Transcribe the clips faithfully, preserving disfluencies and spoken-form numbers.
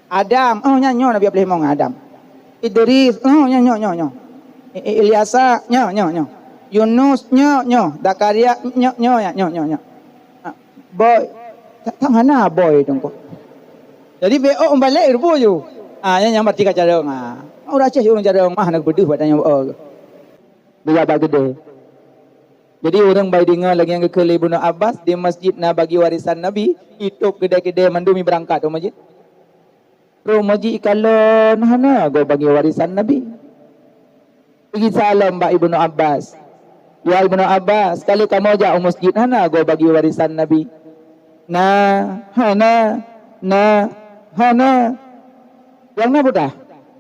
Adam, oh, nyan nyoe Nabi Ibrahim ngon Adam. Idris, oh, nyan nyoe, nyoe, nyoe. I-, I-, Ilyasa, nyoe, nyoe, nyoe. Yunus, nyoe, nyoe. Zakaria, nyoe, nyoe, ya, nyoe, nyoe, nyoe. Ah, boy. Tak, tak hana boy tu kok. Jadi, B O balek rupa ju. Ah, nyan, nyan berarti ka carông, ah. Ureueng Aceh ureueng carông mah na beudeuh bak tanyoe, oh. Beujabat keudè. Jadi, ureueng bai deungoe lagèe nyang geukheun lé Ibnu Abbas, di masjid na bagi warisan Nabi, itôb keudè-keudè mandum ibeurangkat u masjid. Rôh masjid ikalon hana goe bagi warisan Nabi. Geusalom bak Ibnu Abbas. "Ya Ibnu Abbas, ka lheueh kamoe jak u masjid hana goe bagi warisan Nabi?" "Na, hana, na, hana." Nyang na peue teuh?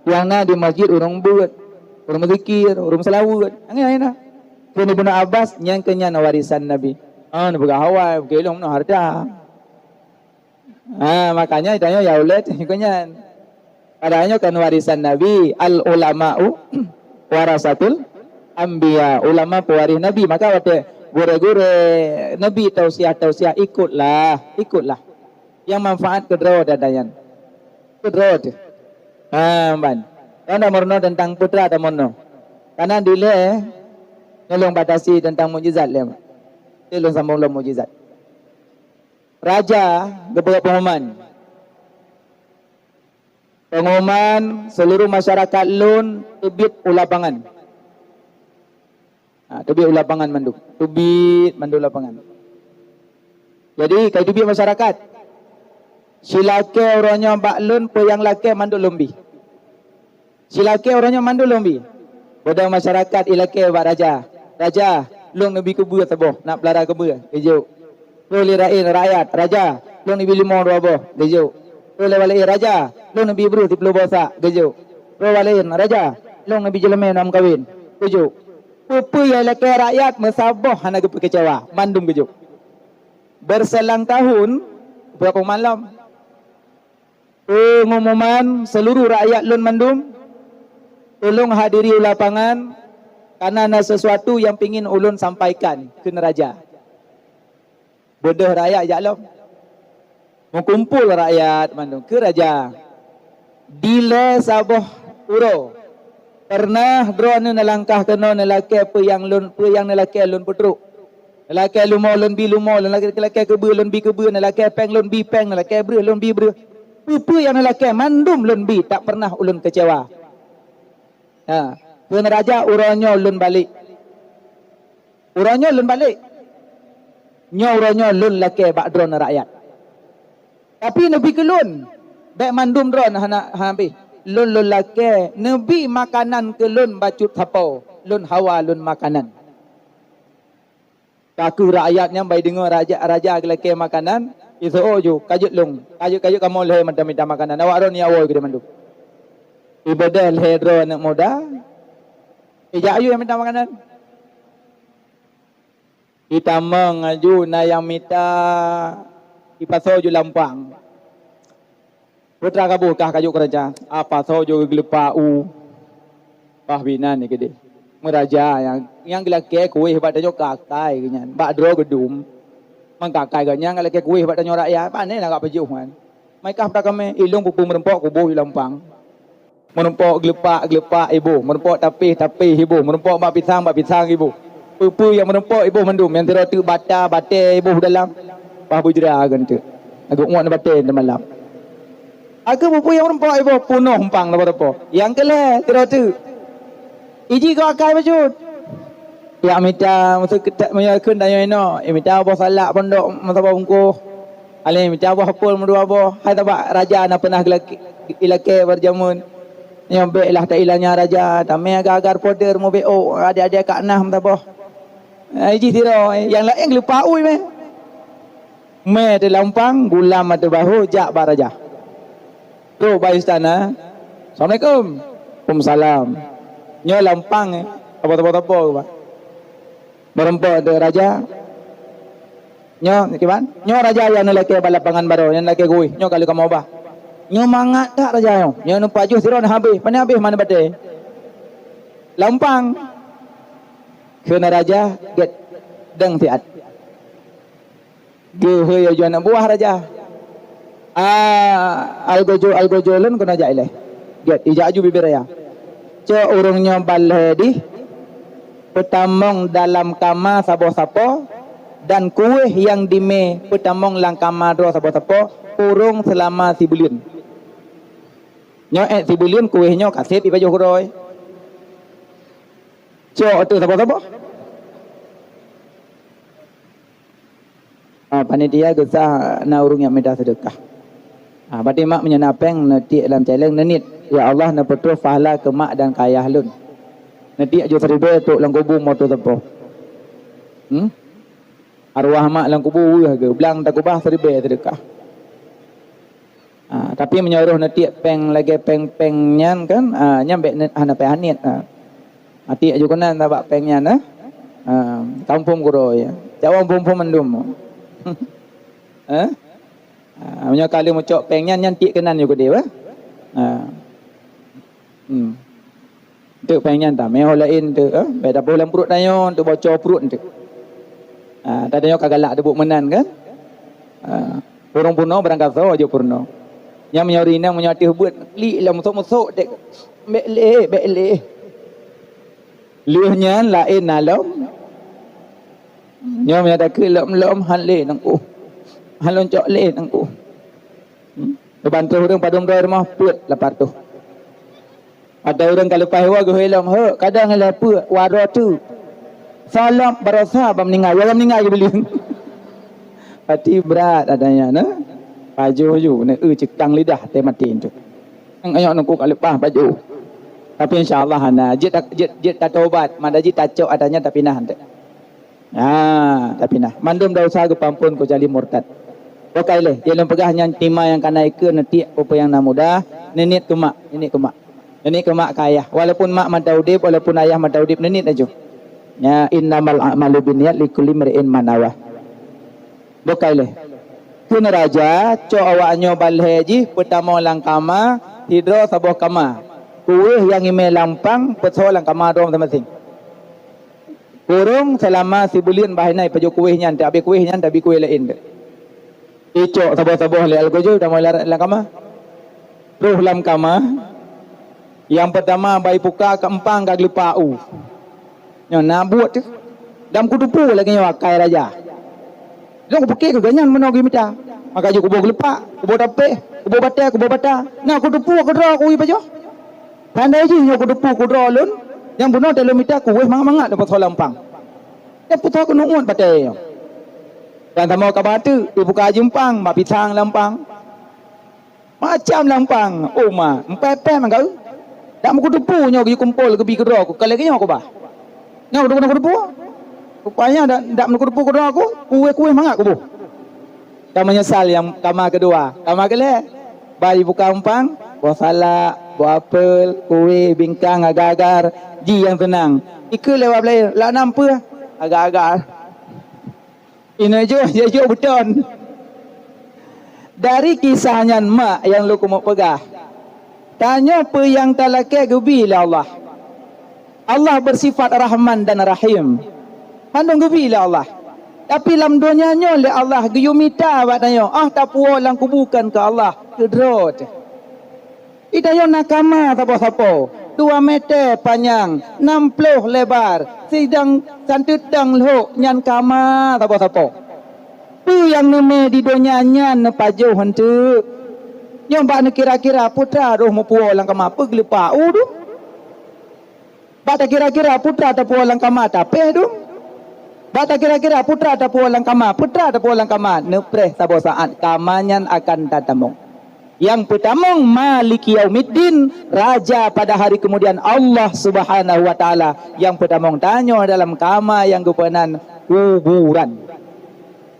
Nyang na di masjid ureueng beuet, ureueng meuzikir, ureueng meuseuleubeuet. Nyan na. Kheun Ibnu Abbas, "Nyan keuh nyan warisan Nabi." Ah, neupeugah awai, bukon lôn hareuta. Ha, makanya tanyoe ya ulèe nyan. Padahai nyoe kan warisan Nabi, "Al ulama'u warasatul anbiya." Ulama pewaris Nabi. Maka watèe gurèe-gurèe Nabi tausiah-tausiah, ikutlah, ikutlah. Nyang manfaat keu droe dan dayan. Keu droe teuh. Ha, ban. Nyoe na meurunoe teuntang peue teuma tameurunoe. Karena dilèe nyoe lôn batasi teuntang mukjizat lé. Lôn sambông lom mukjizat. Raja geupeugah pengumuman. Pengumuman, seluruh masyarakat lôn teubiet u lapangan. Ha, teubiet u lapangan mandum. Teubiet mandum lapangan. Jadi, ka teubiet masyarakat. Silakèe uroe nyoe bak lôn, peue nyang lakèe mandum lôn bi. Silakèe uroe nyoe mandum lôn bi. Bodoh masyarakat ilakèe bak raja. "Raja, lôn neubi keubeue saboh, nak peulara keubeue." Geujok. Troh lé rakyat, "Raja, lôn neubi leumo dua boh." Geujok. Troh lé walét, "Raja, lôn neubi breuh siplôh boh sak." Geujok. Troh walét, "Raja, lôn neubi jeuleumé nam kawin." Geujok. Peue-peue nyang ilakèe rakyat meusaboh hana geupeukeucewa, mandum geujok. Berselang tahun, beurapa malam, Pengumuman seluruh rakyat lôn mandum, tolong hadiri u lapangan, karena na sesuatu nyang pingin ulôn sampaikan keu raja. Beudôh rakyat jak lom. Meukumpol rakyat mandum keu raja. Dilèe saboh uroe, pernah droeneuh neulangkah keunoe neulakèe peue nyang lôn, peue nyang neulakèe lôn peutrok. Neulakèe leumo lôn bi leumo, lôn lakèe, lakèe keubeue lôn bi keubeue, neulakèe pèng lôn bi pèng, neulakèe breuh lôn bi breuh. Peue-peue nyang neulakèe mandum lôn bi, tak pernah ulôn keucewa. Ha, kheun raja, "Uroe nyoe lôn balek. Uroe nyoe lôn balek. Nyoe uroe nyoe lôn lakèe bak droeneuh rakyat. Tapi neubi keu lôn, bèk mandum droeneuh hana, hana bèh. Lôn, lôn lakèe neubi makanan keu lôn bacut sapo. Lôn hawa lôn makanan." Ka kheueh rakyat nyan bai deungoe raja, raja geulakèe makanan, iseuôt ju, "Ka jeuet lôn, ka jeuet, ka jeuet kamoe lhèe mantong mita makanan, awak droeneuh awai keudéh mandum." Ibeudôh lhèe droe aneuk muda, ijak aju nyang mita makanan. Itamong aju na nyang mita, ipasoe ju lampang. Putra kaboh kah ka jok keu raja, apa soe jok geuleupah u. Bah binan nyan keudeh. Meuraja nyang, nyang geulakèe kueh bak tanyoe kakai geuh nyan, bak droe geudum. Man kakai geuh nyan geulakèe kueh bak tanyoe rakyat, pane na gak pajoh nyan. Mai kah putra kamoe, ilong peupu meurumpok kuboh di lampang. Meurumpok geuleupah, geuleupah iboh, meurumpok tapeh, tapeh iboh, meurumpok bak pisang, bak pisang iboh. Peue-peue nyang meurumpok iboh mandum, nyang sidroe teuk bata, batèe iboh dalam, bah beujra keu enteuk. Lagèe uet batèe teumalam. Akhé peue-peue nyang meurumpok iboh, peunoh umpang lampôh-lampôh. Nyang keu lhèe sidroe teuk. Iji keu akai bacut. Yak mita, meuseu keutat meunyoe kheun tanyoe inoe, mita boh salak pondok meusaboh bungkôh. Alèh mita boh apel meudua boh, hai tabak raja na peunah geulakèe, ilakèe bak jameun. Nyoe bèk lah tailanya raja, tamè agar-agar poder mubèk ôk, adèe-adèe ka na meusaboh. Hai jih sidroe, nyang laén geuleupah ui mè. Mè teuh lampang, gulam ateueh bahô, jak bak raja. Trok bak istana. "Assalamualaikum." "Waalaikumsalam." Nyoe lampang, eh. Apa-apa-apa, Pak. Meurumpok dek raja. Nyoe, kiban? Nyoe raja nyang neulakèe bak lapangan baroe, nyang neulakèe kueh. Nyoe ka lheueh kamoe ubah. Nyoe mangat that raja nyoe. Nyoe neupajoh sidroe neuhabéh. Pane habéh manö batèe. Lampang. Kheun raja, gèt deueng siat. Geuhôi aju aneuk buah raja. Ah, algojo-algojo lôn keunoe jak ilée. Gét, ijak aju bibir raya. Cok ureuëng nyoe ban lhée dih, peutamong dalam kama saboh sapo, dan kuwéh nyang dimé peutamong lam kama droe saboh sapo, kurong seulama sibuleuen. Nyoe ék sibuleuen kuwéh nyoe ka sép ipajoh keudroe. Cok ateueh saboh-saboh. Ah, panitia geusah na ureuëng nyang mita seudeukah. Ah, berarti mak meunyoe na péng neutiek lam céléng neuniet, "Ya Allah, neupeutroh pahala keu mak dan keu ayah lôn." Neutiek ju siribée trok lam kubu moto sapo. Hmm? Arwah mak lam kubu weueh geuh, blang takubah siribée seudeukah. Ah, tapi meunyoe roh neutiek péng lagée péng-péng nyan kan, ah, nyan bék ne-, hana payah niet, ah. Tiek ju keunan sabak péng nyan, eh? Ah, kampung keudroe, ya. Cawang phom-phom mandum. Eh? Ah, meunyoe ka lheueh meucok péng nyan, nyan tiek keunan ju keudeh, eh? Ah. Hmm. Teuk péng nyan tamé ho laén teuk, eh? Bék taboh lam pruet tanyoe, teuk bocor pruet teuk. Ah, tanyoe ka galak teubuet meunan kan? Ah, ureuëng peurunoe barangkasoe jeuet peurunoe. Nyang meunyoe rinang meunyoe ateueh beuet, klik lam musok-musok teuk. Bék lé, bék lé. Lheueh nyan laén na lom. Nyoe meunyoe takheun lom-lom han lé nangku. Han lôn cok lé nangku. Hmm? Neubantu ureuëng padum droe rumoh peuet lapan reutôh. Ada ureuëng ka leupah iwoe geuhôi lom, "Hek, kadang ilée peuet, waroe teuk." Salop barosa bak meuninggai, ya meuninggai geubileung. Pati brat adanya na. Pajoh ju, na eu ceukang lidah teuh maté tu. Nang ayok nungku ka leupah pajoh. Tapi insya Allah hana. Jeuet, jeuet, jeuet tatobat, mada jih tacok adanya tapi nah ante. Ha, tapi nah, mandum desya geupeuampon keucuali murtad. Bukai lé, nyang lôn peugah nyan tima nyang kana ikeue neutiek peue-peue nyang na mudah, neuniet keu mak, neuniet keu mak. Neuniet keu mak keu ayah. Walaupun mak mantong udeb, walaupun ayah mantong udeb, neuniet laju. Nya, "Innamal a'malu binniyat, likulli imri'in ma nawa." Bukai lé. Kheun raja, cok awak nyoe ban lhée jih peutamong lam kama, sidroe saboh kama. Kuwéh nyang imé lam pang, peusoe lam kama droe maséng-maséng. Kurong seulama sibuleuen bah inan pajoh kuwéh nyan, teuabéh kuwéh nyan, teuabéh kuwéh laén teuk. Icok saboh-saboh lé algojo tamong lam, lam kama. Troh lam kama, nyang peutama ban ipuka keu empang ka geulupak u. Nyoe na buet teuh. Dan kuteupue lagée nyoe akai raja. Lôn kupiké keu gobnyan meunoe geumita. Maka jih kuboh geulupak, kuboh tapéh, kuboh batée, kuboh bata. Na kuteupue keudroe ku ipajoh. Tanda jih nyoe kuteupue keudroe lôn, nyang bunoe teuh lôn mita kuwéh mangat-mangat lôn peusoe lam pang. Nyang peusoe keuneuk uet batée nyoe. Dan samoe ka bak teuk, ibuka jimpang, bak pisang lam pang. Macam lam pang, oh ma, empat-empat mangga. Dak meukuteupue nyoe geuyue kumpol geubi keudroe ku, ka lagée nyoe kubah. Nyoe kuteupue, kuteupue. Rupanya dak, dak meukuteupue keudroe ku, kuwéh-kuwéh mangat kuboh. Ka meunyeusal nyang kama keudua, kama keulhée. Ban ibuka umpang, boh salak, boh apel, kuwéh, bingkang, agar-agar, ji nyang seunang. Ikeue lewat beulayeue, lam nam peue? Agar-agar. Ineuk jôh, jijôh beuton. Dari kisah nyan mak nyang lôn keumeung peugah, tanyoe peue nyang talakée geubi lé Allah. Allah bersifat Rahman dan Rahim. Mandum geubi lé Allah. Tapi lam donya nyoe lé Allah geuyue mita bak tanyoe, ah, tapuwoe lam kubu kon keu Allah, keudroe teuh. Di tanyoe na kama saboh-sapoe, dua meter panyang, nam ploh lebar, sidang santeutang lhok nyan kama saboh-sapoe. Peue nyang neumé di donya nyan neupajoh eunteuk? Nyoe bak neukira-kira peue teuma roh meupuwoe lam kama, peue geulupak u dum? Bak takira-kira peue teuma tapuwoe lam kama, tapéh dum? Bak takira-kira peue teuma tapuwoe lam kama, peue teuma tapuwoe lam kama, neupreh saboh saát kama nyan akan tatamong. Nyang peutamong Maliki Yaumiddin, Raja pada hari kemudian, Allah Subhanahu wa Taala. Nyang peutamong tanyoe dalam kama nyang geupeunan kuburan.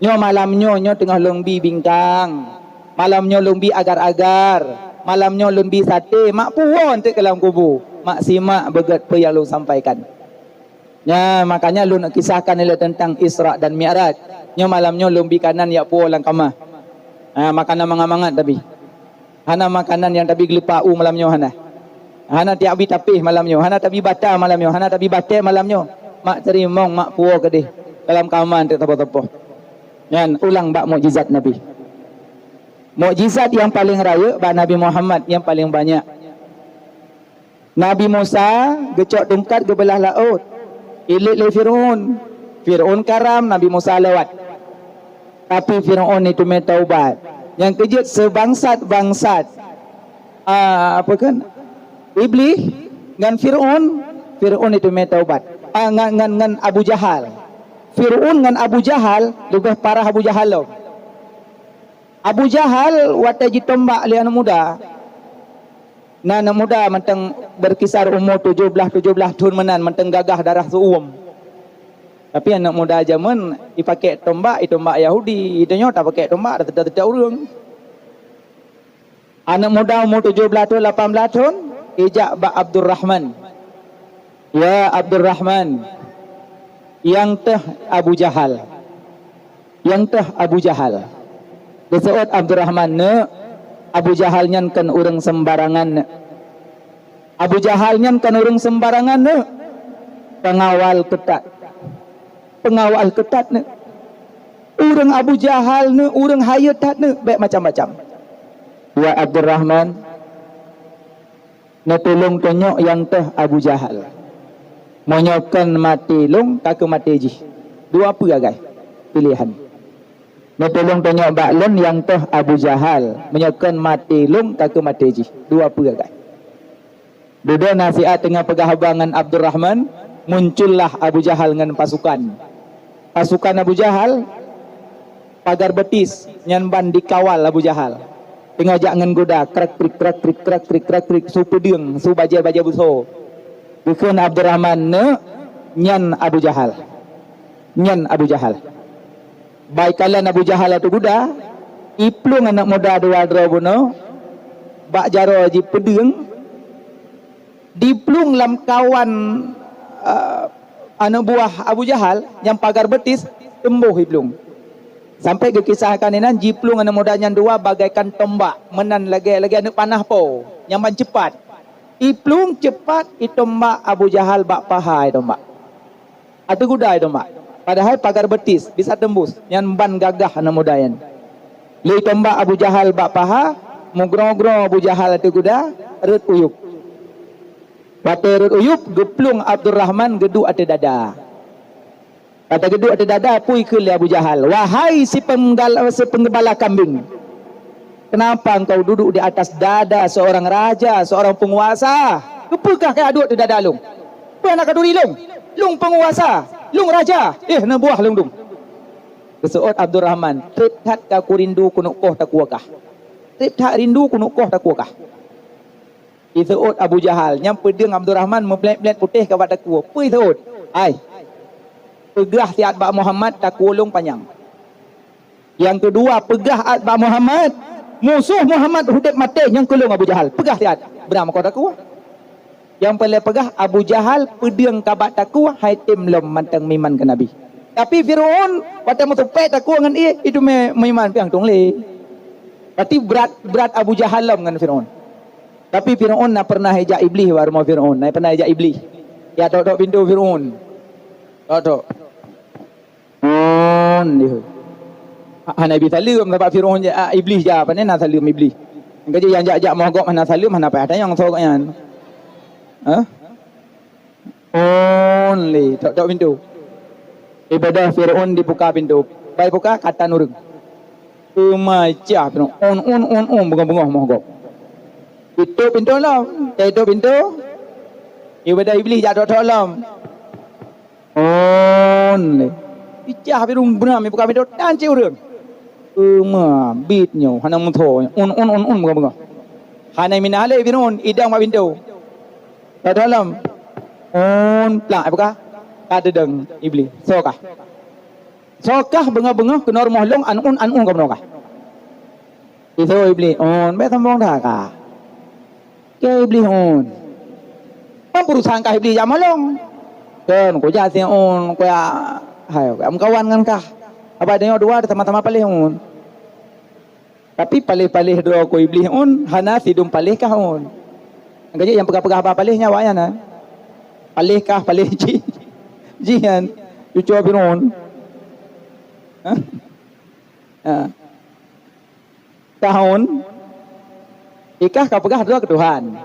Nyoe malam nyoe, nyoe teungoh lôn bi bingkang. Malam nyoe lôn bi agar-agar. Malam nyoe lôn bi saté, mak puwoe eunteuk keu lam kubu. Mak simak beugét peue nyang lôn sampaikan. Nyan, makanya lôn kisahkan ilée teuntang Isra dan Mi'raj. Nyoe malam nyoe lôn bi kanan jak puwoe lam kama. Ha, makanan mangat-mangat tabi. Hana makanan nyang tabi geulupak u malam nyoe hana. Hana tiak bi tapéh malam nyoe, hana tabi bata malam nyoe, hana tabi batée malam nyoe. Mak teurimong, mak puwoe keudeh dalam kama eunteuk sapoh-sapoh. Nyan ulang bak mukjizat Nabi. Mukjizat nyang paleng rayeuk bak Nabi Muhammad nyang paleng banyak. Nabi Musa geucok tungkat geubeulah laôt, ilét lé Fir'aun. Fir'aun karam, Nabi Musa lewat. Tapi Fir'aun nyan teumé taubat. Nyang keujeuet seubangsat-bangsat, ah, apa kan? Iblih ngon Fir'aun, Fir'aun nyan teumé taubat. Ah, ngon, ngon, ngon Abu Jahal. Fir'aun ngon Abu Jahal leubeh parah Abu Jahal lom. Abu Jahal watée jitombak lé aneuëk muda, na aneuëk muda mantong berkisar umu tujoh blaih, tujoh blaih thon meunan, mantong gagah darah seuuem. Tapi aneuëk muda jamén ipakée tombak, itombak Yahudi, tanyoe tapakée tombak teuta-teuta ureuëng. Aneuëk muda umu tujoh blaih thon, lapan blaih thon, ijak bak Abdurrahman. "Ya Abdurrahman, nyang teuh Abu Jahal. Nyang teuh Abu Jahal." Geuseuôt Abdurrahman, "Neuk, Abu Jahal nyan kon ureuëng seumbarangan, neuk. Abu Jahal nyan kon ureuëng seumbarangan, neuk. Peungawal keutat. Peungawal keutat, neuk. Ureuëng Abu Jahal, neuk, ureuëng hayeue that, neuk, bék macam-macam." "Ya Abdurrahman, neutulông tunyok nyang teuh Abu Jahal. Meunyoe kon maté lôn, ka keuh maté jih. Dua peue agée piléhan. Neutulông tunyok bak lôn nyang teuh Abu Jahal. Meunyoe kon maté lôn, ka keuh maté jih. Dua peue agée." Dudoe nasihat teungoh peugah haba ngon Abdurrahman, muncullah Abu Jahal ngon pasukan. Pasukan Abu Jahal pagar beutis nyan ban dikawal Abu Jahal. Teungoh jak ngon guda, krak krik, krak krik, krak krik, krak krik, su peudeueng, su bajée-bajée beuso. Geukheun Abdurrahman, "Neuk, nyan Abu Jahal. Nyan Abu Jahal." Bak ikalon Abu Jahal ateueh guda, iplueng aneuëk muda dua droe bunoe, bak jaroe jipeudeueng, diplueng lam kawan, eh, aneuëk buah Abu Jahal nyang pagar beutis, teumbôh iplueng. Sampai geukisahkan inan, jiplueng aneuëk muda nyan dua bagaikan tombak, meunan lagée, lagée aneuëk panah po nyang ban ceupat. Iplueng ceupat, itombak Abu Jahal bak paha itombak. Ateueh guda itombak. Padahai pagar beutis bisa teumbus, nyan ban gagah aneuëk muda nyan. Lé itombak Abu Jahal bak paha, meugroe-groe Abu Jahal ateueh guda, rhot u yup. Watée rhot u yup, geuplueng Abdurrahman geuduek ateueh dada. Watée geuduek ateueh dada, peue ikheun lé Abu Jahal, "Wahai si penggal-, si penggembala kambing, kenapa engkau duduk di atas dada seorang raja, seorang penguasa? Keupeue kah kaduek ateueh dada lôn? Peue hana kaduri lôn? Lôn penguasa, lôn raja, eh, neubuah lôn dum." Geuseuôt Abdurrahman, "Treb that ka kurindu keuneuk koh takue kah. Treb that rindu keuneuk koh takue kah." Iseuôt Abu Jahal, nyang peudeueng Abdurrahman meublét-blét putéh ka bak takue. Peue iseuôt? "Hai, peugah siat bak Muhammad takue lôn panyang. Nyang keudua, peugah át bak Muhammad, musoh Muhammad udeb maté nyang keu lôn Abu Jahal. Peugah siat, beuna meukoh takue." Nyang peureulée peugah, Abu Jahal peudeueng ka bak takue, hai tem lom mantong meuiman keu Nabi. Tapi Fir'aun, watée meutupék takue ngon ié, itu me-, meuiman piang tueng lé. Berarti brat, brat Abu Jahal lom ngon Fir'aun. Tapi Fir'aun na pernah ijak Iblih bak rumoh Fir'aun, na pernah ijak Iblih. Ya, tok-tok pintoe Fir'aun. Tok-tok. On, dia. Ha-, hana bi saleuem sabab Fir'aun ja, ah, Iblih ja, pane na saleuem Iblih. Engka jih nyang jak-jak moh gob hana saleuem, hana payah tanyong soe gobnyan. Hah? On lé, tok-tok pintoe. Ibadah Fir'aun dibuka pintoe. Bai buka, ka tan ureuëng. Teuma cah Fir'aun, on, on, on, on, beungoh-beungoh moh gob. Itôp pintoe lom, teuitôp pintoe. Ibadah Iblih jak tok-tok lom. On lé. Icah Fir'aun beuna mi buka pintoe tan cit ureuëng. Teuma bit nyoe hana meuthô nyoe. On, on, on, on, beungoh-beungoh. Hana mina lé Fir'aun idong bak pintoe. Tok-tok lom. On plak buka. Ka teudong Iblih. Soe kah? Soe kah beungoh-beungoh keunoe rumoh lôn, an un, an un kamoe kah? Iseuôt Iblih, "On, bék sombong that kah. Keu Iblih on. Peue urusan kah Iblih jak molong? Kon, kujak si on, kuya, hai, kuya meukawan ngon kah. Abah deungoe dua sama-sama paléh on." Tapi paléh-paléh droe keu Iblih on, hana sidum paléh kah on. Nyang ka jeuet nyang peugah-peugah haba paléh nyan awaknyan na. Paléh kah, paléh jih. Jih nyan cucoe Fir'aun. Ha? Ha. Kah un, ikah ka peugah droe keu Tuhan.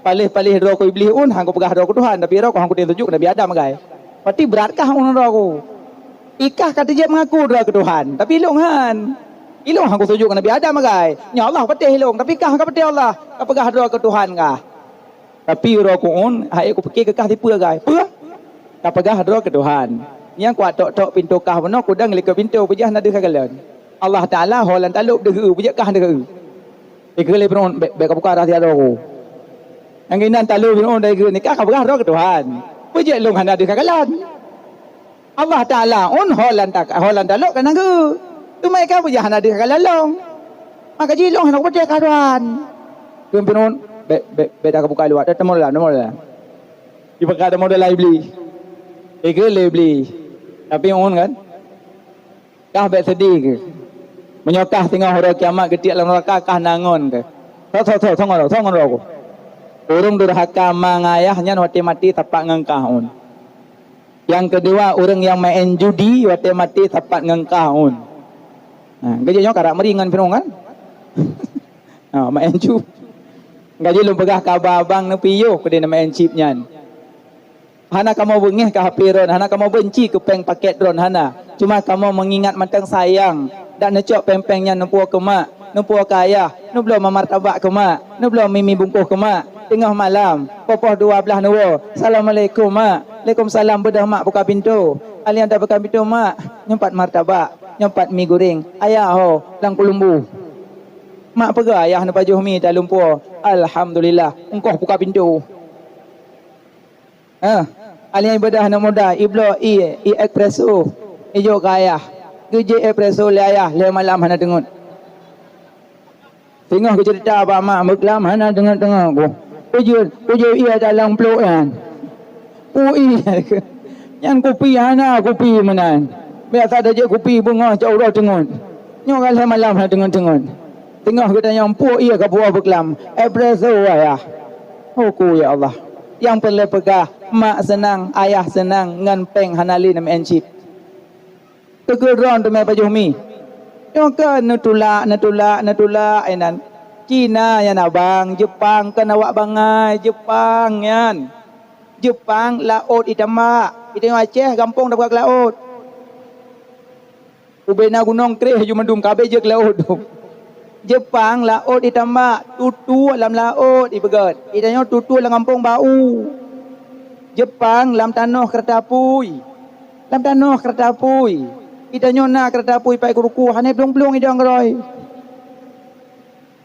Paléh-paléh droe keu Iblih un, han kupeugah droe keu Tuhan, tapi droe keu han kutem sujut keu Nabi Adam, gai. Berarti brat kah un droe ku. Ikah ka teujeuet mengaku droe keu Tuhan, tapi ilong han. Ilong han kusujut keu Nabi Adam, gai. Nyoe Allah patéh ilong, tapi kah ka patéh Allah. Ka peugah droe keu Tuhan kah. Tapi uroe ku'un, hai kupike keu kah sipeue, gai. Peue? Ka peugah droe keu Tuhan. Nyang kuat tok-tok pintoe kah bunoe, kudang likot pintoe, peujah na deuh ka galon. Allah Taala ho lam talop deuh, peujeuet kah deuh. Ikeu lé Firaun, "Bèk, bèk kabuka rahsia droe ku." Nyang inan talop Firaun dari geu nikah ka peugah droe keu Tuhan. Peujeuet lôn hana deuh ka galon. Allah Taala un ho lam ta-, ho lam talop ka nanggu. Teuma ka peujah hana deuh ka lalong. Maka jilong hana kupeugah ka Tuhan. Keu Firaun, "Bèk, bèk, bèk dah kabuka luwat, dah teumeu dalam, teumeu dalam." Ipeugah teumeu dalam Iblih. Ikeu lé Iblih. Tapi un kan? Kah bèk seudeh keuh. Meunyoe kah singoh uroe kiamat geutiek lam neuraka, kah na ngon keuh. Tho, tho, tho, tho ngon, tho ngon droe ku. Ureueng durhaka ma ngon ayah nyan watèe maté sapat ngon kah un. Nyang keudua, ureueng nyang maén judi watèe maté sapat ngon kah un. Ha, geujak nyoe karap meuri ngon Firaun kan? Ha, maén ju-, gaji lôn peugah kaba abang neupiôh keu deh maén chip nyan. Hana kamoe beungéh keu H P droen, hana kamoe beunci keu péng pakét droen, hana. Cuma kamoe meungingat mantong sayang, dak neucok péng-péng nyan neupuwoe keu mak, neupuwoe keu ayah, neubloe martabak keu mak, neubloe mi-mi bungkôh keu mak. Teungoh malam, poh-poh dua blaih neuwoe, "Assalamualaikum, Mak." "Waalaikumsalam." "Beudôh, Mak, buka pintoe." Alèh dak buka pintoe, "Mak, nyoe pat martabak, nyoe pat mi goreng, ayah ho lam keulumbu." Mak peugah ayah neupajoh mi talumpoe. "Alhamdulillah, engkoh buka pintoe." Ah, alèh ibadah aneuk muda, ibloe ie, ie espresso, ijok keu ayah. Geujép espresso lé ayah, lhèe malam hana teungeut. Singoh geuceurita bak mak, beuklam hana teungeut-teungeut ku. Kujeuet, kujeuet ie dalam plôk nyan. Pue ie. Nyan kupi hana kupi meunan. Biasa tajak kupi beungoh cok uroe teungeut. Nyoe ka lhèe malam hana teungeut-teungeut. Teungoh geutanyoe pue ie ka puwoe beuklam. Espresso ayah. Uku ya Allah. Nyang peureulèe peugah, mak seunang, ayah seunang, ngon péng hana lé neumeu'en chip. Keu droen teumé pajoh mi. Nyoe keuh neutulak, neutulak, neutulak inan. Cina nyan abang, Jeupang kon awak bangai, Jeupang nyan. Jeupang laôt itambak. Geutanyoe Aceh gampông tabuka keu laôt. Ubena gunong kreh ju mandum ka abéh jeuet keu laôt. Jeupang laôt itambak, tutu lam laôt ipeugöt. Geutanyoe tutu lam gampông bau. Jeupang lam tanoh keurata apui. Lam tanoh keurata apui. Geutanyoe na keurata apui pai keuruku, hana plueng-plueng idong keudroe.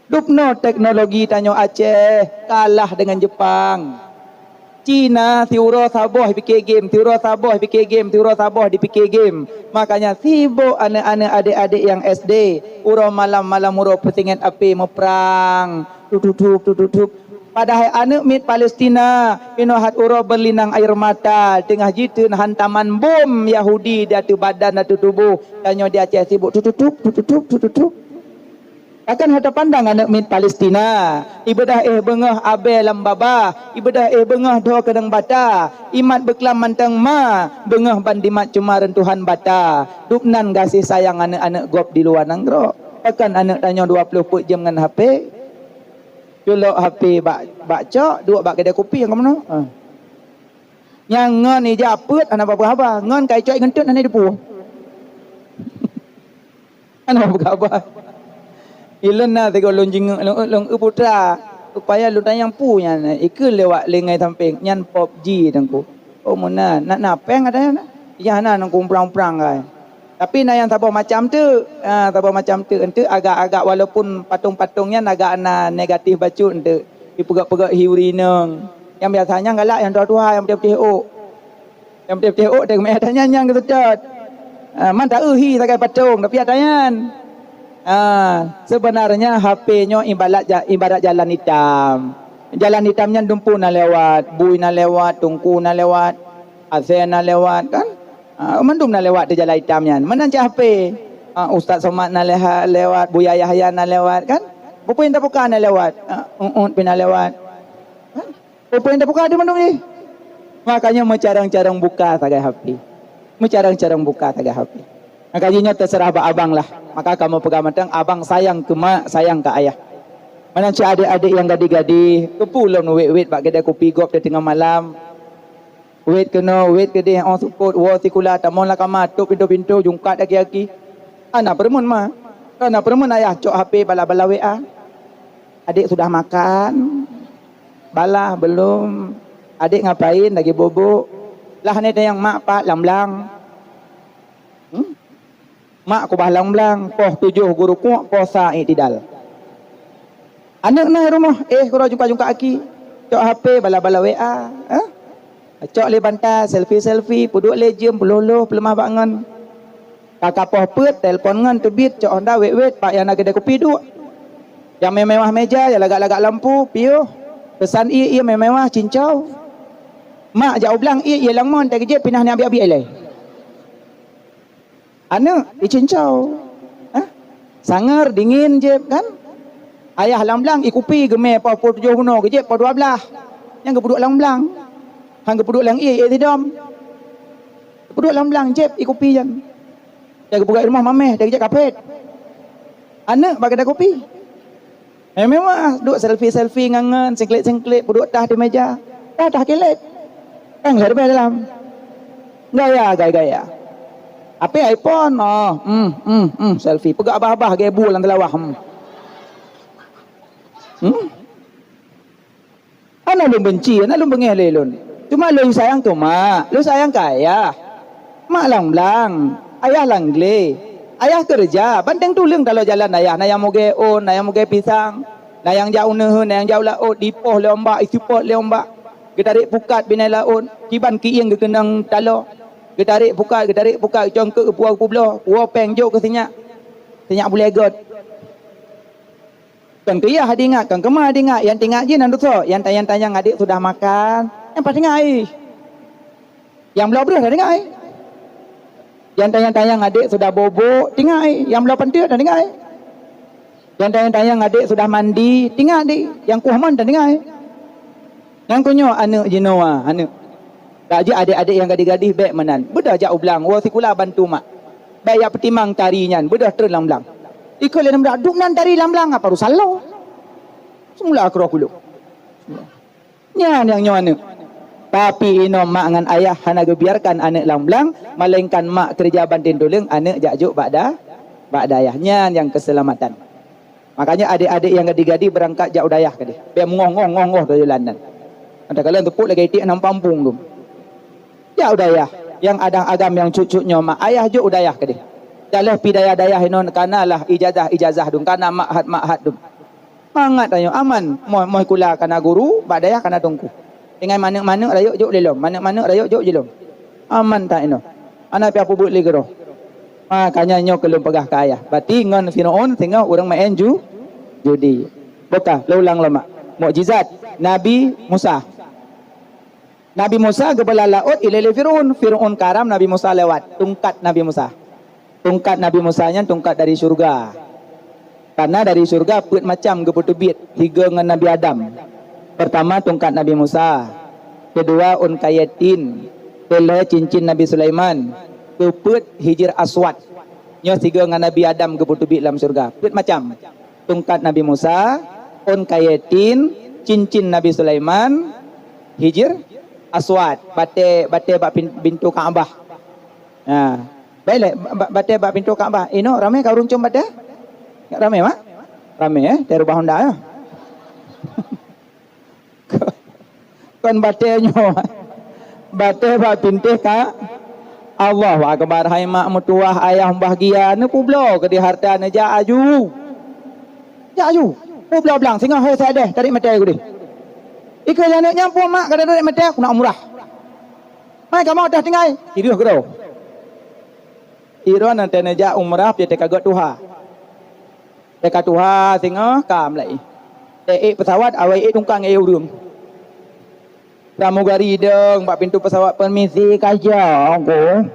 Dubnoe teknologi tanyoe Aceh kalah deungon Jeupang. Cina siuroe saboh pike game, siuroe saboh pike game, siuroe saboh dipike game. Makanya sibok aneuk-aneuk adék-adék nyang S D, uroe malam-malam uroe peusingét api meuprang, tututup, tututup. Padahai aneuk miet Palestina, pinoh hat uroe beulinang air mata, teungoh jiteun hantaman bom Yahudi di ateueh badan ateueh tuboh, tanyoe di Aceh sibok tututup, tututup, tututup. Pakon hana tapandang aneuk miet Palestina, ibadah éh beungoh abée lam babah, ibadah éh beungoh dhoe keudong bata, imat beuklam mantong ma, beungoh ban dimat cuma reuntuhan bata. Dubnan gaséh sayang aneuk-aneuk gob di luwa nanggroe. Pakon aneuk tanyoe dua ploh peuet jeuem ngon H P? Culok H P bak, bak cok, duek bak keudè kupi nyang ka meunoe. Ha. Nyang ngon ija peuet hana ba-ba haba, ngon kai cok ngon teut hana dipu. Hana ba-ba haba. Ilôn na sigoe lôn jingeuk lôn, lôn eu putra, supaya lôn tanyong pu nyan, ikeue lewat lingai sampéng, nyan pop ji teungku. Oh meunan, nak na péng ata nyan. Ija hana nang kumprang-prang kai. Tapi na nyang saboh macam teuk. Ha, saboh macam teuk. Enteuk agak-agak walaupun patong-patong nyan agak na negatif bacut enteuk. Dipeugöt-peugöt hi ureueng inong. Nyang biasa nyang galak nyang tuha-tuha nyang putéh-putéh ôk. Nyang putéh-putéh ôk teuh meu'ah tanyan nyang geuseutôt. Ha, man ta-eu hi sagai patong, tapi ata nyan. Ha, sebenarnya H P nyoe ibarat ja-, ibarat jalan itam. Jalan itam nyan dumpeue na lewat, bui na lewat, tungku na lewat, asèe na lewat, kan? Ha, mandum na lewat di jalan itam nyan. Meunan cit H P. Ha, Ustaz Somad na leha-, lewat, Buya Yahya na lewat, kan? Peue-peue nyang tabuka na lewat. Ha, Uut pih na lewat. Kan? Peue-peue nyang tabuka di mandum jih. Makanya meucarông-carông buka sagai H P. Meucarông-carông buka sagai H P. Maka jih nyoe teuseurah bak abang lah. Maka kamoe peugah mantong, abang sayang keu mak, sayang keu ayah. Meunan cit adék-adék nyang gadih-gadih, keupeue lôn wét-wét bak keudè kupi gob teuteungoh malam. Wét keunoe, wét keudéh, 'oh seupôt, woe sikula, tamong lam kama, tôp pintoe-pintoe, jungkat aki-aki. Hana peureumeun ma. Hana peureumeun ayah, cok H P, balah-balah W A. "Adik sudah makan?" "Balah, belum." "Adik ngapain?" "Lagi bubuk." "Lah nyoe tanyong mak pat lam blang." Hmm? "Mak kubah lam blang, poh tujoh geurukuek, poh sa iktidal." Aneuk na rumoh, eh, keudroe jungkat-jungkat aki. Cok H P, balah-balah W A, eh? Cok lé bantal, selfie-selfie, peuduek lé jeuem, peuloh-loh, peuleumah bak ngon. Ka kapoh peuet, telepon ngon, teubiet, cok honda, wét-wét, bak nyang na keudè kupi duek. Nyang mewah-mewah meja, nyang lagak-lagak lampu, piôh. Peusan ié, ié mewah-mewah, cincau. Mak jak u blang, ié, ié lom mon, teukeujeuet pinah nyang biék-biék ilée. Aneuk, icincau. Hah? Sangar, dingin jép kan? Ayah lam blang, ikupi geumé poh peuet tujoh bunoe, geujieb poh dua blaih. Nyang geupeuduek lam blang. Han geupeuduek lam ié, ié sidom. Geupeuduek lam blang, jép ikupi nyan. Nyang geupeugah i rumoh mamèh, nyang geujieb kapét. Aneuk bak keudè kupi. Memang mewah, duek selfie-selfie ngon-ngon, singklik-singklik, peuduek tah di meja. Tah, tah kilet. Kan lhèe ribèe dalam. Gaya, gaya-gaya. H P iPhone, oh, hmm, hmm, hmm, selfie. Peugah abah-abah, gaya bu lam teulawah, hmm. Hmm? Hana lôn benci, hana lôn beungéh lé lôn. Cuma lôn sayang keu mak, lôn sayang keu ayah. Mak lam blang, ayah lam glé. Ayah keureuja, banteng tuleueng taloe jalan ayah, na nyang mugée ôn, na nyang mugée pisang, na nyang jak u neuheuen, na nyang jak u laôt, dipoh lé umbak, isipot lé umbak. Geutarek pukat binéh laôt, kiban kiéng geukeunong taloe. Geutarek pukat, geutarek pukat, cong keue geupuwoe geupubloe, puwoe péng jok keu sinyak. Sinyak bulée göt. Kon keu yah diingat, kon keu ma diingat, nyang teuingat jih nan dosa. Nyang ta-, nyang tanyong adék sudah makan, nyang pat teuingat ai. Nyang bloe breueh tan teuingat ai. Nyang tanyong-tanyong adék sudah bobok, teuingat ai. Nyang bloe panteuk tan teuingat ai. Nyang tanyong-tanyong adék sudah mandi, teuingat di. Nyang kueh mon tan teuingat ai. Nyang keu nyoe aneuk jinoe, aneuk. Dak jeuet adék-adék nyang gadih-gadih bék meunan. Beudôh jak u blang, woe sikula bantu mak. Bék jak peutimang tari nyan, beudôh treun lam blang. Ikheun lé aneuk muda, "Duek nan tari lam blang, apa urusan lôn?" Semula keudroe kulok. Nyan nyang nyoe aneuk. Tapi inoe mak ngon ayah hana geubiarkan aneuk lam blang, melainkan mak keureuja banting tuleueng, aneuk jak jok bak da-, bak dayah. Nyan nyang keuseulamatan. Makanya adék-adék nyang gadih-gadih beurangkat jak u dayah keudeh. Bék meungoh-ngoh-ngoh-ngoh teuh jalan nyan. Takalon teupot lagée iték nam pampung tu. Jak u dayah. Nyang adang agam nyang cut-cut nyoe mak ayah jok u dayah keudeh. Jak lheueh pi dayah-dayah inoe kana lah ijazah-ijazah dum, kana ma'had-ma'had dum. Mangat tanyoe aman, moih-moih kula kana guru, bak dayah kana teungku. Tinggai manök-manök rayeuk jok lé lom, manök-manök rayeuk jok jilom. Aman that inoe. Hana pih peubuet lé keudroe. Makanya nyoe keu lôn peugah keu ayah. Berarti ngon Firaun singoh ureuëng maén ju-, judi. Boh ka, lôn ulang lom mak. Mukjizat Nabi Musa. Nabi Musa geubeula laôt ilée lé Firaun. Firaun karam Nabi Musa lewat. Tungkat Nabi Musa. Tungkat Nabi Musa nyan tungkat dari syeuruga. Karena dari syeuruga peuet macam geupeuteubiet sigoe ngon Nabi Adam. Pertama tungkat Nabi Musa, keudua ôn kayée tin, keulhée cincin Nabi Sulaiman, keupeuet Hijir Aswad. Nyoe sigoe ngon Nabi Adam geupeuteubiet lam syeuruga. Peuet macam. Tungkat Nabi Musa, ôn kayée tin, cincin Nabi Sulaiman, Hijir Aswad, batée, batée bak pin-, pintoe Ka'bah. Ha. Baik lé, ba-, ba-, batée bak pintoe Ka'bah. Inoe ramé ka ureuëng com batée? Ramé, mak? Ramé, eh? Teu rubah honda, ya? Kon batée nyoe. Batée bak pintoe ka. Allahu Akbar, hai mak meutuwah, ayah mubahgia, neupubloe keudeh hareuta neujak aju. Jak aju. Publoe blang, singoh hai sadeh, tarék meuté keudeh. Ikeu janeuk nyampue mak, ka tarék meuté, keuneuk umrah. Mai kamoe teuh tinggai, ireueh keudroe. Irön teuh neujak umrah pih teuka gét tuha. Teuka tuha singoh ka meulaéh. Teuék peusawat awai ék tungkang ék ureuëng. Pramugari dong bak pintoe peusawat, "Permisi, ka jak ko."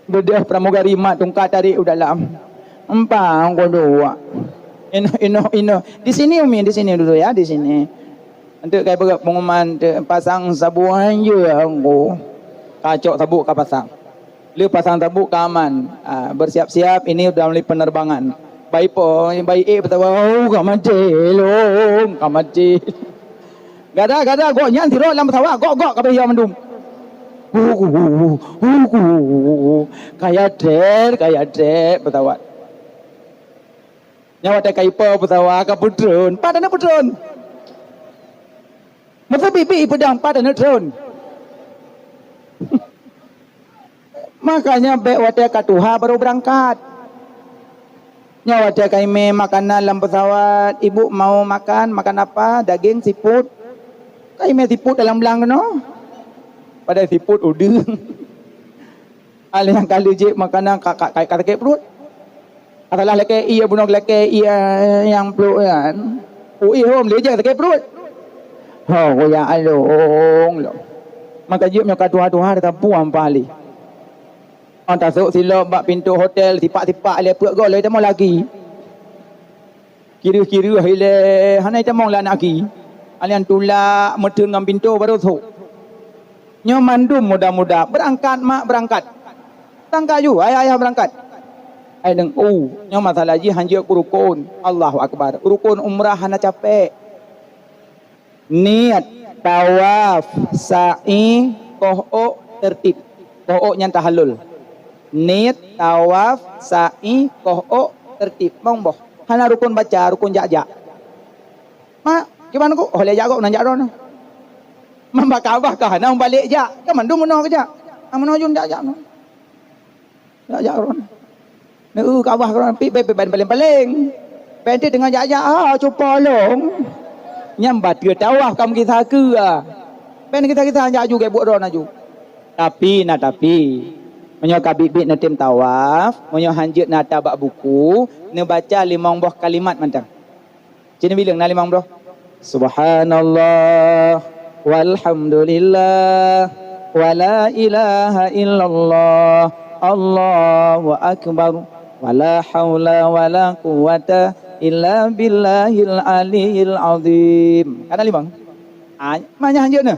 Beudôh pramugari mat tungkat tarék u dalam. "Empang ko duek." "Inoe, inoe, inoe. Di sini, Umi, di sini dulu ya, di sini." Enteuk kai beugot pengumuman, "Pasang saboh hanjeuet ko." Ka cok sabuk ka pasang. Le pasang sabuk ka aman. Ah, bersiap-siap, ini udah mulai penerbangan. Baik po, baik eh, pesawat, oh, ka maté lom, ka maté. Gada-gada gok nyan sidroe lam pesawat, gok-gok kabeh ia mandum. Hu, hu, hu, hu, hu, hu. Kaya trek, kaya trek pesawat. Nyan watèe ka ipo pesawat ka peutron, pat hana peutron. Masa bibi peudong pat hana tron. Makanya bèk watèe ka tuha baru berangkat. Nyoe watèe ka imè makanan lam pesawat, "Ibu mau makan, makan apa? Daging, seafood?" Ka imè seafood dalam blang keunoe. Padahai seafood udeueng. Alèh nyang ka lheuh jép makanan ka, ka, ka, ka sakét pruet. Asalah lakèe ie bunoe lakèe ie nyang pluek nyan. Ui hom lé jai sakét pruet. Ho, goyak along lom. Maka jeuet nyoe ka tuha-tuha teutampu ampah lé. Anta sôk silop bak pintoe hotel, sipak-sipak lé peuet goe lé tamong lagi. Kireuh-kireuh ilèe hana itamong lé aneuk gaki. Alèh nyan tulak meuteun ngon pintoe barô sôk. Nyoe mandum muda-muda, "Beurangkat, mak, beurangkat." "Beurangkat ju, ayah-ayah beurangkat." Ai deungo, nyoe masalah jih hanjeuet keu rukon. Allahu Akbar. Rukon umrah hana capek. Niet, tawaf, sa'i, koh ôk, teurtib. Koh ôk nyan tahallul. Niet, tawaf, sa'i, koh ôk, teurtib. Mong boh. Hana rukon baca, rukon jak-jak. Mak, kiban ku? Oh, lé jak gob, nan jak droeneuh. Mamba Ka'bah ka hana meubalek jak. Kan mandum meunoe geujak. Ah, meunoe jun jak-jak meunoe. Jak-jak droeneuh. Neu Ka'bah droeneuh, pi, pi, pi, ban paleng-paleng. Pi, enti teungoh jak-jak, ah, cupa lom. Nyan bateue tawaf ka meugisa keue, ah. Pi, gisa-gisa jak ju, gèt buet droeneuh ju. Tapi, na tapi. Meunyoe ka biet-biet neutem tawaf, meunyoe hanjeuet na ata bak buku, neubaca limong boh kalimat mantong. Cit neubileueng na limong boh. Subhanallah, walhamdulillah, wala ilaha illallah, Allahu akbar, wala haula wala quwwata illa billahil aliyil azim. Ka na limong? Ah, manyah hanjeuet na.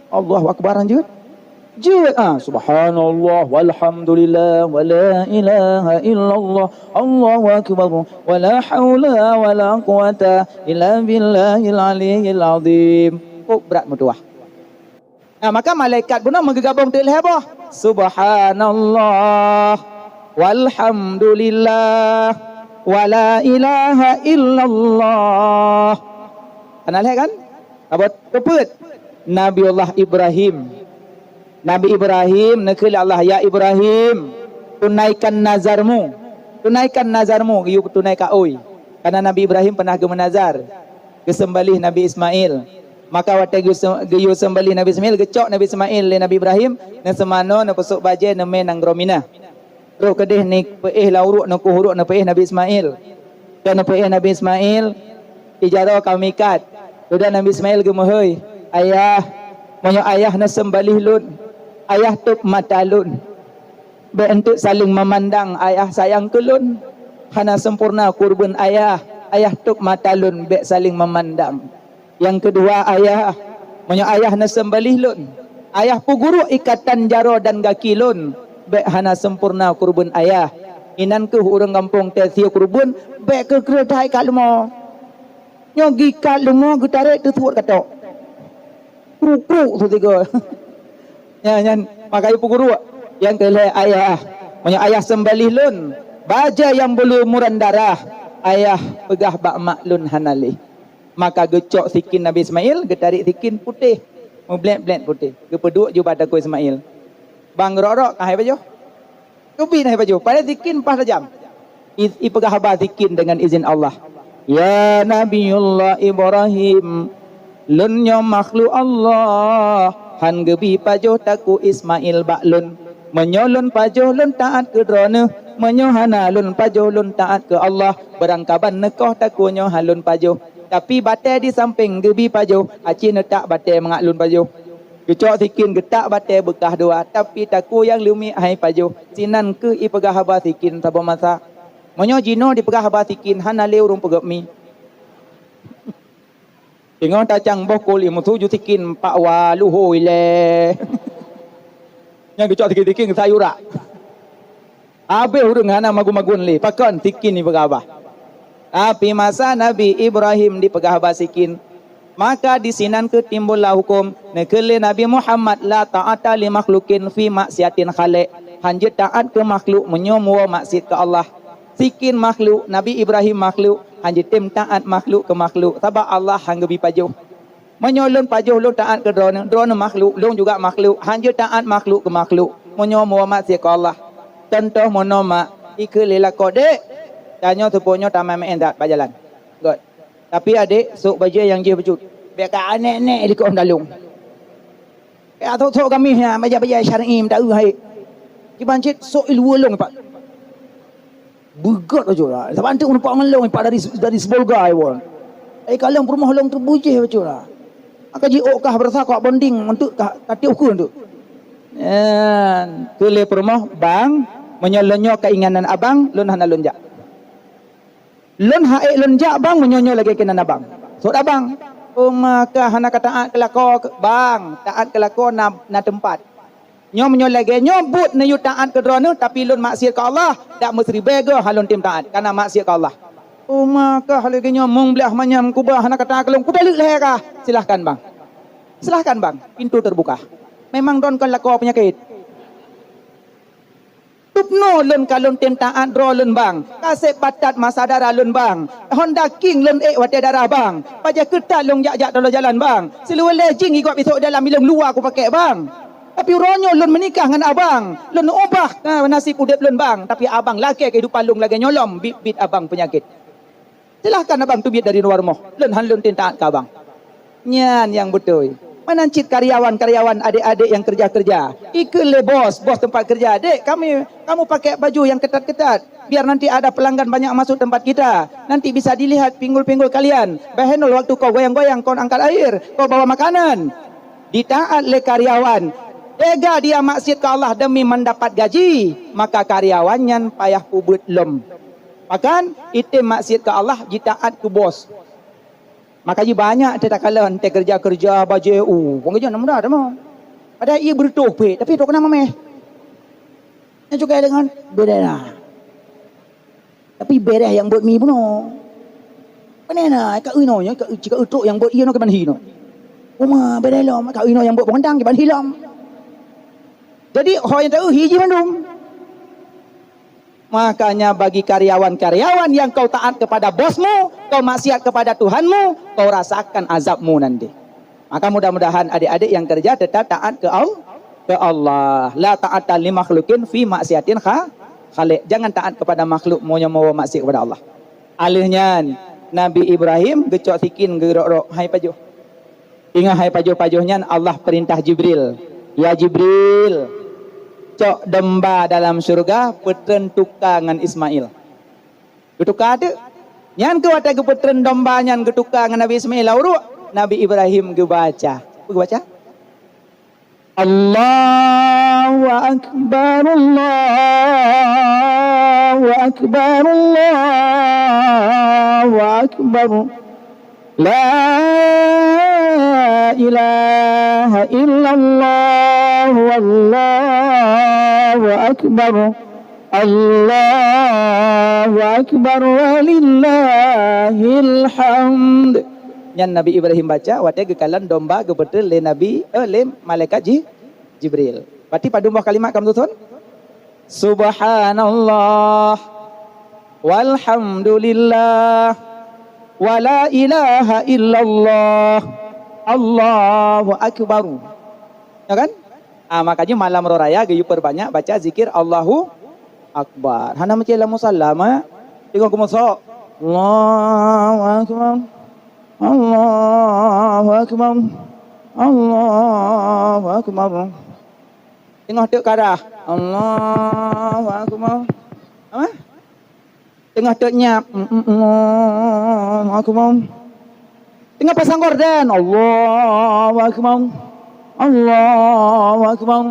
Allahu Akbar hanjeuet. Jeuet, ah, subhanallah, walhamdulillah, wala ilaha illallah, Allahu Akbar, wala haula wala quwwata illa billahil aliyil azim. Kok brat meutuah. Nah, maka malaikat bunoe meugeugabong teuk lhèe boh. Subhanallah, walhamdulillah, wala ilaha illallah. Hana lhèe kan? Saboh teupeuet. Nabiullah Ibrahim. Nabi Ibrahim neukheun lé Allah, "Ya Ibrahim, tunaikan nazarmu. Tunaikan nazarmu," geuyue tunaikan ôi. Karena Nabi Ibrahim pernah geumeunazar, geuseumbelih Nabi Ismail. Maka watèe geuse-, geuyue seumbelih Nabi Ismail, geucok Nabi Ismail lé Nabi Ibrahim, neuseumanoe, neupeusôk bajèe, neumè nanggroe Mina. Trok keudeh neupeuéh lam uruek, neukoh uruek, neupeuéh Nabi Ismail. Watèe neupeuéh Nabi Ismail, ijaroe ka meuikat. Udah Nabi Ismail geumeuhôi, "Ayah, meunyoe ayah neuseumbelih lôn, ayah tôb mata lôn. Bèk eunteuk saléng meumandang, ayah sayang keu lôn. Hana sempurna keureubeuen ayah, ayah tôb mata lôn, bèk saléng meumandang." Nyang keudua, ayah, meunyoe ayah neuseumbelih lôn, ayah peuguruek ikatan jaroe dan gaki lôn, bèk hana sempurna keureubeuen ayah. Inan kheueh ureueng gampông teusie keureubeuen, bèk keu kreueh that ikat leumo. Nyoe geuikat leumo geutarek teusuet katok. Kruk-kruk su tiga. Nyan, nyan, maka ipeuguruek. Nyang keulhèe ayah, meunyoe ayah seumbelih lôn, bajèe nyang beulumuran darah, ayah peugah bak mak lôn hana lé. Maka geucok sikin Nabi Ismail, geutarék sikin putéh, meublét-blét putéh, geupeuduek ju bak takue Ismail. Bang rok-rok ka hai pajoh. Keubi na hai pajoh, padahai sikin paih tajam. I, ipeugah haba sikin deungon izin Allah. "Ya Nabiullah Ibrahim, lôn nyoe makhluk Allah, han geubi pajoh takue Ismail bak lôn. Meunyoe lôn pajoh, lôn taát keu droeneuh. Meunyoe hana lôn pajoh, lôn taát keu Allah. Beurangkaban neukoh takue nyoe han lôn pajoh." Tapi batèe di sampéng geubi pajoh, aci neutak batèe mangat lôn pajoh. Geucok sikin geutak batèe beukah dua, tapi takue nyang leumiek hai pajoh. Sinan kheueh ipeugah haba sikin saboh masa. Meunyoe jinoe dipeugah haba sikin, hana lé ureueng peugöt mi. Teungoh tacang boh kol imusoh ju sikin pak wa luhôi lé. Nyang geucok tiki-tiki geusayurak. Habéh ureuëng hana magun-magun lé, pakon sikin jipeugah haba. Tapi masa Nabi Ibrahim jipeugah haba sikin, maka disinan kheueh timbullah huköm, neukheun lé Nabi Muhammad, "La ta'ata li makhluqin fi maksiatin khaliq." Hanjeuet taát keu makhluk meunyoe meuwoe maksiat keu Allah. Sikin makhluk, Nabi Ibrahim makhluk, hanjeuet tem taát makhluk keu makhluk, sabab Allah han geubi pajoh. Meunyoe lôn pajoh lôn taát keu droeneuh, droeneuh makhluk, lôn juga makhluk, hanjeuet taát makhluk keu makhluk, meunyoe meuwoe maksiat keu Allah. Contoh meunoe mak, ikheun lé lakoe, "Dek, tanyoe seupôt nyoe tamai meu'en that bak jalan." Göt. Tapi adek, sôk bajée nyang jih bacut. Bék ka aneuk-neuk di kong dalong. Bék sôk-sôk gamis nyan, bajée-bajée syar'i meudaeu hai. Kiban cit sôk iluwa lôn pat. Beugöt bacut lah. Sabab anteuk meunumpak ngon lôn, pat dari, dari Sibolga ai won. Ai kalon peurumoh lôn teubujéh bacut lah. Maka jiôk kah beurasa kok bonding, anteuk kah, ka tiôh keuh anteuk. Nyan, kheun lé peurumoh, "Bang, meunyoe lôn nyoe keinginan abang, lôn hana lôn jak." Lôn han ék lôn jak bang, meunyoe nyoe lagée keunan abang. Sôk abang. Oh, maka hana ka taát keu lakoe bang, taát keu lakoe na, na teumpat. Nyoe meunyoe lagée nyoe buet neuyue taát keu droeneuh, tapi lôn maksiat keu Allah, dak meusiribée goe han lôn tem taát, kana maksiat keu Allah. Oh, maka lagée nyoe meumblah manyam kuba hana ka taát keu lôn, kutaleuek lhée kah. Silahkan bang. Silahkan bang, pintu terbuka. Memang droen kon lakoe peunyakét. Tupno lôn ka lôn tem taát droe lôn bang, kaseb patat masa dara lôn bang, Honda King lôn ék watée dara bang, bajée keutat lôn jak-jak taloe jalan bang, siluweue lé jing igob isôk dalam ilong luwa kupakée bang. Tapi uroe nyoe lôn meunikah ngon abang, lôn ubah, eh, naseb udeb lôn bang, tapi abang lakée keuhidupan lôn lagée nyoe lom, biet-biet abang peunyakét. Silahkan abang teubiet dari luwa rumoh. Lôn han lôn tem taát keu abang. Nyan nyang beutôi. Meunan cit karyawan-karyawan, adek-adek nyang keureuja-keureuja. Ikheun lé bos, bos teumpat keureuja, "Dek, kami, kamu pakai baju yang ketat-ketat. Biar nanti ada pelanggan banyak masuk tempat kita. Nanti bisa dilihat pinggul-pinggul kalian. Bahenol waktu kau goyang-goyang, kau angkat air, kau bawa makanan." Ditaát lé karyawan. Teuga dia maksiat keu Allah demi mendapat gaji, maka karyawan nyan payah peubuet lom. Bahkan, item maksiat keu Allah jitaát keu bos. Maka jih banyak teuh takalon teuh keureuja-keureuja bajée u, peungeujeuen muda teuma. Padahai ie beureutoh phet, tapi trok keunan mameh. Nyang cukai deungon, "Beda na." Tapi bereh nyang bot mi bunoe. Pane na, ka inoe nyoe, ka, ka utok nyang bot ie nyoe keuban hi nyoe. Uma, beda lom, ka inoe nyang bot peukantang keuban hi lom. Jadi, ho nyang teu hi jih mandum. Makanya bagi karyawan-karyawan yang kau taat kepada bosmu, kau maksiat kepada Tuhanmu, kau rasakan azabmu nanti. Maka mudah-mudahan adik-adik yang kerja tetap taat ke Al-, ke Allah. La ta'ata li makhlukin fi maksiatin kha-, khaliq. Jangan taat kepada makhluk meunyoe maksiat kepada Allah. Aleuh nyan, Nabi Ibrahim geucok sikin geurok-rok hai pajoh. Teungoh hai pajoh-pajoh nyan Allah peurintah Jibril, "Ya Jibril, cok domba dalam syeuruga peutreun tuka ngon Ismail." Geutuka teuk. Nyan keuh watée geupeutreun domba nyan geutuka ngon Nabi Ismail lam uruek, Nabi Ibrahim geubaca. Peue geubaca? Allahu akbar, Allahu akbar, Allahu akbar. La ilaha illallah, wallahu akbar. Allahu akbar, walillahil hamd. Nyan Nabi Ibrahim baca watée geukalon domba geupeutreun lé Nabi, eh, lé malaikat Ji-, Jibril. Berarti padum boh kalimat ka meususon? Subhanallah, walhamdulillah, wala ilaha illallah, Allahu akbar. Ya kan? Ah, makanya malam roh raya geuyue perbanyak baca zikir Allahu Akbar. Hana meucéh lam musalla, ma? Teungoh geumeusoe. Allahu Akbar. Allahu Akbar. Allahu Akbar. Teungoh teuk karah. Allahu Akbar. Apa? Teungoh teuk nyak. Mm, mm, Allahu Akbar. Teungoh pasang gorden. Allahu Akbar. Allahu Akbar.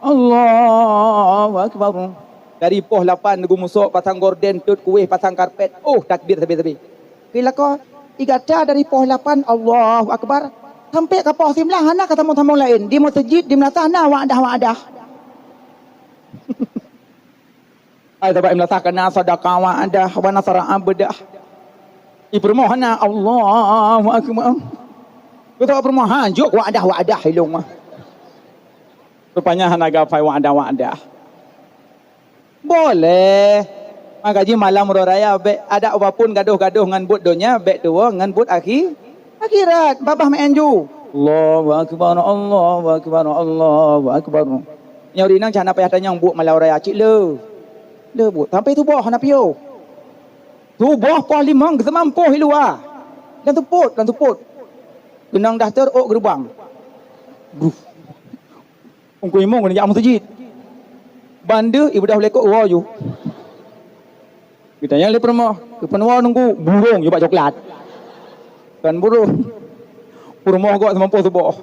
Allahu Akbar. Dari poh lapan geumeusoe pasang gorden, tot kuéh, pasang karpet. Oh, takbir sabe-sabe. Keu lakoe, di gata dari poh lapan, Allahu Akbar, sampai ka poh simblah hana ka sambung-sambung laén. Di meuseujid, di meulasah na wa'dah-wa'dah. Ai, sabab meunasah keu na sadaka wa'dah wa nasara abdah. Ipeurumoh hana, Allahu Akbar. Beutôi peurumoh, ha, jok wa'dah-wa'dah ilong mah. Rupanya hana gapai wa'dah-wa'dah. Boleh. Maka jih malam uroe raya bék adak apapun gadoh-gadoh ngon buet donya, bék tuwoe ngon buet akhi-, akhirat. Babah meu'en ju. Allahu Akbar, Allahu Akbar, Allahu Akbar. Nyoe rinang cah na payah tanyong buet malam uroe raya cit le. Le buet sampai tuboh hana piôh. Tuboh poh limong geuseumampôh i luwa. Dan tupot, dan tupot. Geunong daster ôk geurubang. Bruh. Ungku imum keuneuk jak meuseujid. Ban deuh ibadah lé kok woe ju. Geutanyong lé peurumoh, "Keupeue woe nunggu?" "Burông ju bak coklat." Kan burông. Peurumoh gok seumampôh suboh.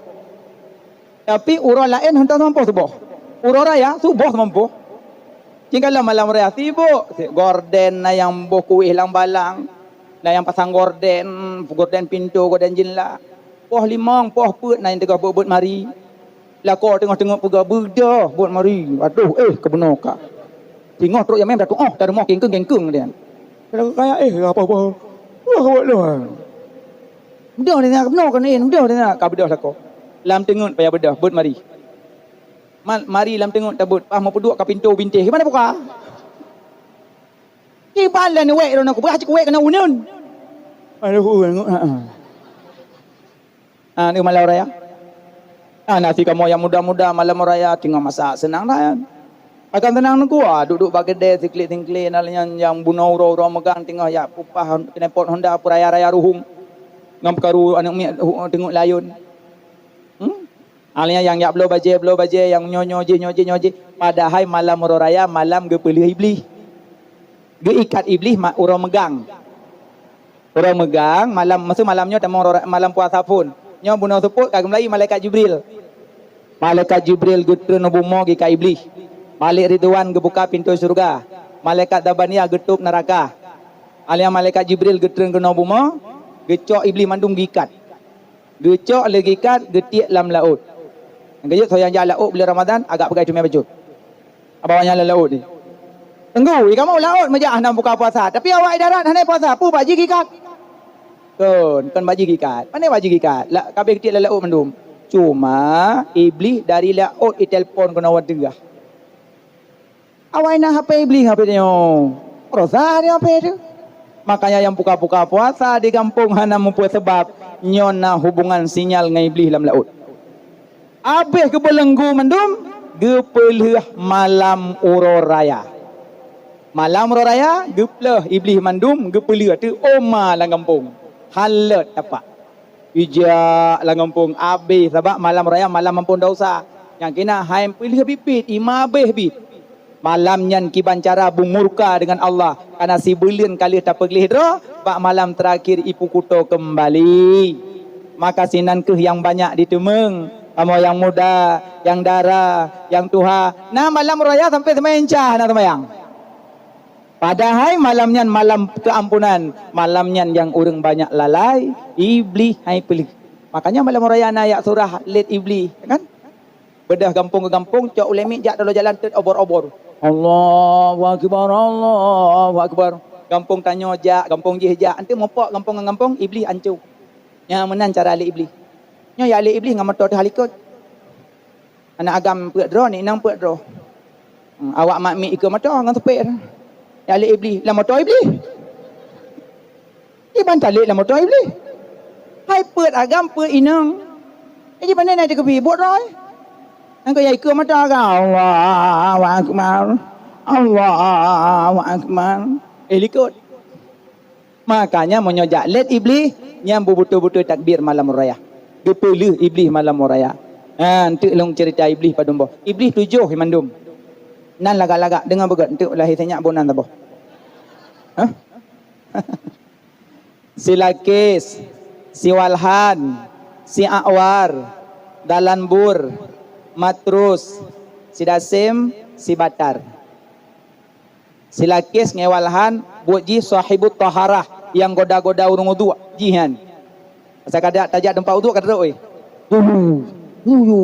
Tapi uroe laén hana seumampôh suboh. Uroe raya suboh seumampôh. Jingkalon malam raya sibuk, gorden na nyang boh kuéh lam balang, na nyang pasang gorden, gorden pintoe, gorden jendela. Poh limong, poh peuet na nyang teungoh beuet-beuet mari. Lakoe teungoh-teungoh peugah, "Beudôh, beuet mari." Adoh, eh, keubunoe ka. Singoh trok jamé beuratu'oh, tarumoh kengkeung-kengkeung dia. Kalau kaya, eh, apa-apa. Wah, wah, wah. Beudôh dia nak, keubunoe ka neuen, beudôh dia nak, ka beudôh lakoe. Lam teungeut payah beudôh, beuet mari. Ma-, mari lam teungeut tabeuet, paih meupeuduek ka pintoe bintéh. Gimana buka? Kiban lé neuwek droeneuh, kupeugah cit kuwek keunoe uneun. Aduh, ha, ha. Ah, ni malam raya. Ah, nasi kamoe nyang muda-muda malam raya teungoh masa seunang dah. Akan seunang neukuah, duek-duek bak keudè siklik-siklik, na lé nyan nyang bunoe uroe-uroe meugang teungoh jak peupah knalpot Honda peuraya-raya ruhueng. Ngon peukaru aneuk miet hu-, teungeut layon. Hmm? Ah, lé nyan nyang jak bloe bajèe, bloe bajèe, nyang nyoe-nyoe jih, nyoe jih, nyoe jih. Padahai malam uroe raya malam geupeulheueh Iblih. Geuikat Iblih ma-, uroe meugang. Uroe meugang, malam, maksud malam nyoe tamong uroe, malam puasa phon. Nyoe bunoe seupôt ka geumulai malaikat Jibril. Malaikat Jibril geutreun u bumoe geuikat Iblih. Malik Ridwan geubuka pintoe syeuruga. Malaikat Zabaniyah geutôb neuraka. Akhé nyan malaikat Jibril geutreun keunoe bumoe, geucok Iblih mandum geuikat. Geucok lé geuikat, geutiek lam laôt. Nyang keujeuet soe nyang jak laôt buleuen Ramadhan, agak peugah teumé bacut. Abang nyang lam laôt ni. Teunggu, i kamoe laôt meujak hana buka puasa, tapi awak i darat hana puasa, peue bak jih geuikat? Kon, kon bak jih geuikat. Pane bak jih geuikat? La, ka abéh geutiek lam laôt mandum. Cuma Iblih dari laôt itelepon keunoe watèe. Awai na H P Iblih H P nyoe. Rosa di H P tu. Makanya nyang buka-buka puasa di gampông hana mupeue sabab nyoe na hubungan sinyal ngon Iblih lam laôt. Abéh geubelenggu mandum, geupeulheueh malam uroe raya. Malam uroe raya, geupleueh Iblih mandum, geupeulheueh teuh oma lam gampông. Hana lé tapak. Ijak lam gampông abéh, sabab malam raya malam amphon desya. Nyang keunan hai peulheueh biet-biet, ima abéh biet. Malam nyan kiban cara beumurka deungon Allah, kareuna sibuleuen ka lheueh tapeugleh droe, bak malam teurakhir ipeukuto keumbali. Maka sinan kheueh nyang banyak jiteumeung, kamoe nyang muda, nyang dara, nyang tuha, na malam raya sampoe seumayang Isya hana seumayang. Padahai malam nyan malam keuampunan, malam nyan nyang ureuëng banyak lalai, Iblih hai peulheueh. Makanya malam raya na jak surah lét Iblih, kan? Beudôh gampông keu gampông, cok ulée miet jak taloe jalan teut obor-obor. Allahu akbar, Allahu akbar. Gampông tanyoe jak, gampông jéh jak, eunteuk mupok gampông ngon gampông, Iblih ancô. Nyan meunan cara lé Iblih. Nyoe jak lé Iblih ngon moto teuh likot. Aneuk agam peuet droe, aneuk inong peuet droe. Hmm, awak mak miet ikeue moto ngon supet. Jak lé Iblih, lam moto Iblih. Iban talét lam moto Iblih. Hai peuet agam peuet inong. Jadi pane na dikeubri buet droe. Nyang keu ikeue moto agam. Allahu akbar. Allahu akbar. Eh, likot. Makanya meunyoe jak lét Iblih, nyan beubeutôi-beutôi takbir malam raya. Geupeulheueh Iblih malam raya. Ha, eunteuk lôn ceurita Iblih padum boh. Iblih tujoh mandum. Nan lagak-lagak deungon beugét eunteuk lahé sinyak boh nan saboh. Hah? Si Lakis, si Walhan, si Akwar, Dalan Bur, Matrus, si Dasem, si Batar. Si Lakis ngon Walhan, buet jih sahibut taharah nyang goda-goda ureuëng uduk jih nyan. Masa ka tajak teumpat uduk ka trok, eh. Yu, yu, yu, yu.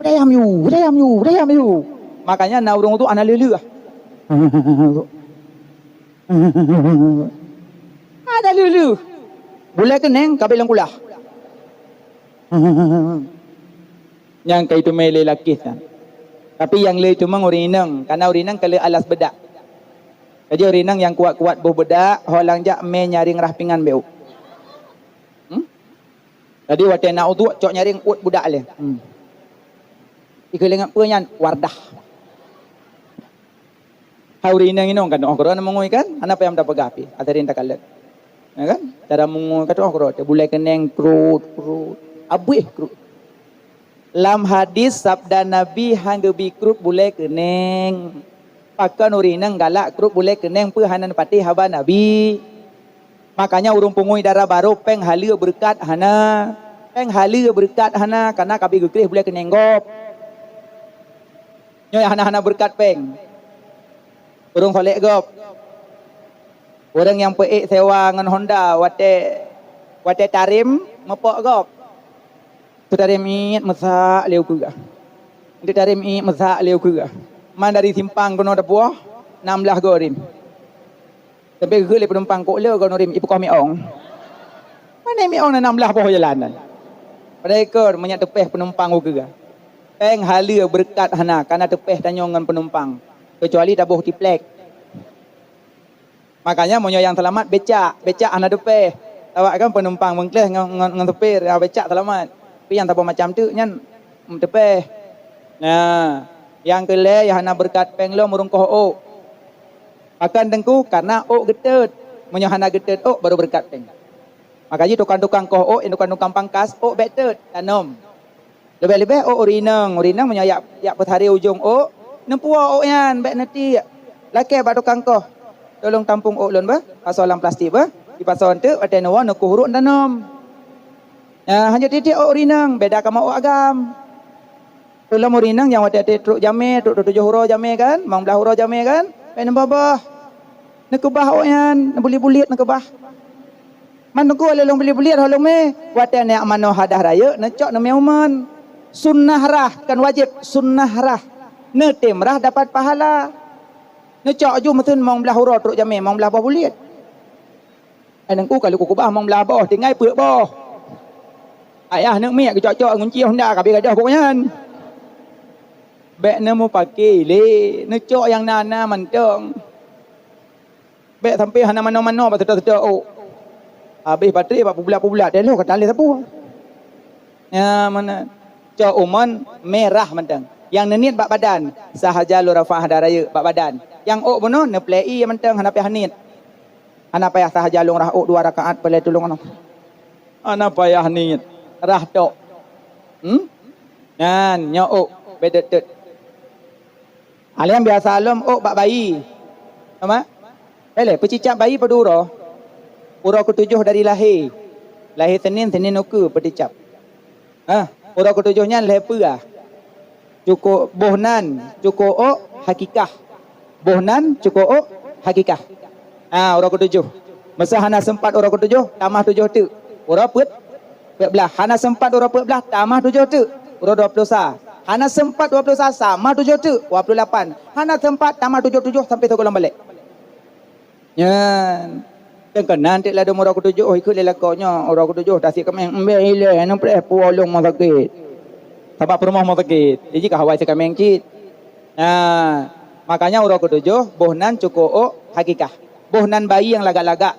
Dayam yu, dayam yu, dayam yu. Makanya na ureuëng uduk hana lheueh-lheueh. Ada lheuh-lheuh. Bulèe keuneng ka abéh lam kulah. Nyang ka iteumé lé lakèe nyan. Tapi nyang lé iteumé ureueng inong, karena ureueng inong ka lheuh alas beudak. Jadi ureueng inong nyang kuat-kuat boh beudak, ho lam jak mé nyaring rah pingan beu. Hmm? Jadi watèe na uduk, cok nyaring uet beudak lé. Hmm. Ikeu lé ngon peue nyan, Wardah. Hai ureueng inong-inong kan, oh keudroe na meungui kan, hana payah tapeugah pih, ata rin takalon. Ya kan? Cara meungui ka tu'oh keudroe, bulèe keuneng krut, krut. Abéh krut. Lam hadis sabda Nabi, "Han geubi krut bulèe keuneng." Pakon ureueng inong galak krut bulèe keuneng, peue hana neupatéh haba Nabi. Makanya ureueng peungui dara barô péng haleue beureukat hana. Péng haleue beureukat hana, karena ka abéh geukreh bulèe keuneng gob. Nyoe hana-hana beureukat péng. Ureueng solek gob. Ureueng nyang peuék sewa ngon Honda watèe, watèe tarém meupok gob. Teutarém iet meusak lé ukeue gah. Teutarém iet meusak lé ukeue gah. Man dari simpang keunoe tapuwoe, nam blah goe rém. Sampai geukheun lé penumpang, "Kok le goe rém ipeukoh miong?" Mana miong na nam blah boh jalan nyan. Padahai kon meunyo teupéh penumpang ukeue gah. Péng haleue beureukat hana, kana teupéh tanyoe ngon penumpang, keucuali taboh tiplek. Makanya meunyoe nyang seulamat becak, becak hana teupéh. Awak kan penumpang meungkléh ngon, ngon, ngon supir, ya, becak seulamat. Tapi nyang saboh macam teuk nyan, mm, teupéh. Nah, nyang keu lhèe nyang hana beureukat péng lom ureueng koh ôk. Pakon Teungku? Karena ôk geutot. Meunyoe hana geutot ôk, baru beureukat péng. Makajih tukang-tukang koh ôk, nyang tukang-tukang pangkas, ôk bèk tot, tanom. Leubeh-leubeh ôk ureueng inong, ureueng inong meunyoe jak, jak peusaré ujong ôk, neupuwoe ôk nyan, bèk neutiek. Lakèe bak tukang koh, "Tolong tampung ôk lôn beuh, pasoe lam plastik beuh." Jipasoe teuk, watèe neuwoe neukoh rot tanom. Nah, hana tiek-tiek ôk ureueng inong, beda kamoe ôk agam. Peulom ureueng inong nyang watèe trok jamé, trok tujoh uroe jamé kan, limong blah uroe jamé kan, bèk neuboh-boh. Neukeubah ôk nyan, neubuliet-buliet neukeubah. Man teungku lôn buliet-buliet ho lôn mé, watèe neujak manoe hadah rayeuk, neucok neumé umon. Sunnah rhah, kon wajéb, sunnah rhah. Neutem rhah dapat pahala. Neucok ju meuteun limong blah uroe trok jamé, limong blah boh buliet. Ai teungku ka lheueh kukeubah limong blah boh, tinggai peuet boh. Ayah neuk miet geucok-cok ngunci honda ka abéh gadôh buet nyan. Bèk neumupaké lé, neucok nyang na-na mantong. Bèk sampoe hana manoe-manoe bak seutôt-seutôt ôk. Abéh batré bak peubulat-peubulat, teuh lheueh ka talèh sapeue. Nyan meunan. Cok umon mé rhah mantong. Nyang neuniet bak badan, sahaja lôn rafah hadah rayeuk bak badan. Nyang ôk bunoe neuplei mantong hana payah niet. Hana payah sahaja lôn rhah ôk dua rakaat peulai tulông aneuk. Hana payah niet, rhah tok. Hmm? Nyan, nyoe ôk, bèk tot-tot. Alèh biasa lom ôk bak bayi. Sama? Bèk lé, peucicap bayi padum uroe? Uroe keutujoh dari lahé. Lahé Senin, Senin ukeue peucicap. Hah, uroe keutujoh nyan lhèe peue ah. Cukôp boh nan, cukôp ôk, hakikah. Boh nan, cukôp ôk, hakikah. Ah, uroe keutujoh. Meuseu hana seumpat uroe keutujoh, tamah tujoh teuk. Uroe peuet, peuet blah. Hana seumpat uroe peuet blah, tamah tujoh teuk. Uroe dua ploh sa. Hana seumpat dua ploh sa, tamah tujoh teuk. Dua ploh lapan. Hana seumpat, tamah tujoh tujoh sampoe sigohlom balek. Nyan. Kan keunan teuk ladôm uroe keutujoh, ikheun lé lakoe nyoe, uroe keutujoh tasie kaméng, embek ilèe, neupreh puwoe lôn rumoh sakét. Sabab peurumoh rumoh sakét. Jadi ka hawai sie kaméng cit. Nah, makanya uroe keutujoh, boh nan cukôp ôk hakikah. Boh nan bayi nyang lagak-lagak.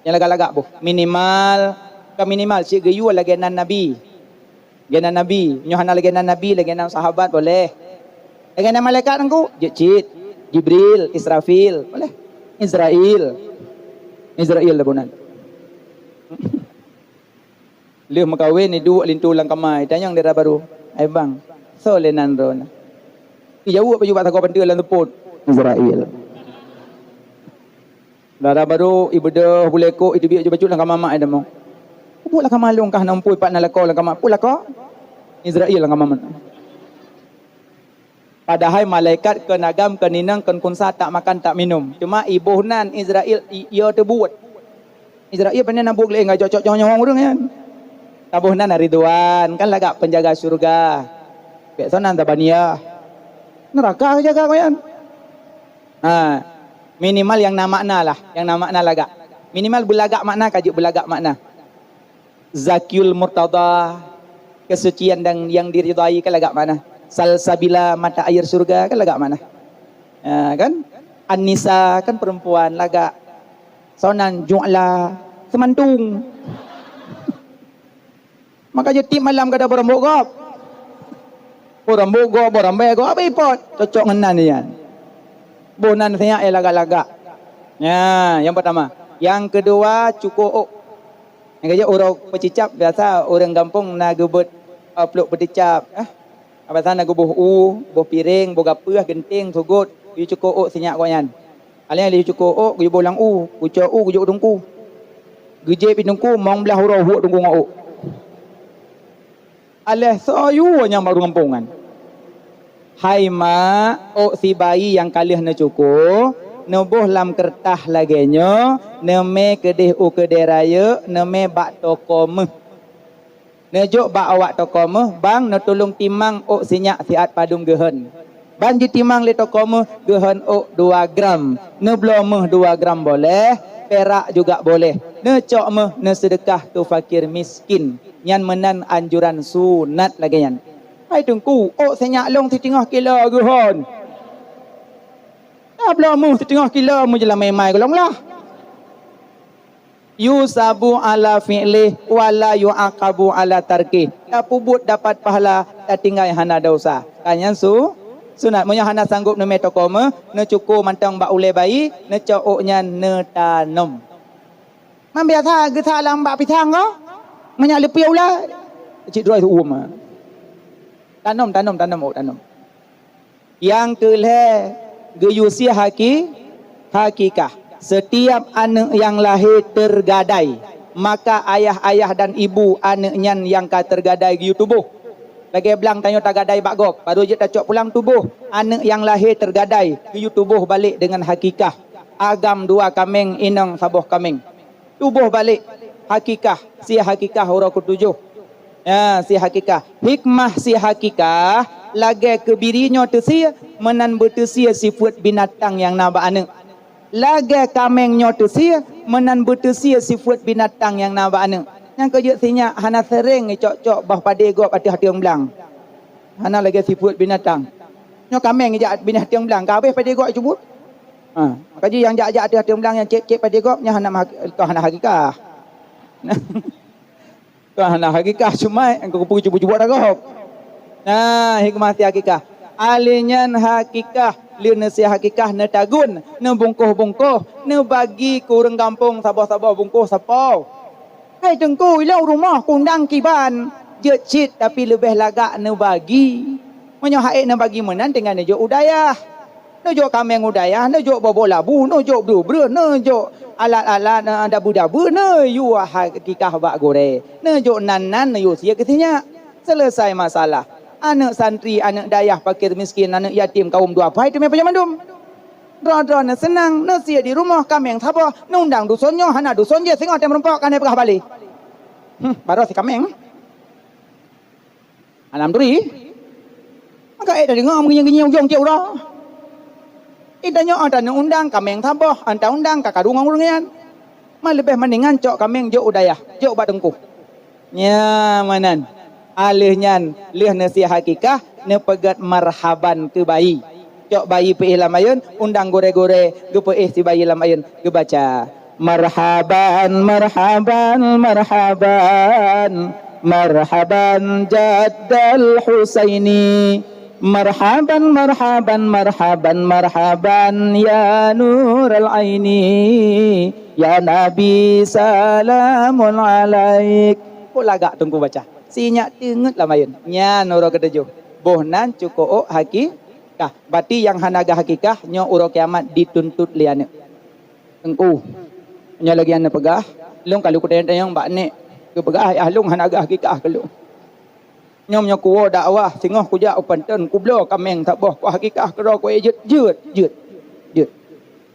Nyang lagak-lagak boh. Minimal, ka minimal, cit geuyue lagèe nan Nabi. Lagèe nan Nabi, nyoe hana lagèe nan Nabi, lagèe nan sahabat boleh. Lagèe nan malaikat teungku, jeuet cit, Jibril, Israfil, boleh. Izrail. Izrail lah bunan. Lheueh meukawen, iduek linto lam kama, itanyong dara barô, "Hai bang, soe lé nan droeneuh?" Ijaweueb laju bak sagoe panteue lam seupôt, "Izrail." Dara barô ibeudôh bulèe kôk, iteubiet ju bacut lam kama mak ai tamong. Peue lam kama lôn kah na umpui pat na lakoe lam kama? Peue lakoe? Izrail lam kama mak. Padahai malaikat kon agam, kon inong, kon kunsa, tak makan, tak minum. Cuma iboh nan Izrail i-, yo teubuet. Izrail pane na buet lé enggak cocok nyoe ureueng nyan. Taboh nan Ridwan, kan lagak penjaga syurga. Bèk soe nan Zabaniyah. Neuraka jaga ko nyan. Ha. Minimal nyang na makna lah, nyang na makna lagak. Minimal beulagak makna, ka jeuet beulagak makna. Zakiul murtada, kesucian dan yang diridai, kan lagak makna. Salsabila, mata air surga, kan lagak makna. Ya, kan? An-nisa, kan perempuan, lagak. Sonan, ju'la, seumantung. Maka jeuet tiep malam kada beurambot gob. Beurambot gob, beurambot gob, abéh pot. Cocok ngon nan nyan. Boh nan sinyak ya lagak-lagak. Nya, nyang pertama. Nyang keudua, cuko ôk. Nyang keujeuet uroe peucicab, biasa ureuëng gampông na geubeuet, eh, pluek peuticab, eh. Biasa na geuboh u, boh piréng, boh gapeuh, geunteng, sugot, yue cuko ôk sinyak gobnyan. Alèh lheueh cuko ôk, geuyue boh lam u, geucok u, geujok u teungku. Geujép i teungku, mong blaih uroe huwok teungku ngon ôk. Alèh soe yue nyang barô gampông nyan. Hai mak, ôk sibayi nyang ka lheueh neucuko, neuboh lam keureutah lagèe nyoe, neumè keudeh u keudè rayeuk, neumè bak toko méuh. Neujok bak awak toko méuh, bang neutulông timang ôk sinyak siat padum geuhon. Ban jitimang lé toko méuh geuhon ôk dua gram, neubloe méuh dua gram boleh, pirak juga boleh. Neucok méuh neuseudeukah keu fakir miskin. Nyan meunan anjuran sunat lagèe nyan. Hai teungku, ôk sinyak lôn siteungoh kilo geuhon. Neubloe méuh siteungoh kilo meujeulamai-mai gohlom lah. Yusabu ala fi'lih wa la yu'aqabu ala tarkih. Tapeubuet dapat pahala, tatinggai hana desya. Ka nyan su-, sunat. Meunyoe hana sanggob neumè toko méuh, neucuko mantong bak ulèe bayi, neucok ôk nyan neutanom. Man biasa geusak lam bak pisang ko, meunyoe leupie ulèe, cit droe su-, uem. Tanom, tanom, tanom, ôk tanom. Nyang keu lhèe, geuyue sie haki-, hakikah. Setiap aneuëk nyang lahé teugadai, maka ayah-ayah dan ibu aneuëk nyan nyang ka teugadai geuyue tuboh. Lagèe blang tanyoe tagadai bak gob, barô jeuet tacok pulang tuboh. Aneuëk nyang lahé teugadai geuyue tuboh balek deungon hakikah. Agam dua kaméng, inong saboh kaméng. Tuboh balek hakikah, sie hakikah uroe keutujôh. Ya, sie hakikah. Hikmah sie hakikah, lagèe keu biri nyoe teusie, meunan beuteusie sifeuet binatang nyang na bak aneuëk. Lagèe kaméng nyoe teusie, meunan beuteusie sifeuet binatang nyang na bak aneuëk. Nyang keujeuet sinyak hana seuréng icok-cok boh padé gob ateueh ateueng blang. Hana lagèe sifeuet binatang. Nyoe kaméng jak binatang blang, ka habéh padé gob icubuet. Ha, maka jih nyang jak-jak ateueh ateueng blang nyang cék-cék padé gob, nyan hana mah-, hana hakikah. Ka hana hakikah, cuma engkau kupeue cubuet-cubuet dah gob. Nah, hikmah sie hakikah. Alèh nyan hakikah, lheueh neusie hakikah neutagun, neubungkoh-bungkoh, neubagi keu ureuëng gampông saboh-saboh bungkoh sapo. Hai teungku, ilôn rumoh kundang kiban, jeuet cit tapi leubeh lagak neubagi. Meunyoe ha'ék neubagi meunan, tinggai neujok u dayah. Neujok kaméng u dayah, neujok bobo labu, neujok breueh-breueh, neujok alat-alat, eh, dabu-dabu, neuyue hakikah bak gurèe. Neujok nan-nan, neuyue sie keu sinyak. Seuleusai masalah. Aneuëk santri, aneuëk dayah, fakir miskin, aneuëk yatim, kaum duafa, teumé pajoh mandum. Droe-droe neuseunang, neusie di rumoh, kaméng saboh, neundang duson nyoe, hana duson jéh, singoh tém meurumpok, ka neupeugah balé. Hmm, baroe si kaméng. Alhamdulillah. Maka ék tadeungoe meungieng-ngieng ujong cit uroe. Ita nyoe ata neuundang kaméng saboh, anta undang ka karu ngon ureuëng nyan. Ma leubeh mendingan cok kaméng jok u dayah, jok bak teungku. Nya meunan. Aleuh nyan, lheueh neusie hakikah, neupeugét marhaban keu bayi. Cok bayi peuéh lam ayeueng, undang gurèe-gurèe geupeuéh si bayi lam ayeueng, geubaca, "Marhaban, marhaban, marhaban, marhaban jaddal Husaini. Marhaban, marhaban, marhaban, marhaban ya nural aini. Ya Nabi salamun alaik." Kok lagak teungku baca? Sinyak teungeut lam ayeueng. Nyan uroe keutujôh. Boh nan cuko ôk haki- kah. Bati nyang hana geuhakikah, nyoe uroe kiamat dituntut lé aneuëk. Teungku, nyoe lagèe nyang neupeugah, lôn ka lheueh kutanyong-tanyong bak nek, geupeugah ayah lôn hana geuhakikah keu lôn. Nyoe meunyoe kuwoe dakwah, singoh kujak u Panton, kubloe kaméng saboh, kuhakikah keudroe, kuék jeuet, jeuet, jeuet, jeuet.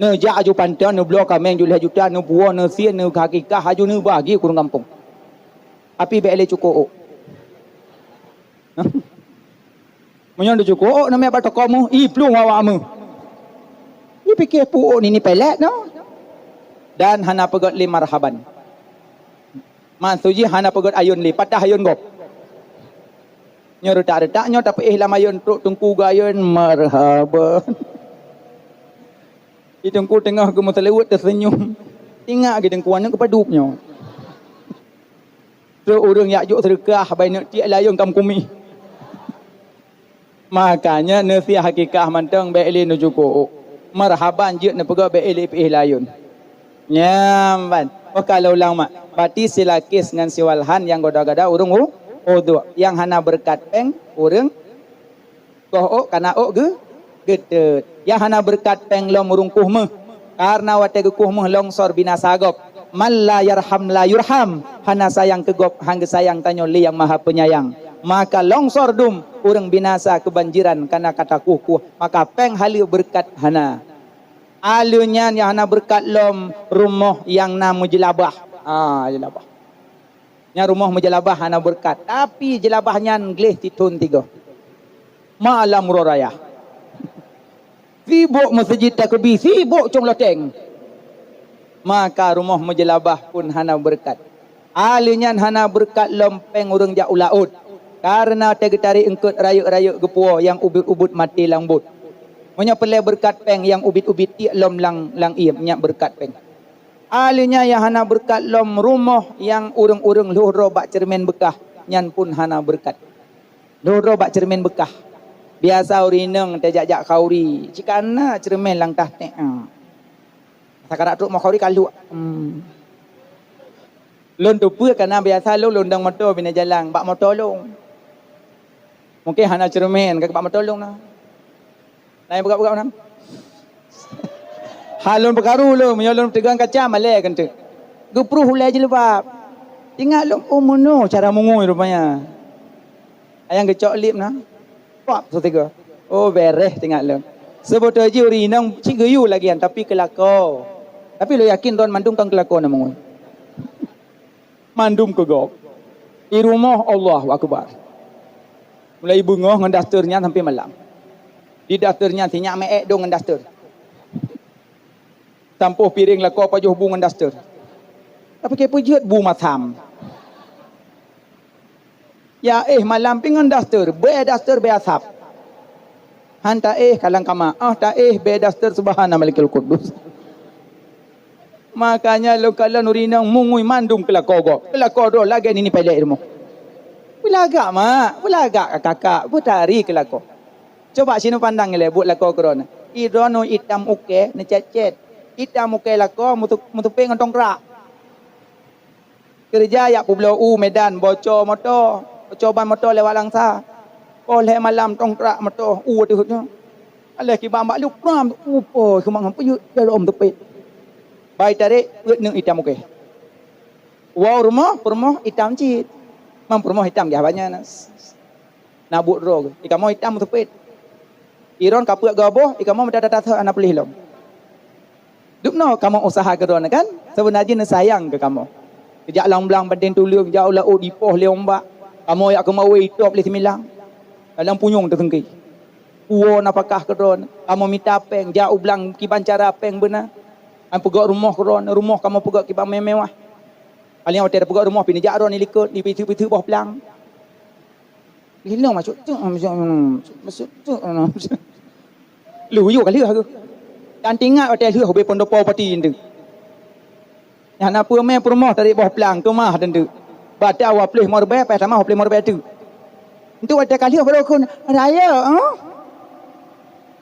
Neujak aju Panton, neubloe kaméng jeuet lhèe juta, neupuwoe, neusie, neuhakikah, aju neubagi keu ureuëng gampông. Tapi bèk lé cuko ôk. Meunyoe neucuko ôk, neumè bak toko méuh, ih, plueng awak méuh. Ih, Pike pu'ok nini pelet no. Dan hana peugöt lé marhaban. Maksud jih hana peugöt ayôn lé, patah ayôn gob. Nyoe reutak-reutak nyoe tapeuéh lam ayôn, trok teungku geuayôn, "Marhaban." Di teungku teungoh geumeuseuleuweut teuseunyum. Ingat geuh teungku aneuk geupadub nyoe. Trok ureuëng jak jok seudeukah, bai neuk tiek layông kam kumih. Makanya neusiah hakikah mantong bék lé neucukôk. Marhaban jeuet neupeugah bék lé pih layông. Nyan ban. Oh kalau ulang mak, berarti silakis ngon siwalhan nyang goda-goda ureuëng u-, uduk. Nyang hana beureukat péng ureuëng Koh ôk kana ôk geu-, geuteut. Nyang hana beureukat péng lom ureuëng kuh méuh. Kareuna watée geukuh méuh longsor binasa gob. Man la yarham la yurham. Hana sayang keu gob, han geusayang tanyoe lé Nyang Maha Peunyayang. Maka longsor dum ureuëng binasa keubanjiran kana ka takuh-kuh. Maka péng haleue beureukat hana. Aleuh nyan nyang hana beureukat lom rumoh nyang na meujeulabah. Ah, jeulabah. Nyang rumoh meujeulabah hana beureukat, tapi jeulabah nyan gleh tithon tigoh. Malam uroe raya. Sibok meuseujid takeubi, sibok cong loteng. Maka rumoh meujeulabah pun hana beureukat. Aleuh nyan hana beureukat lom péng ureuëng jak u laôt, kareuna watée geutarek eungkôt rayeuk-rayeuk geupuwoe nyang ubit-ubit maté lam bot. Meunyoe peureulée beureukat péng nyang ubit-ubit tiek lom lam, lam ié nyan beureukat péng. Aleuh nyan nyang hana beureukat lom rumoh nyang ureuëng-ureuëng lhôh droe bak ceureumen beukah, nyan pun hana beureukat. Lhôh droe bak ceureumen beukah. Biasa ureuëng inong tajak-jak khauri, cit kana ceureumen lam tah teuh. Sakarat trok meukauri ka luek. Hmm. Lôn teupeue kana biasa lôn, lôn dong moto bina jalan, bak moto lôn. Mungken hana ceureumen, ka bak moto lôn na. Laén peugah-peugah meunan. Ha lôn peukaru lôn, meunyoe lôn teugang kaca malée keuneuk. Geuprôh ulée jilbab. Ingat lôn, oh meunoe cara mungui rupanya. Ayang geucok lip na. Pap, seuteugah. Oh, bereh teuingat lôn. Seubeutôi jih ureuëng inong cit geuyue lagée nyan, tapi keulako. Tapi lôn yakin droen mandum kan keulako na mungui. Mandum keu gob. Di rumoh, Allahu Akbar. Mulai beungoh ngon daster nyan sampai malam. Di daster nyan sinyak meuék dong ngon daster. Tampôh piréng lakoe pajoh bu ngon daster. Tapi keu peujeuet bu masam. Ya éh malam pih ngon daster, bée daster bée asap. Han taéh kalang kama, ah taéh bée daster subhana malikil kudus. Makanya lôn kalon ureuëng inong mungui mandum keulako gob. Keulako droe lagée nini pelet rumoh. Beulagak mak, beulagak kakak, beutari keulako. Coba sinoe pandang ilée buet lakoe keudroe. Idroe nyoe itam ukée, neucét-cét. Itam ukée lakoe meutu-, meutupée ngon tongkrak. Keureuja jak peubloe u Medan, boco moto, boco ban moto lewat Langsa. Poh lhée malam tongkrak moto u ateueh nyoe. Aléh kiban bak lupram, upo keumang peujeuet jaroe meutupée. Bai tarek peuet neuk itam ukée. Woe u rumoh, peurumoh itam cit. Mam peurumoh itam geuh banyak na. Na buet droe geuh, ikamoe itam meutupét. Iron ka peuet goboh, ikamoe meutatah-tatah hana puléh lom. Dubnoe kamoe useuha keudroe kan? Seubeuna jih neusayang keu kamoe. Geujak lam blang bandeng tuleueng, jak u laôt dipoh lé umbak. Kamoe jak keumawe itôb lé similang. Dalam punyueng teuseungki. Puwoe nafakah keudroe, kamoe mita péng, jak u blang kiban cara péng beuna. An peugöt rumoh keudroe, rumoh kamoe peugöt kiban mewah-mewah. Paléng watée tapeugöt rumoh pih neujak droe neulikot, neupiseue-piseue boh plang. Lheueh nyoe masuk tu, masuk tu, masuk tu. Lheueh yue ka lheueh aku. Dan tingat watée lheueh ubé pondok po pati tu. Nyang na peue mé peurumoh dari boh plang keumah dan tu. Bata wa pleh morbée, payah tamah wa pleh morbée tu. Entu watée ka lheueh baru kun raya, ha?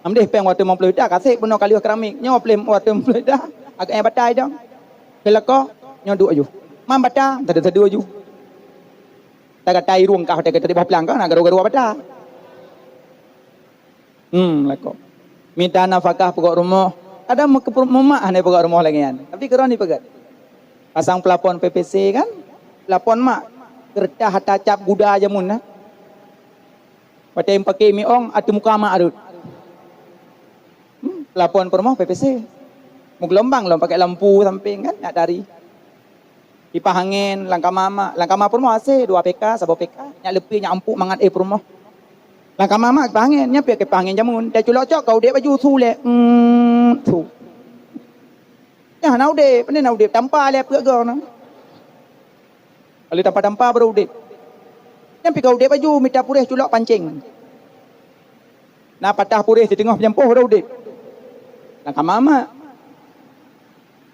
Amdeh péng watée lima puluh juta kasek bunoe ka lheueh keramik. Nyoe pleh watée lima puluh juta agak nyang batai dong. Keulako nyoe duek aju. Mam bata, tadi tadi aju. Tagatai rueng kah watée ka tadi boh plang kah na garu-garu bata. Hmm, lakoe. Mita nafakah peugöt rumoh. Kadang meukeupeu-, meumak hana peugöt rumoh lagée nyan. Tapi keudroe ni peugöt. Pasang plafon P V C kan? Plafon mak. Keureutah ata cap guda jameun na. Watée paké miong ateueh muka mak rot. Hmm, plafon peurumoh P V C. Meugeulumbang lom pakai lampu samping kan, nyak dari. Kipah angén, lam kama mak, lam kama peurumoh A C, dua P K, saboh P K. Nyak leupie, nyak empuk mangat éh peurumoh. Lam kama mak kipas angén, nyan pih kipas angén jameun. Teuculok cok ka udép baju su lé. Hmm, su. Nyan hana udép, pane na udép tampa lé peuet gong na. Kalau tampa-tampa baru udép. Nyan pih ka udép baju mita puréh culok pancéng. Na patah puréh siteungoh peunyampoh baru udép. Lam kama mak.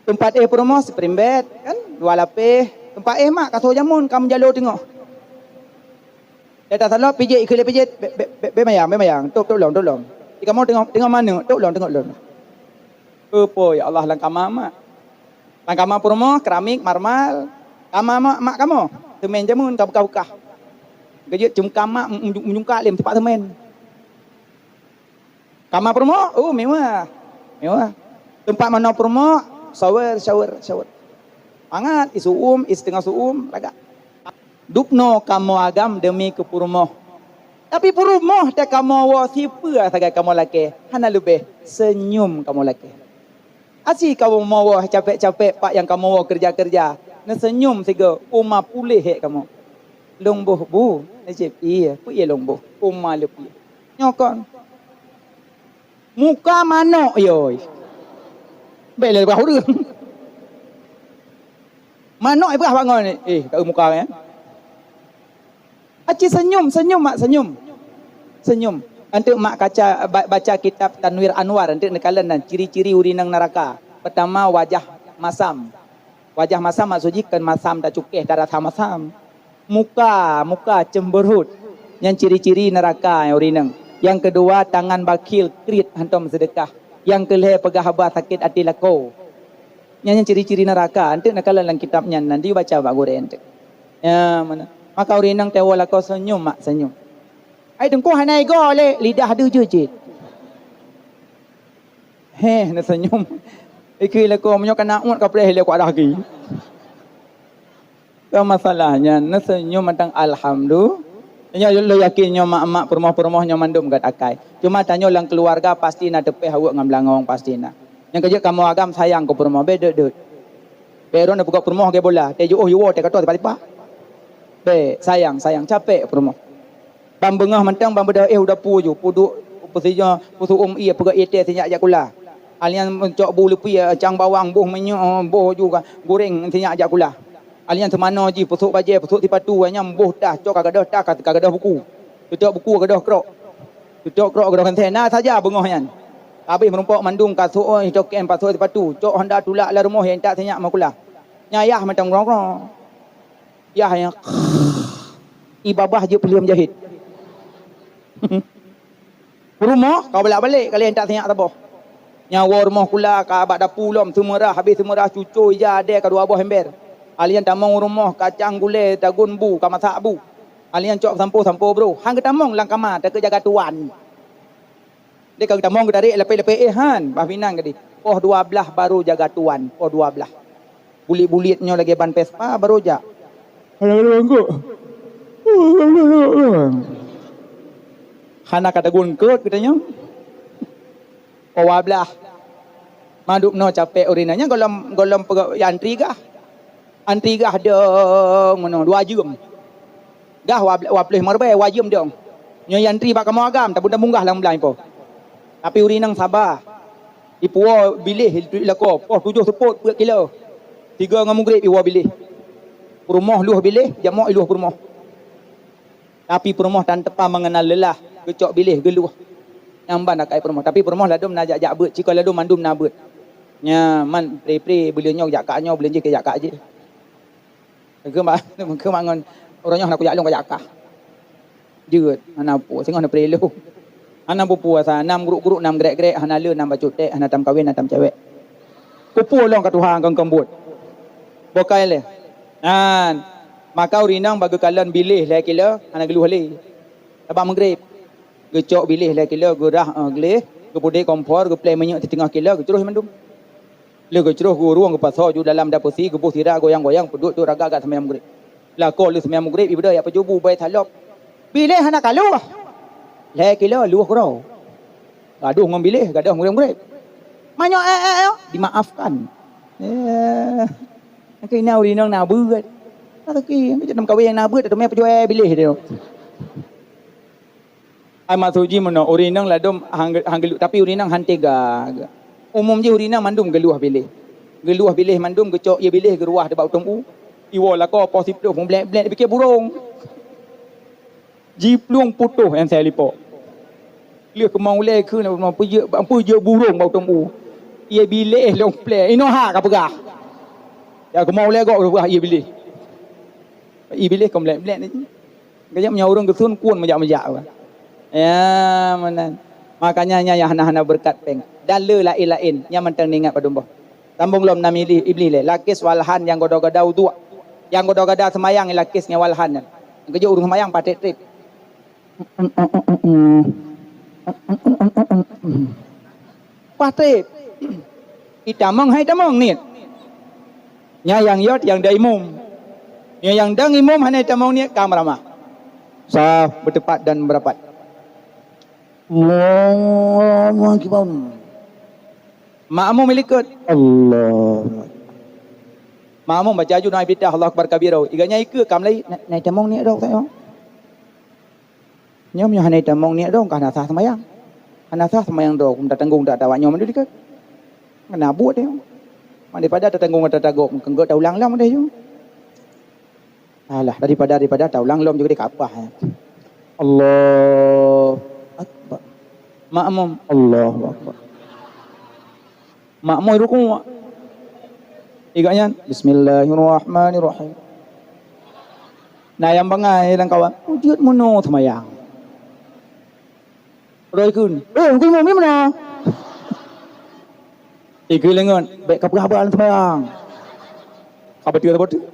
Teumpat éh peurumoh spring bed kan, dua lapéh. Teumpat éh mak kasô jameun ka meujalo teungoh. Data salop pijét, ikheun lé pijét, bèk, bèk, bèk, bèk mayang, bèk mayang. Tôb, tôb lom, tôb lom. Di kamoe teungoh, teungoh manok, tôb lom, teungoh lom. Peue ya Allah lam kama mak. Lam kama peurumoh, keramik, marmal. Kama mak, mak kamoe, seumén jameun ka beukah-beukah. Geujeuet ceumeuka mak, meujungka lé teumpat seumén. Kama peurumoh, oh, mewah. Mewah. Teumpat manoe peurumoh, shower, shower, shower. Mangat, isuum, iseungoh suum, lagak. Dubnoe kamoe agam deumi keu peurumoh. Tapi peurumoh teuh kamoe woe sipeue sagai kamoe lakée, hana leubeh, seunyum kamoe lakée. Aci kamoe woe capék-capék pat nyang kamoe woe keureuja-keureuja, neuseunyum sigoe, uma puléh hék kamoe. Lôn boh bu, neucéb, "Iya, peue iya lôn boh?" Uma leupeue. Nyoe kon. Muka manok, yoi. Bèk lé leubah ureueng. Manok ipeugah bangon, eh, ka muka nyan. Aci seunyum, seunyum mak, seunyum. Seunyum. Anteuk mak kaca, ba-, baca kitab Tanwir Anwar, anteuk neukalon nan ciri-ciri ureueng inong neuraka. Peutama, wajah masam. Wajah masam maksud jih kon masam tacukéh, tarasa masam. Muka, muka cemberut. Nyan ciri-ciri neuraka ureueng inong. Nyang keudua, tangan bakhil, kriet, hántom seudeukah. Nyang keulhèe, peugah haba sakét até lakoe. Nyan, nyan ciri-ciri neuraka. Anteuk neukalon lam kitab nyan, nanti baca bak gurèe anteuk. Ya, meunan. Maka ureueng inong teuwoe lakoe seunyum mak, seunyum. Ai teungku hana igoe lé, lidah deuh jeuet cit. Heh, neuseunyum. Ikheun lakoe, meunyoe kana uet ka preh lé kuat dah geuh. Kon masalah nyan, neuseunyum mantong alhamdu-, nyoe lôn yakin nyoe mak-mak peurumoh-peurumoh nyoe mandum gét akai. Cuma tanyoe lam keuluwarga pasti na teupéh aweuek ngon beulangong, pasti na. Nyang keujeuet kamoe agam sayang keu peurumoh, bèk deuet-deuet. Bèk droeneuh peugöt peurumoh lagèe bola, teuh jiôh jiwoe, teuh katoe, teuh palipah. Bèk, sayang, sayang, capék peurumoh. Ban beungoh mantong, ban beudôh éh u dapu ju, peuduek peusijoh, peusu'um ié, peugöt ié teh sinyak jak kula. Alian cok bu leupie, cang bawang, boh minyeuk, boh ju ka, goreng sinyak jak kula. Alian seumanoe jih, peusok bajèe, peusok sipatu, nyan boh tah, cok ka gadôh tah, ka, ka gadôh buku. Tutok buku gadôh krok. Tutok krok gadôh kantèe, na saja beungoh nyan. Habéh meurumpok mandum kasôk, token, pasok sipatu, cok honda tulak lam rumoh, intat sinyak makula. Nyan yah mantong grong-grong. Yah nyan. Ié babah jeuet peuleuem jahét. Peurumoh, ka balek-balek ka lheueh intat sinyak saboh. Nyan woe rumoh kula ka bak dapu lom, seumeurah, habéh seumeurah cucoe ija adèe ka dua boh ember. Alian tamong rumoh kacang gulèe tagun bu, ka masak bu. Alian cok sampoe-sampoe broh, han geutamong lam kama, takheun jaga tuan. Deh ka geutamong geutarek lapék-lapék éh han, bah binan gadih. Poh dua blaih baru jaga tuan, poh dua blaih. Buliet-buliet nyoe lagèe ban Vespa baru jak. Halo, halo, Teungku. Hana ka tagun eungkôt geutanyoe. Poh dua blaih. Mandum noe capék ureueng inong nyan gohlom, gohlom peugah antri gah. Antri gah dong meunoe dua jeuem. Gah wa, wa ploh limong ribèe, wa jeuem dong. Nyoe antri bak kamoe agam, tabung-tabung gah lam blang ipo. Tapi ureueng inong saba. Ipuwoe biléh lakoe, poh tujoh seupôt peuet kilo. Tiga ngon mugreb iwoe biléh. Peurumoh luwah biléh, jamok iluwah peurumoh. Tapi peurumoh tan teupa mengenal lelah, geucok biléh geuluh. Nyan ban akai peurumoh. Tapi peurumoh ladôm na jak-jak beuet, cit kon ladôm mandum na beuet. Nyan man pre-pre, buleuen nyoe jak kah nyoe, buleuen jéh keu jak kah jéh. Keumak, keumak ngon uroe nyoe hana kujak lôn kujak kah. Jeuet, hana peue, singoh na pre lôn. Hana peue-peue sa, nam guruk-guruk, nam grek-grek, hana le, nam bacut tek, hana tam kawen, hana tam cewek. Kupeue lôn ka tuha keu keumbot. Bokai lé. Nyan, maka ureueng inong bak geukalon biléh lhèe kilo, hana geuluh lé. Sabab mugreb. Geucok biléh lhèe kilo, geurah, eh, gleh, geupeudeh kompor, geupleh minyeuk siteungoh kilo, geucroh mandum. Lheueh geucroh, geuurong, geupasoe ju dalam dapeusi, geuboh sira goyang-goyang, peuduek tu raga gak seumayang mugreb. Lakoe lheueh seumayang mugreb, ibeudôh jak peujubu bèe salop. Biléh hana ka luwah. Lhèe kilo luwah keudroe. Gadoh ngon biléh, gadoh mugreb-mugreb. Manyok eh, eh, eh, dimaafkan. Eh, keu ina ureueng inong na beuet. Rezeki, macam kawin na beuet, teumé peujuai biléh dia. Ai maksud jih meunoe, ureueng inong ladom hang, hang geuluh, tapi ureueng inong han tega. Umum jih ureueng inong mandum geuluh biléh. Geuluh biléh mandum, geucok ie biléh geuruwah di bak utom u. Iwoe lakoe poh siplôh, mublek-blek dipike burông. Jiplueng putôh nyang sai lipok. Lheueh keumong ulèe kheun, peujeuet, peujeuet burông bak utom u. Ie biléh lôn plek, inoe ha ka peugah. Ya keumong ulèe gob peugah ie biléh. Ie biléh kon blek-blek ni. Kajak meunyoe ureueng geuthon kun meujak-meujak. Ya, meunan. Makanya nyan nyang hana-hana beureukat péng. Dan le laén-laén, nyan mantong neuingat padum boh. Sambông lom na Iblih, Iblih lé. Lakis walhan nyang godoh-godoh uduk. Nyang godoh-godoh seumayang lakis ngon walhan nyan. Keujeuet ureueng seumayang paték trép. Paték. Itamong hai tamong niet. Nyan nyang yot nyang dang imum. Nyan nyang dang imum hana itamong niet ka meuramah. Saf, beuteupat dan beurapat. Allahu Akbar. Makmum ilikot. Allahu Akbar. Makmum baca aju doa iftitah, Allahu Akbar kabira. Iga nyan ikeue kam lai, na, na itamong niet droe, Ustaz, ya. Nyoe meunyoe hana itamong niet droe, ka hana sah seumayang. Hana sah seumayang droe, kum tatanggong that awak nyoe mandum dikeue. Hana buet nyoe. Daripada tatanggong that tagob, keunggok taulang lom deh nyoe. Alah, daripada, daripada taulang lom juga dikapah, ya. Allahu Akbar. Makmum, Allahu Akbar. Makmum rukuk. Iga nyan, bismillahirrahmanirrahim. Na nyang bangai lam kawan, "Jeuet meunoe seumayang." Roh ikheun, "Eh, Teungku Imum, di mana?" Ikheun lé ngon, "Bèk kapeugah haba lam seumayang." Ka beutôi saboh teuk.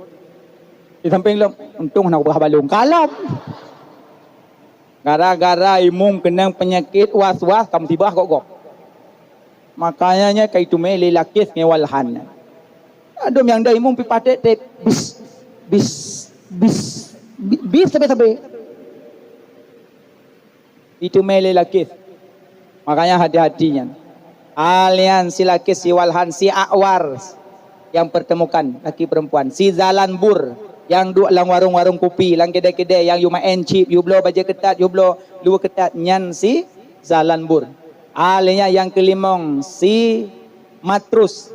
Di sampéng lom, "Untông hana kupeugah haba lôn." Kalon. Gara-gara imum keunong peunyakét was-was ka musibah gob-gob. Makanya nyan ka iteumé lé lakis ngon walhan. Adom nyang dang imum pih paték trép, bis, bis, bis, bi-, bis sabé-sabé. Iteumé lé lakis. Makanya hati-hati nyan. Alian si lakis si walhan si akwar nyang pertemukan laki perempuan. Si zalanbur nyang duek lam warong-warong kupi, lam kedai-kedai nyang yue maén chip, yue bloe bajèe keutat, yue bloe luweue keutat, nyan si zalanbur. Alinya nyang keulimong si matrus.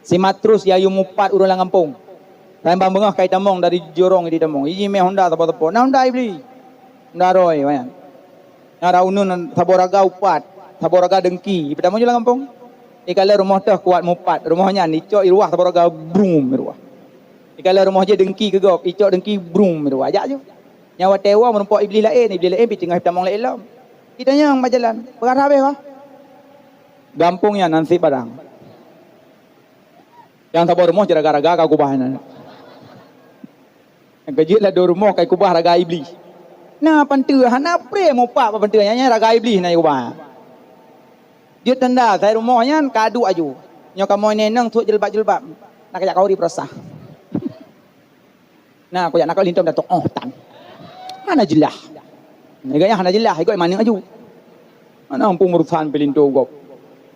Si matrus nyang yue mupat ureueng lam gampông. Saban beungoh ka itamong dari jorong itamong. Iji mé honda sapo-sapo. Na honda ibli. Honda roe, nyan. Nyang ra uneun saboh raga upat, saboh raga dengki. Itamong ju lam gampông. Ikalon rumoh teuh kuat mupat. Rumoh nyan icok iruwah saboh raga brum iruwah. Ikalon rumoh jih dengki keu gob, icok dengki brum iruwah. Jak ju. Nyan watèe woe meurumpok ibli laén, ibli laén pih teungoh itamong laén lom. Itanyong bak jalan, "Peugah habéh, bah?" Gampông nyan nan sit barang. Nyang saboh rumoh jih raga-raga ka kubah nyan. Nyang keujeuet ladôm rumoh ka kubah raga iblis. Na panteue hana pré mupak bak panteue nyan, nyan raga iblis na kubah. Jeuet tanda sai rumoh nyan ka duek aju. Nyoe kamoe inong sôk jilbab-jilbab. Na kajak khauri peurasah. Na kujak nakal linto meudatong, oh tan. Hana jeulaih. Gaya hana jeulaih, igoe maneuk aju. Hana muphom urosan pih linto gob.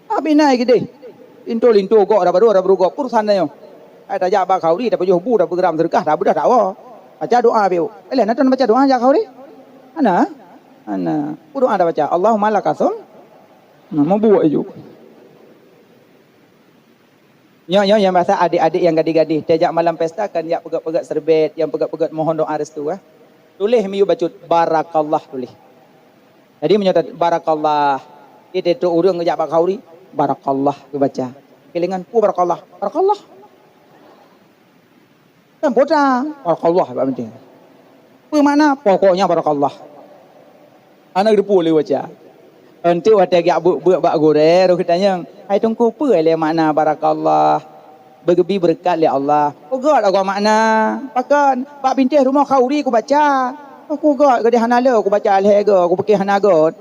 Abi na geude. Linto-linto gob, raba dua, raba dua gob, urosan tanyoe. Ai tajak bak khauri, tapajoh bu, tapeugram seudeukah, tabeudah tawoe. Baca doa piu. Eleh na tan baca doa jak khauri? Hana? Hana. Peue doa tabaca? Allahumma lakasum. Nah, meubuet aju. Nyoe, nyoe nyang biasa adék-adék nyang gadih-gadih, tajak malam pesta kan jak peugét-peugét serbet, nyang peugét-peugét mohon doa restu, eh. Tuléh miyueb bacut, barakallah tuléh. Jadi meunyoe ta-, barakallah, di teutôk ureueng jak bak khauri, barakallah geubaca. Keulingan, "Peue barakallah?" "Barakallah." Kan potang, barakallah bak penting. Peue makna? Pokoknya barakallah. Hana geuteupeue lé baca. Enteuk watèe geujak beuet-beuet bak gurèe, roh geutanyong, "Hai Teungku, peue lé makna barakallah?" Beugeubri beureukat lé Allah. Peugöt lagoe makna. Pakon? Bak bintéh rumoh khauri kubaca. Peugöt, geudeh hana le kubaca lhèe goe, kupiké hana göt.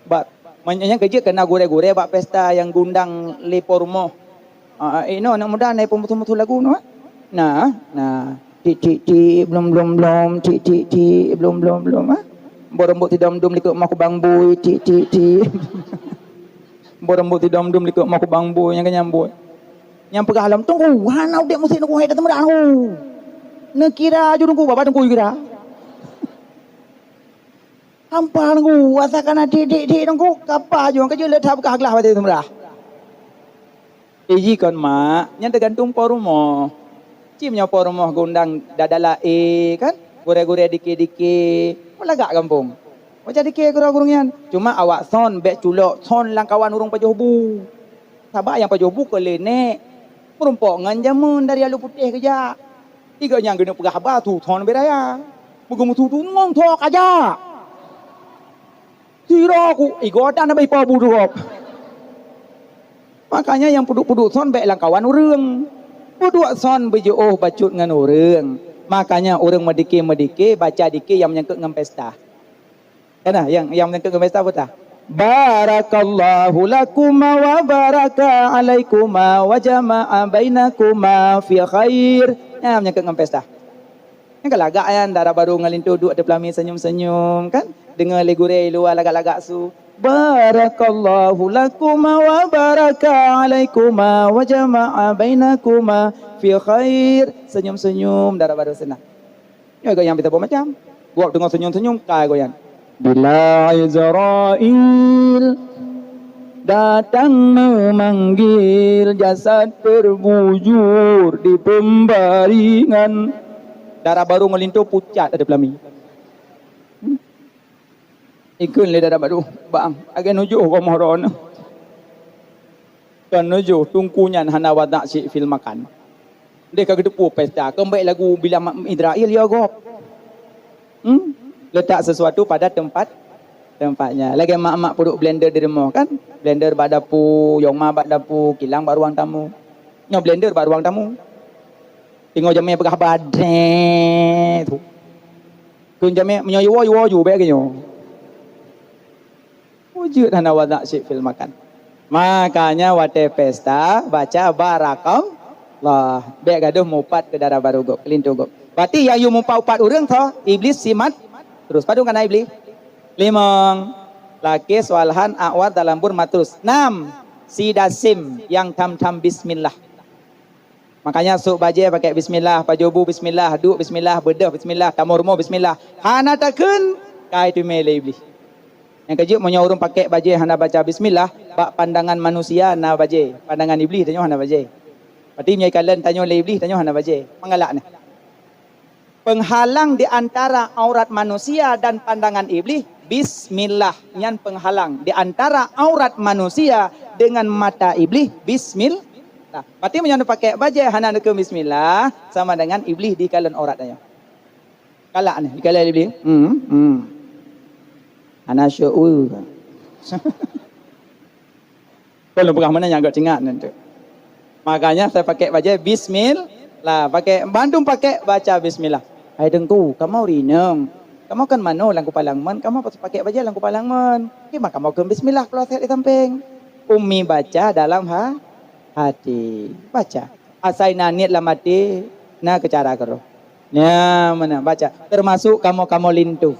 Bak, meunyoe nyang keujeuet keu na gurèe-gurèe bak pesta nyang geundang lé po rumoh. Ah, ah, eh, inoe aneuk muda na ipeumeuthu-meuthu lagu nyoe? Na, na. Tik, tik, tik, blom, blom, blom, tik, tik, tik, blom, blom, blom, ah. Boh rambôt sidom-dom likot moh kubang bui, tik, tik, tik. Boh rambôt sidom-dom likot moh kubang bui, nyang keunyan buet. Nyang peugah lom, "Teungku, hana udép musém Teungku, hai dah teumeudak Teungku." Neukira aju Teungku, babah Teungku jikira. Sampah nunggu, asai kana dik-dik-dik nunggu, kapa jong ka jeuet le that beukah glah watèe seumeurah. Iji kon mak, nyan teugantung po rumoh. Cit nyoe po rumoh geundang dada laé kan, gurèe-gurèe dikè-dikè, lagak gampông. Macam dikè keudroe-keudroe nyan. Cuma awak son bèk culok, son lam kawan ureueng pajoh bu. Sabab nyang pajoh bu keu lé nèk, meurumpok ngon jameun dari Alue Putéh geujak. Di gobnyan geuneuk peugah haba su thon leubeh raya. Meugeumeusu-su ngon thok aja. Sira ku igodan abah ipa bu drop. Makanya nyang peuduek-peuduek son bèk lam kawan ureueng. Peuduek son beujiôh bacut ngon ureueng. Makanya ureueng meudikè-meudikè, baca dikè nyang menyangkut ngon pesta. Kana nyang, nyang menyangkut ngon pesta peue tah? Barakallahu lakuma wa baraka alaikuma wa jama'a bainakuma fi khair. Nyang menyangkut ngon pesta. Nyang ka lagak nyan, dara barô ngon linto duek ateueh peulami senyum-senyum kan? Deungoe lé gurèe luwa lagak-lagak su. Barakallahu lakuma wa baraka alaikuma wa jama'a bainakuma fi khair. Senyum-senyum dara barô seunang. Nyoe gobnyan pih saboh macam. Gob teungoh senyum-senyum, kai gobnyan. Bila Izrail datang memanggil, jasad terbujur di pembaringan. Dara barô ngon linto pucat ateueh peulami. Hmm. Ikheun lé dara barô, "Bang, lagèe neujoh rumoh droeneuh." Kon neujoh, teungku nyan hana wadak cit fil makan. Deh ka geuteupeue pesta, kon bèk lagu bila ma-, Izrail ya gob. Hmm? Letak sesuatu pada tempat, tempatnya. Lagèe mak-mak peuduek blender di rumoh kan? Blender bak dapu, yong ma bak dapu, kilang bak ruang tamu. Nyoe blender bak ruang tamu. Teungoh jamèe peugah haba, dree tu. Kheun jamèe, meunyoe jiwoe, jiwoe ju, bèk geunyoe. Wujud hana wadak cit fil makan. Makanya watèe pesta baca barakallah. Bèk gadôh mupat keu dara barô gob, keu linto gob. Berarti nyang yue mupat-upat ureueng tho, Iblis simat terus. Padum kana Iblis? Limong. Lakis, Walhan, A'war, Dalambur, Matrus. Nam. Si Dasim nyang tham-tham bismillah. Makanya sôk bajèe pakèk bismillah, pajoh bu bismillah, duek bismillah, beudôh bismillah, tamong rumoh bismillah. Hana takheun, ka iteumèe lé Iblih. Nyang keujeuet meunyoe ureueng pakèk bajèe hana baca bismillah, bak pandangan manusia na bajèe, pandangan Iblih tanyoe hana bajèe. Berarti meunyoe ikalon tanyoe lé Iblih, tanyoe hana bajèe. Meugalak na. Penghalang di antara aurat manusia dan pandangan Iblih, bismillah. Nyan penghalang di antara aurat manusia dengan mata Iblih, bismillah. Berarti meunyoe pakèk bajèe hana neukheun bismillah, sama dengan Iblih dikalon aurat tanyoe. Galak nyan, dikalon Iblih. Hmm, hmm. Hana syok. Kon lôn peugah meunan nyang agak cingat nyan tu. Makanya saya pakai bajèe bismillah, pakai bandum pakai baca bismillah. Hai Teungku, kamoe ureueng inong. Kamoe kan manoe lam kupalang mon, kamoe pakai bajèe lam kupalang mon. Di ma kamoe kheun bismillah keuluwa sèt di sampéng. Ummi baca dalam ha-, hati. Baca. Asai na niet lam até, na keu cara keudroe. Nyan meunan baca. Teumasok kamoe-kamoe linto.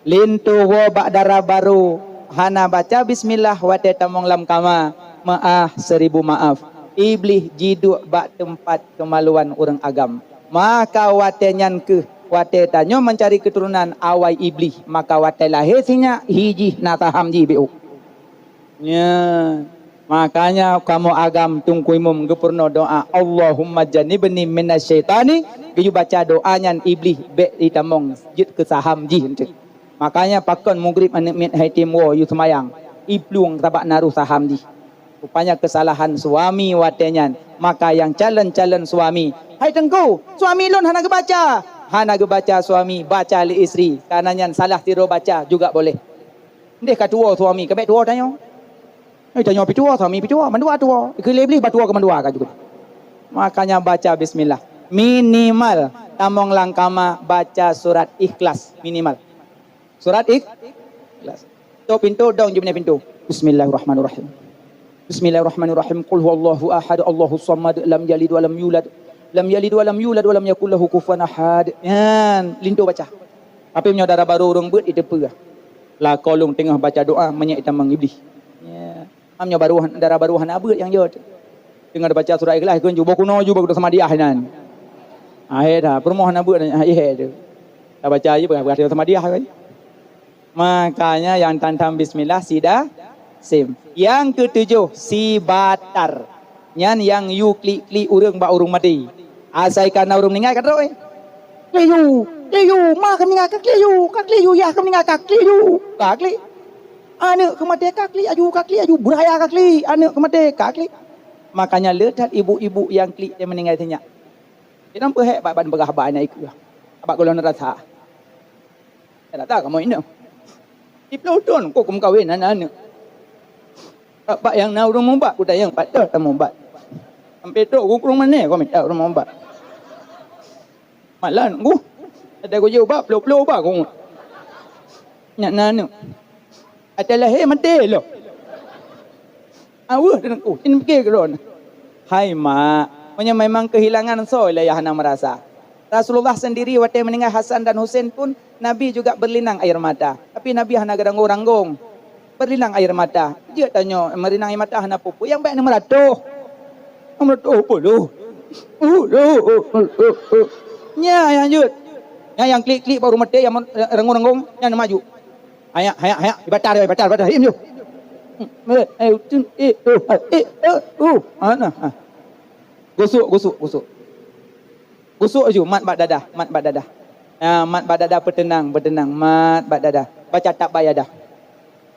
Linto woe bak dara barô, hana baca bismillah watèe tamong lam kama, meu'ah seribu maaf. Iblih jiduek bak teumpat keumaluan ureueng agam. Maka watèe nyan kheueh, watèe tanyoe meucari keuturonan awai Iblih, maka watèe lahé sinyak, hi jih na saham jih biôh. Nyan. Makanya kamoe agam Teungku Imum geupeurunoe doa, "Allahumma jannibni minasyaitani." Geuyue baca doa nyan Iblih bèk jitamong jeuet keu saham jih eunteuk. Makanya pakon mugrib aneuk miet hai tem woe yue seumayang, iplueng sabab na roh saham jih. Rupanya keusalahan suami watèe nyan. Maka nyang calon-calon suami, "Hai Teungku, suami lôn hana geubaca." Hana geubaca suami, baca lé istri. Karena nyan salah sidroe baca juga boleh. Ndeh ka tuwoe suami, ka bèk tuwoe tanyoe. Eh, tanyoe pih tuwoe, suami pih tuwoe, mandua tuwoe. Keu lé Iblih ba tuwoe keu mandua ka juga. Makanya baca bismillah. Minimal tamong lam kama baca surat Ikhlas, minimal. Surat Ikh-, Ikhlas. Tok pintoe dong jeuet pintoe. Bismillahirrahmanirrahim. Bismillahirrahmanirrahim. Qul huwallahu ahad, Allahus samad, lam yalid wa lam yulad. Lam yalid wa lam yulad wa lam yakul lahu kufuwan ahad. Nyan, linto baca. Tapi meunyoe dara barô ureueng beuet, iteupeue. Lakoe lôn teungoh baca doa, meunyoe itamong Iblih. Ya. Am nyoe barô han-, dara barô hana beuet nyang jeuet. Teungoh baca surat Ikhlas, kheun ju boh kunoe ju bak samadiah nyan. Akhé dah, peurumoh hana beuet, akhé tu. Tabaca je, bak samadiah kan. Makanya nyang tam-tam bismillah sida sim. Nyang keutujôh sibatar. Nyan nyang yue klik-klik ureuëng bak ureuëng maté. Asai ka na ureuëng meuninggai ka trok, eh. Klik yue, klik yue, ma ka meuninggai ka klik yue, ka klik yue, yah ka meuninggai ka klik yue, ka klik. Aneuëk ka maté ka klik aju, ka klik aju, beuraya ka klik, aneuëk ka maté ka klik. Makanya le that ibu-ibu nyang klik nyang meuninggai sinyak. Inong peuhek bak ban peugah bak aneuk ikeu. Bak gohlom rasa. Nyang rata kamoe inong. Siploh thon ko kumeukawen aneuk-aneuk. Bak, bak nyang na ureuëng mubat, kuda nyang patot tamubat. Sampai tok kukurong mané ko mita ureuëng mubat. Malan ku. Ada ku jubak, plo-plo ba ku. Nyak na aneuk. Ada lahé maté loh. Aweuh teungku, in pikir keudroe. Hai mak, meunyoe memang kehilangan soe lé nyang hana merasa. Rasulullah sendiri watée meninggai Hasan dan Husain pun Nabi juga berlinang air mata. Tapi Nabi hana geuranggung-ranggung. Berlinang air mata. Jeuet tanyoe merinang air mata hana peue-peue. Nyang baik na meuratoh. Meuratoh puluh. Nya nyang jeuet. Nyang, nyang klik-klik baru maté, nyang ranggung-ranggung, nyang maju. Hayak, hayak, hayak. Batal, batal, batal. Im ju. Eh, eh, utun, eh, oh, eh, eh, oh. Ah, nah, ah. Gosok, gosok, gosok. Gosok ju, mat bak dadah, mat bak dadah. Ah, mat bak dadah, peuteunang, peuteunang. Mat bak dadah. Baca tabbat yadah.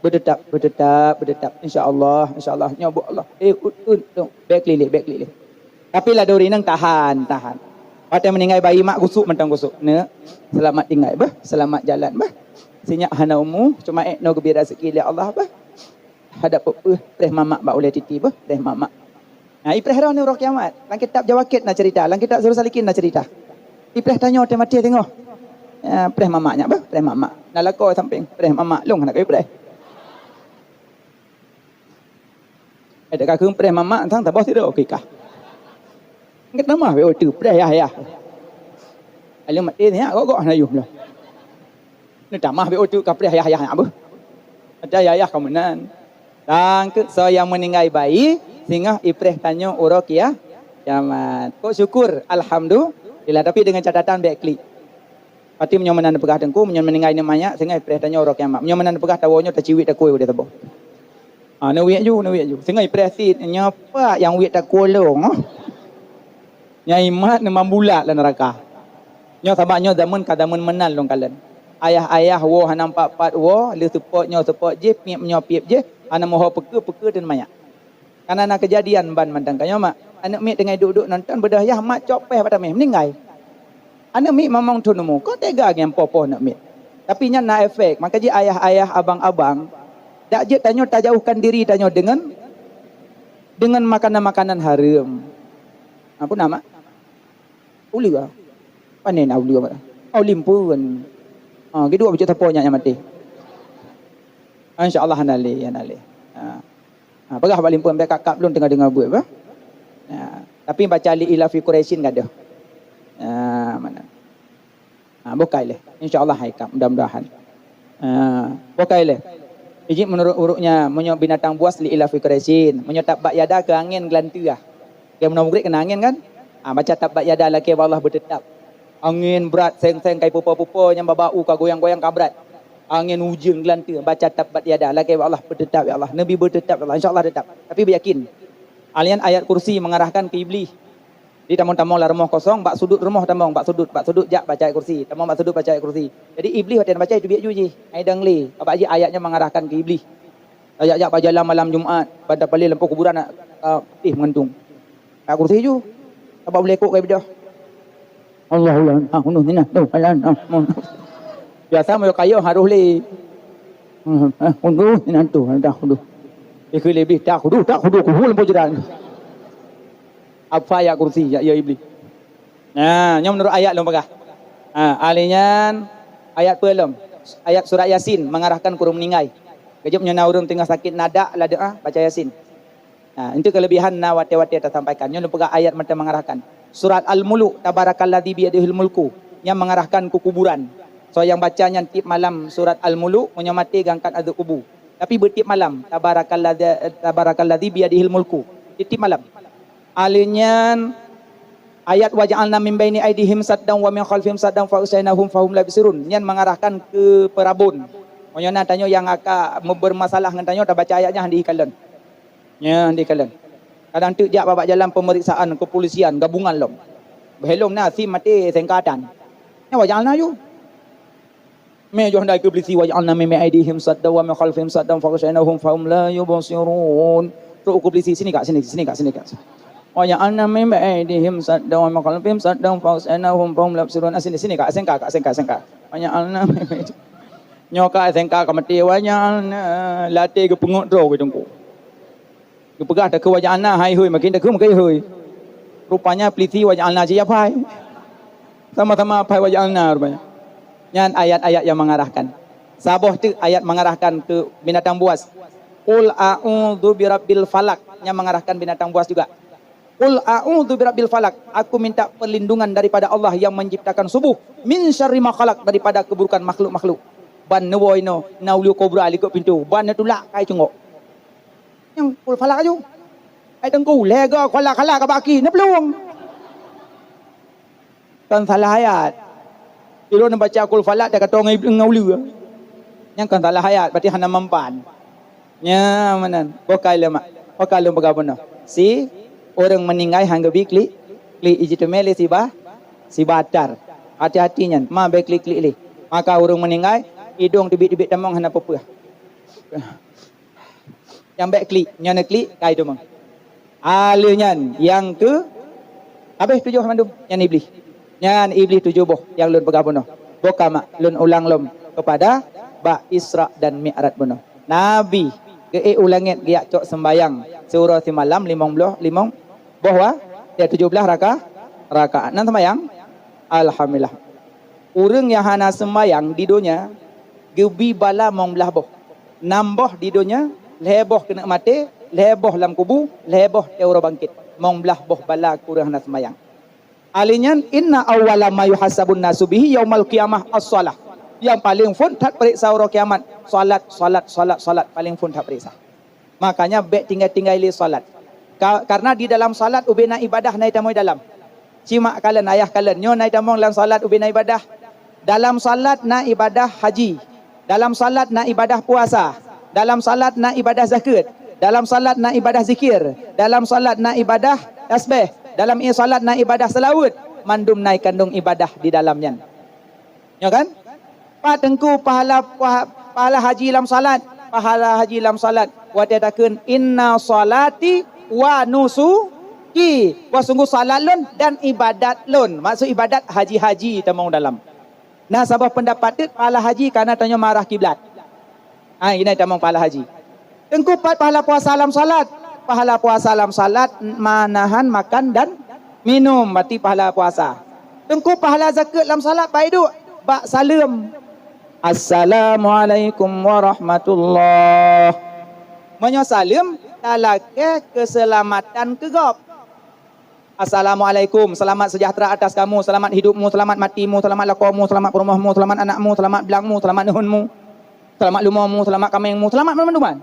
Beuteutap, beuteutap, beuteutap. Insya Allah, insya Allah. Nyoe bu Allah. Eh, ut, ut, tu. Bèk keliling, bèk keliling. Tapi ladôm ureueng tahan, tahan. Watèe meuninggai bayi mak gusuk mantong gusuk. Neuk, selamat tinggai beuh, selamat jalan beuh. Sinyak hana umu, cuma ék noe geubri raseuki lé Allah beuh. Hadap peue, preh mamak bak ulèe titi beuh, preh mamak. Nah, ipreh roh ni uroe kiamat. Lam kitab Jawakit na cerita, lam kitab Sirus Salikin na cerita. Ipreh tanyoe teuh maté teungoh. Ya, preh mamak nyak beuh, preh mamak. Na lakoe sampéng, preh mamak lôn hana ka ipreh. Eh, dak ka keupreh mamak sang saboh sidroe kikah. Nget tamah bèk uteuk preh yah-yah. Aleuh maté nyak gok-gok hana yuh lah. Neutamah bèk uteuk ka preh yah-yah nyak beuh. Ada yah-yah ka meunan. Tangkeuek soe nyang meuninggai bayi, singoh ipreh tanyoe uroe kia-, kiamat. Kok syukur, alhamdulillah. Tapi dengan catatan bèk klik. Pati meunyoe meunan peugah teungku, meunyoe meuninggai ni manyak, singoh ipreh tanyoe uroe kiamat. Meunyoe meunan peugah tawoe nyoe taciwit takue udeh saboh. Ha, neuwiet ju, neuwiet ju. Singoh ipreh sit, nyoe pak nyang wiet takue lôn. Nyang imat neumam bulat lam neuraka. Nyoe sabab nyoe zameun ka zameun meunan lôn kalon. Ayah-ayah woe hana pat-pat woe, lheueh seupôt nyoe seupôt jih, piep nyoe piep jih, hana meuho peue-peue teuma manyak. Kana na keujadian ban mantong ka nyoe mak. Aneuk miet teungoh duek-duek nonton beudôh yah mak cok péh bak tameh meuninggai. Aneuk miet mamong thon umu, kon tega ngieng poh-poh aneuk miet. Tapi nyan na efek, maka jih ayah-ayah, abang-abang, dak jeuet tanyoe tajauhkan diri tanyoe deungon, deungon makanan-makanan hareuem. Apa nama? Uleue. Pane na uleue? Oh, limpeuen. Ha, geuduek bacut sapo nyak nyang maté. Insya Allah hana lé, hana lé. Ha. Ha, peugah bak limpeuen, bèk kap-kap lôn teungoh deungoe buet bah. Ha, tapi baca li ila fi Quraisyin gadoh. Ha, mana? Ha, bukai lé. Insya Allah hai kap, mudah-mudahan. Ah, bukai lé. Ijik meunurot uruknya, meunyoe binatang buas li ila fi Quraisyin, meunyoe tabbat yada keu angén geulanteue ah. Keu meunan mugrek keunan angén kan? Ah, baca tabbat yada lakée bak Allah beuteutap. Angén brat seng-seng kai pupo-pupo nyang baba u ka goyang-goyang ka brat. Angén ujeuen geulanteue baca tabbat yada lakée bak Allah beuteutap ya Allah. Neubi beuteutap ya Allah. Insya Allah teutap. Tapi beuyakin. Alian ayat kursi mengarahkan ke iblih. Jadi tamong-tamong lam rumoh kosong, bak sudut rumoh tamong, bak sudut, bak sudut jak baca ayat kursi. Tamong bak sudut baca ayat kursi. Jadi iblih watée baca itu biak ju jih. Ai dang lé, abak jih ayatnya mengarahkan ke iblih. Tajak-jak bak jalan malam Jumat, banda palé lampôh kuburan nak, ah, putih meugantung. Ayat kursi ju. Abak bulée kok kai beudôh. Allahu la ilaha illallah, Allahu la ilaha illallah. Biasa meunyoe kayôh harôh lé. Hmm, eh, khudu, inan tu, dah khudu. Ikeu leubeh dah khudu, dah khudu, kuhul lempo jiran. Apa ya kursi, ya, ya iblis. Nah, nyoe meunurot ayat lôn peugah. Ha, ahli nyan ayat peue lom? Ayat surat Yasin mengarahkan keu ureuëng meuninggai. Keujeuet nyoe na ureuëng teungoh sakét nadak la doa, baca Yasin. Nah, itu kelebihan na watée-watée tasampaikan. Nyoe lôn peugah ayat mantong mengarahkan. Surat Al-Muluk, tabarakalladzi biyadihil mulku, nyang mengarahkan ke kuburan. Soe nyang baca nyan tiep malam surat Al-Muluk, meunyoe maté geuangkat ateueh kubu. Tapi beutiep malam, tabarakalladzi, tabarakalladzi biyadihil mulku. Tiep-tiep malam. Ahli nyan ayat waja'alna min baini aidihim saddan wa min khalfihim saddan fa aghsyainahum fahum la yubsirun. Nyan mengarahkan ke peurabon. Meunyoe na tanyoe nyang ka bermasalah ngon tanyoe, tabaca ayat nyan han dikalon. Nyan dikalon. Kadang teuk jak bak jalan pemeriksaan kepolisian gabungan lom. Beuhelom na sim maté sengkatan. Nyan wajah na yue. Mé joh dai keu polisi, "Wa ja'alna min aidihim saddan wa min khalfihim saddan faghsyaynahum fahum la yubsirun." Trok keu polisi, "Sini kak, sini, sini kak, sini kak." "Wa ja'alna min aidihim saddan wa min khalfihim saddan faghsyaynahum fahum la yubsirun." "Ah, sini, sini kak, sengka kak, sengka, sengka." "Wa ja'alna min aidihim." Nyoe ka sengka ka maté, "Wa ja'alna." Latée geupeungok droe keu teungku. Geupeugah takheun "Wa ja'alna" hai hôi, makin takheun makin hôi. Rupanya pelisi "Wa ja'alna" cit ya phai. Sama-sama phai "Wa ja'alna" rupanya. Nyan ayat-ayat yang mengarahkan. Saboh teuk ayat mengarahkan keu binatang buas. "Qul a'udzu birabbil falaq", nyan mengarahkan binatang buas juga. "Qul a'udzu birabbil falaq", aku minta perlindungan daripada Allah yang menciptakan subuh, "min syarri ma khalaq", daripada keburukan makhluk-makhluk. Ban neuwoe inoe na uleue kobra likot pintoe, ban neutulak kai cungok. Nyang "Qul falaq" aju. Hai teungku, lhée goe "Qul falaq" ka bak aki, neuplueng. Kon salah ayat. Ilôn baca "Qul falaq" teuka tong ngon uleue. Nyang kon salah ayat, berarti hana mempan. Nya meunan. Boh ka lôn, boh ka lôn peugah bunoe. Si ureuëng meuninggai han geubi klik, klik ijiteumé lé siba, siba atar. Hati-hati nyan, ma bèk klik-klik lé. Maka ureuëng meuninggai, idong teubiet-teubiet tamong hana peue-peue. Nyang bèk klik, nyan klik, kai teuma. Aleuh nyan nyang keu habéh tujoh mandum, nyan Iblih. Nyan Iblih tujoh boh nyang lôn peugah bunoe. Boh ka mak lôn ulang lom keupada bak Isra dan Mi'raj bunoe. Nabi geuék u langét geujak cok seumbayang siuroe simalam limong bloh, limong boh wa, ya tujoh blaih raka, rakaat. Nan seumbayang, alhamdulillah. Ureuëng nyang hana seumbayang di donya geubi bala mong blaih boh. Nam boh di donya, lhée boh keuneuk maté, lhée boh lam kubu, lhée boh teuroe bangkét. Mong blaih boh bala keu ureuëng hana seumbayang. Aleuh nyan, "Inna awwala ma yuhasabun nasu bihi yaumal qiyamah as-shalah." Nyang paleng phon that peuriksa uroe kiamat, salat, salat, salat, salat, paleng phon that peuriksa. Makanya bèk tinggai-tinggai lé salat. Ka-, karena di dalam salat ubé na ibadah na itamong dalam. Simak kalon, ayah kalon, nyoe na itamong lam salat ubé na ibadah. Dalam salat na ibadah haji. Dalam salat na ibadah puasa. Dalam salat na ibadah zakeuet. Dalam salat na ibadah zikir. Dalam salat na ibadah tasbih. Dalam i-, salat na ibadah seulaweuet. Mandum na ikandong ibadah di dalam nyan. Nyo kan? Pat teungku pahala, paha-, pahala haji lam salat? Pahala haji lam salat, watée takheun, "Inna salati wa nusuki." Wah, sungguh salat lôn dan ibadat lôn. Maksud ibadat haji-haji tamong dalam. Nah, saboh peundapat teuk pahala haji kana tanyoe marah kiblat. Ha, inoe tamong pahala haji. Teungku pat pahala puasa lam salat? Pahala puasa lam salat manahan makan dan minum, berarti pahala puasa. Teungku pahala zakeuet lam salat bak iduek, bak saleuem. "Assalamualaikum warahmatullah." Meunyoe saleuem, talakée keuseulamatan keu gob. "Assalamualaikum, selamat sejahtera atas kamu, selamat hidupmu, selamat matimu, selamat lakomu, selamat peurumohmu, selamat anakmu, selamat blangmu, selamat neuhunmu, selamat lumomu, selamat kaméngmu, selamat mandum-mandum."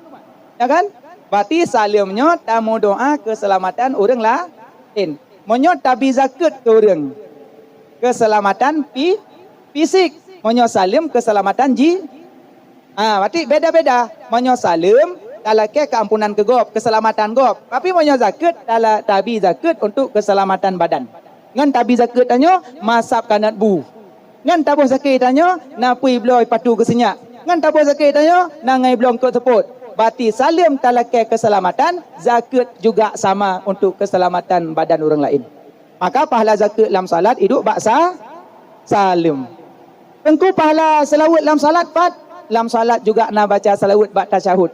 Ya kan? Berarti saleuem nyoe tameudoá keuseulamatan ureuëng laén. Meunyoe tabi zakeuet keu ureuëng, keuseulamatan pi-, fisik. Meunyoe saleuem, keuseulamatan ji-, Ha, berarti beda-beda. Meunyoe saleuem, talakée keuampunan keu gob, keuseulamatan gob. Tapi meunyoe zakeuet, tala-, tabi zakeuet untuk keuseulamatan badan. Ngon tabi zakeuet tanyoe, masab kanot bu. Ngon taboh zakeuet tanyoe, na peue bloe patu geusinyak. Ngon taboh zakeuet tanyoe, na ngai bloe eungkot seupôt. Berarti saleuem talakée keuseulamatan, zakeuet juga sama untuk keuseulamatan badan ureuëng laén. Maka pahala zakeuet lam salat iduek bak sa-, saleuem. Teungku pahala seulaweuet lam salat pat? Lam salat juga na baca seulaweuet bak tasyahud.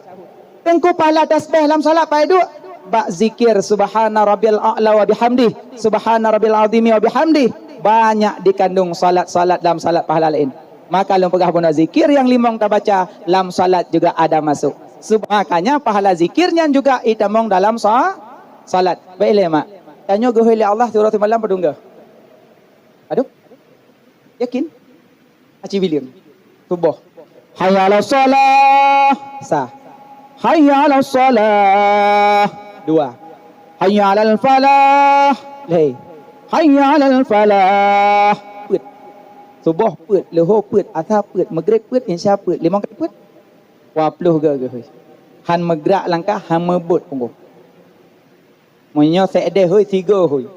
Teungku pahala tasbih lam salat pat iduek? Bak zikir subhana rabbiyal a'la wa bihamdih, subhana rabbiyal azimi wa bihamdih. Banyak dikandung salat-salat lam salat pahala laén. Maka lôn peugah bunoe zikir nyang limong tabaca lam salat juga ada masuk. Sub-, makanya pahala zikir nyan juga itamong dalam sa-, salat. Baik lé mak. Tanyoe geuhôi lé Allah siuroe simalam padum geuh? Aduh. Yakin? Aci bileng. Suboh. Hayya 'alas shalah. Sa. Hayya 'alas shalah. Dua. Hayya 'alal falah. Lhée. Hayya 'alal falah. Peuet. Suboh peuet, leuhô peuet, asa peuet, meugreb peuet, insya peuet. Limong kali peuet. Dua ploh geu-geu hôi. Han meugrak langkah, han meubeuet punggong. Meunyoe seuédeh hôi, sigoe hôi.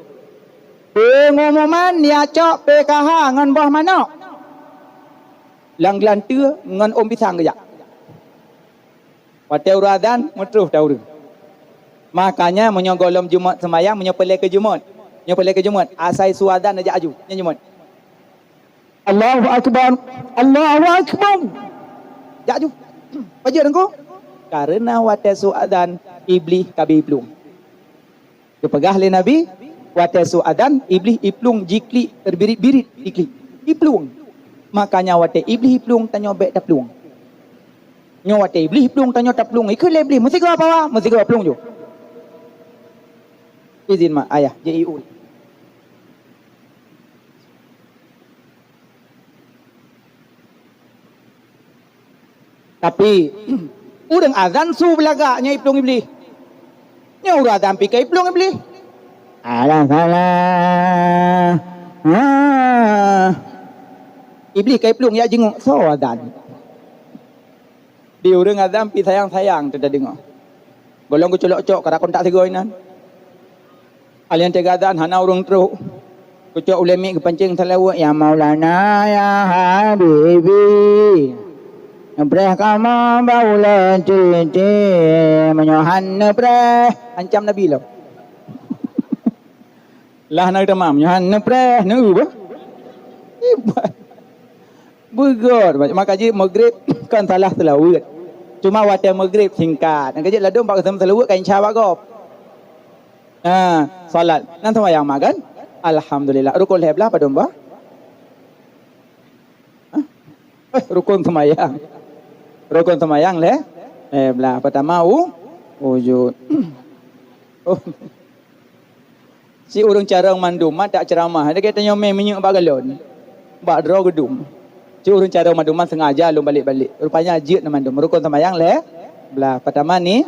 Peungumuman ya cok P K H ngon boh manok. Lam glanteue ngon ôm pisang geujak. Watée uroe azan, meutroh ta ureuëng. Makanya meunyoe gohlom Jumat seumayang, meunyoe peureulée keu Jumat, meunyoe peureulée keu Jumat, asai su azan jak aju, nyan Jumat. Allahu Akbar, Allahu Akbar. Jak ju. Pajoh Teungku? Karena watée su azan, Iblih ka biplueng. Geupeugah lé Nabi, watée su azan, Iblih iplueng jiklik terbirit-birit, jiklik. Iplueng. Makanya watée Iblih iplueng, tanyoe bék taplueng. Nyoe watée Iblih iplueng, tanyoe taplueng. Ikheun lé Iblih, meusigoe pawa, meusigoe plueng ju. Izin mak ayah, J I U. Tapi, ureuëng azan su beulagak nyoe iplueng Iblih. Nyoe ureuëng azan pih ka iplueng Iblih. Alah salah. Ha. Iblih ka iplueng jak jingok soe azan. Di ureuëng azan pih sayang-sayang teudeungoe. Gohlom geuculok-cok, ka rakon tak sigoe inan. Alien teuga dan hana ureuëng trok. Geucok ulée miek geupancéng seulaweuet, "Ya Maulana, ya Habibi. Neupreh kamoe bak ulée citi. Meunyoe han neupreh," ancam Nabi lom. Lah na tamam, meunyoe han neupreh, neu bah. Hebat. Beugöt, maka jih Maghrib kon salah seulaweuet. Cuma watée Maghrib singkat. Nyang keuh jih ladôm bak seulaweuet ka insya bak gob. Ha, salat. Nan seumayang mak kan? Alhamdulillah. Rukun lhée blah padum bah? Hah? Eh, rukun seumayang. Rukun seumayang lhée, lhée blah. Pertama u, wujud. Oh. Si ureuëng carông mandum, mak tak ceuramah. Lagée tanyoe mé minyeuk bak galon. Bak droe geudum. Si ureuëng carông mandum, man sengaja lôn balek-balek. Rupanya jeuet na mandum. Rukun seumayang lhée blah. Pertama ni,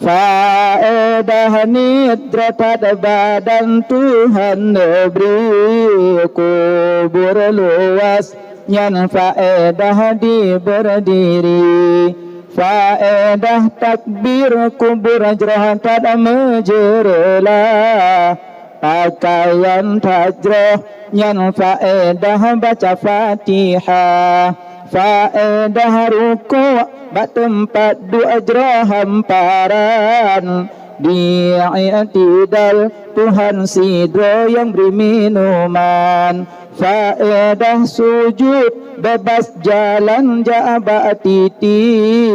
faedah nidra that badan Tuhan neubri kubur luas. Nyan faedah di beurdiri, faedah takbir kubur jroh that meujeureulah, pakaian that jroh nyan faedah baca Fatihah, faedah rukuk bak teumpat duek jroh hamparan. Di i'tidal Tuhan sidroe nyang bri minuman. Faedah sujud beubaih jalan jak bak titi.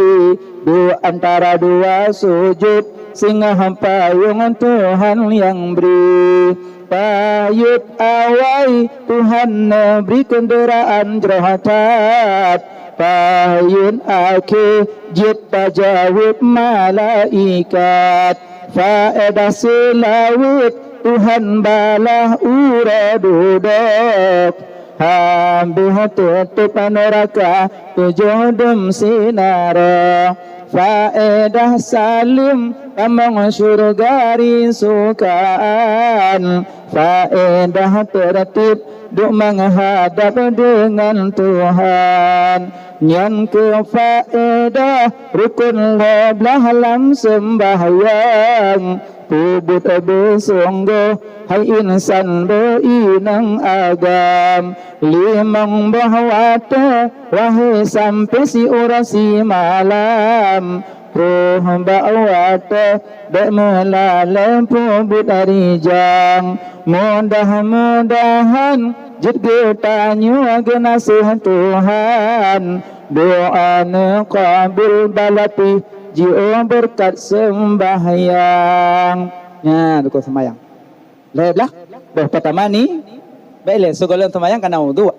Di antara dua sujud singoh payong Tuhan nyang bri. Payot awai Tuhan neubri keundeuraan jroh that. Payot akhé jeuet tajaweueb malaikat. Faedah seulaweuet Tuhan balaih uroe dudoe. Habéh teutôb neuraka tujoh dum sinarah. Faedah saleuem tamong syeuruga risukaan. Faedah teurtib duek meuhadab deungon Tuhan. Nyan keuh faedah rukun lhée blah lam seumbahyang. Peubuet beusunggoh hai insan beu inong agam. Limong boh watée wahé sampoe siuroe simalam. Troh bak watée bék meulalée peubuet rijang. Mudah-mudahan jeuet geutanyoe geunaséh Tuhan. Doa neukabul balapi jiôh beureukat seumbahyang. Nyan rukun seumayang. Lhée blah, boh peutama ni, bék lé sigohlom seumayang kana uduk.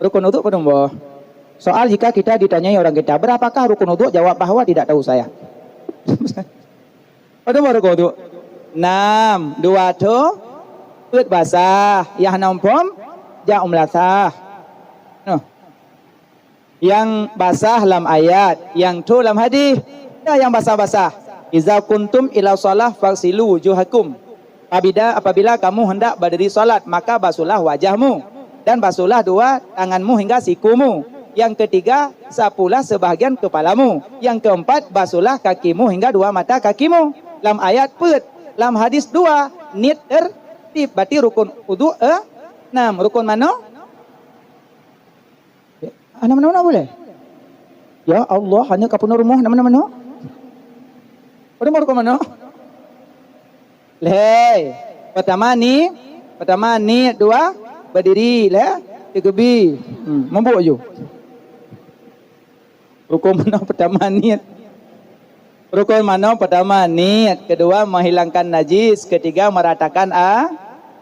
Rukun uduk padum boh? Soal jika kita ditanyai orang kita, "Berapakah rukun uduk?" Jawab bahwa tidak tahu saya. Padum boh rukun uduk? Nam, dua tho, peuet basah, yah na muphom, jak u meulasah. Noh. Nyang basah lam ayat, nyang tho lam hadih. Nyoe nyang basah-basah. "Iza kuntum ila shalah faghsilu wujuhakum." Apabila, apabila kamu hendak berdiri salat, maka basuhlah wajahmu dan basuhlah dua tanganmu hingga sikumu. Nyang keutiga, sapulah seubahgian keupalamu. Nyang keumpat, basuhlah kakimu hingga dua mata kakimu. Lam ayat peuet, lam hadis dua, niet teurtib, berarti rukun udhu, eh, enam. Rukun manoe? Hana manoe-manoe boleh? Ya Allah, hana ka peunoh rumoh, hana manoe-manoe? Peunoh rukun manoe? Lhèe. Peutama ni, peutama niet, dua berdiri, lhèe, teukeubie. Hmm, mabök ju. Rukun manoe peutama niet. Rukun manoe peutama niet, keudua menghilangkan najis, keutiga meratakan a-,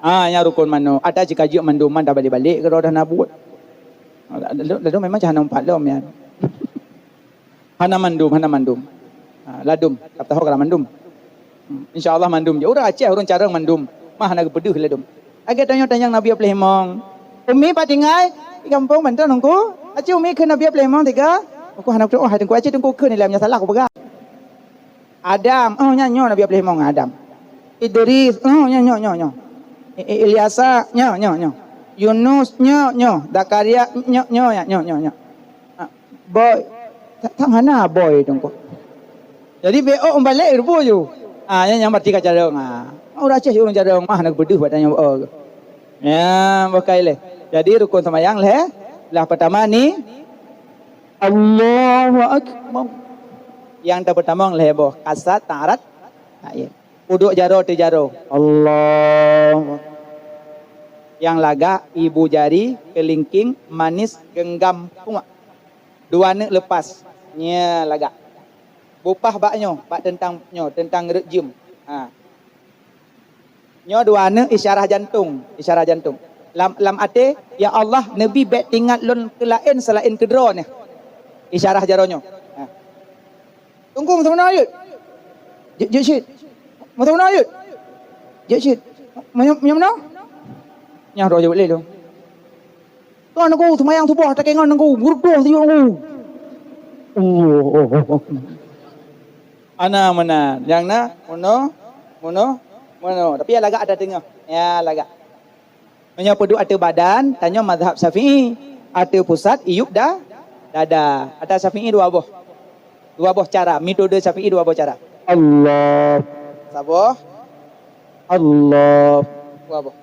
ah, nyan rukun manoe. Ata cit ka jeuet mandum, man tabalek-balek keudroe dah na buet. Lalu, lalu memang cah hana umpat lom nyan. Hana mandum, hana mandum. Ha, ladum, ka tahu kalau mandum. Hmm, insya Allah mandum je. Ureueng Aceh, ureueng Carong mandum. Mah hana geupeudeuh ladum. Lagèe tanyoe tanyong Nabi Ablaih Imong. Umi pat tinggai? Di gampông mantong Teungku. Aci umi kheun Nabi Ablaih Imong tiga. Aku hana beutôi, oh, hai Teungku, aci Teungku kheun ilèe meunyoe salah aku peugah. Adam, oh, nyan nyoe Nabi Ablaih Imong Adam. Idris, oh, nyoe, nyoe, nyoe, nyoe. I-, I-, Ilyasa, nyoe, nyoe, nyoe. Yunus, nyoe, nyoe. Zakaria, nyoe, nyoe, nyoe, nyoe, nyoe. Ha, boy. Tan, tan hana boy Teungku. Jadi beuôk meubalek rupa ju. Ah, nyan nyang berarti ka carong. Ah. Ureueng Aceh ureueng carong mah na geupeudeuh bak tanyoe beuôk. Ya, boh kai lé. Jadi rukun seumayang lhèe, lah peutama ni Allahu Akbar. Nyang tapeutamong lhèe boh, kasat, ta'arat, ta'yin. Uduk jaroe teuh jaroe. Allahu Akbar. Nyang lagak ibu jari, keulingking, manis, geunggam, punggok. Dua neuk leupas. Nyan lagak. Bupah bak nyoe, bak teuntang nyoe, teuntang rot jeuem. Ha. Nyoe dua neuk isyarah jantong, isyarah jantong. Lam, lam até, "Ya Allah, neubi bèk teuingat lôn keu laén seulaén keu Droeneuh." Isyarah jaroe nyoe. Ha. Teungku, meusaboh na jeuet? Jeuet, jeuet cit. Meusaboh na jeuet? Jeuet cit. Meunyoe, meunyoe meunoe? Nyan roh jaweueb lé lôn. Kon Teungku, seumayang suboh takengon Teungku, meureudôh siyuek Teungku. Oh. Ana meunan, nyang na meunoe, meunoe, meunoe. Tapi ya lagak ata teungoh. Ya lagak. Meunyoe peuduek ateueh badan, tanyoe mazhab Syafi'i. Ateueh pusat, iyup da-, dada. Ata Syafi'i dua boh. Dua boh cara, metode Syafi'i dua boh cara. Allah. Saboh. Allah. Dua boh.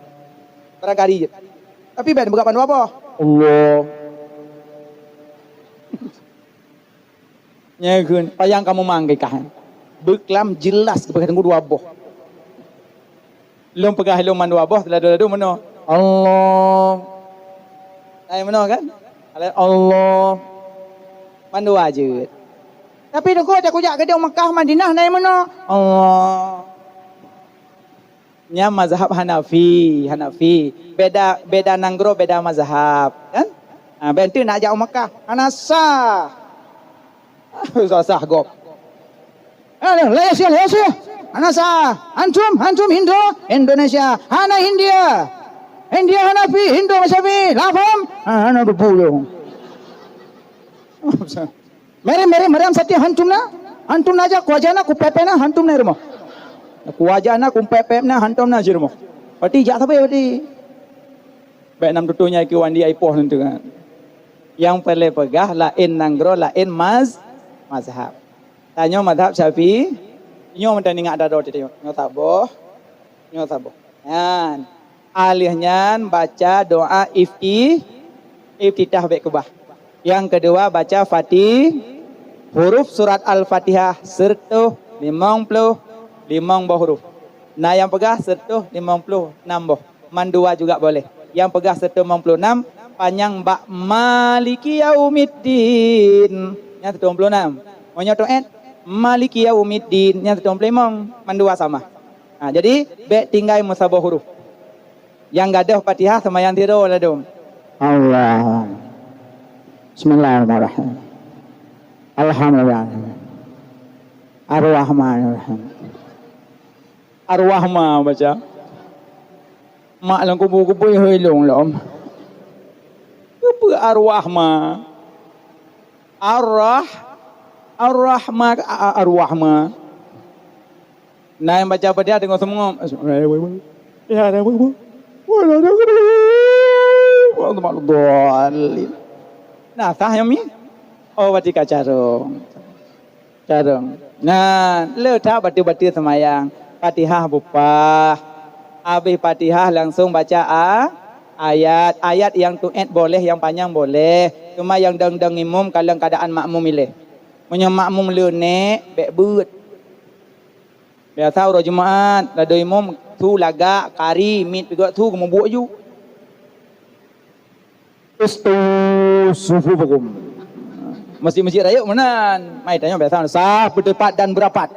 Barangkali jeuet. Tapi bèk beugap ban dua boh. Allah. Nyan kheun, payang kamoe manggé kah. Beuklam jelas geupeugah Teungku dua boh. Lôn peugah lôn mandua boh, ladu-ladu meunoe. Allah. Ai meunoe kan? Alai Allah. Mandua jeuet. Tapi Teungku, cak kujak keudéh Mekah, Madinah, nai meunoe. Allah. Nyan mazhab Hanafi, Hanafi. Beda, beda nanggroe, beda mazhab, kan? Ha, bèk enteuk nak jak u Mekah. Hana sah. Sah-sah gob. Hana, laya sia, laya sia. Hana sah. Antum, antum Hindu, Indonesia. Hana India. India Hanafi, Hindu Syafi'i. Lah paham? Ha, hana debu tu. Mari, mari, mari, am sati hantom na? Hantom na jak, kuaja na, kupepek na, hantom na rumoh. Kuaja na, kupepek na, hantom na cit rumoh. Berarti jak sabe berarti. Bèk nam tutoe nyan keu wan di ai poh tu kan. Nyang peureulèe peugah laén nanggroe, laén maz-, mazhab. Tanyoe mazhab Syafi'i, nyoe mantong ingat ata droe teuh nyoe. Nyoe saboh, nyoe saboh. Nyan. Alheuh nyan baca doa ifti-, iftitah bèk keubah. Nyang keudua baca Fati-, huruf surat Al-Fatihah seureutôh limong ploh limong boh huruf. Na nyang peugah seureutôh limong ploh nam boh. Mandua juga boleh. Nyang peugah seureutôh limong ploh nam panyang bak Maliki Yaumiddin. Nyan seureutôh limong ploh nam. Meunyoe toet Maliki Yaumiddin. Nyan seureutôh limong ploh limong. Mandua sama. Ha, jadi, bèk tinggai meusaboh huruf. Nyang gadôh Fatihah seumayang sidroe ladôm. Allah. Bismillahirrahmanirrahim. Alhamdulillah. Ar-Rahmanirrahim. Ar-Rahma baca. Mak lôn kubu-kubu hôi lôn lom. Kubu Ar-Rahma. Ar-Rah-, Ar-Rahma, a-, a-, Ar-Rahma. Na nyang baca Fatihah teungoh seumungom. Ya, ya, ya, ya. Wala dhalin. Nah, sah nyoe mi? Oh, berarti ka carông. Carông. Nah, le that bateue-bateue seumayang. Fatihah bupah. Habéh Fatihah langsung baca a-, ayat. Ayat nyang tuet boleh, nyang panyang boleh. Cuma nyang dong-dong imum kalon keuadaan makmum ilée. Meunyoe makmum le nèk, bèk beuet. Biasa uroe Jumat, ladôm imum su lagak, kari, miet pih gèt su geumubuek ju. Istu sufufakum. Masjid-masjid rayeuk meunan. Mai tanyoe biasa sah, beuteupat dan beurapat.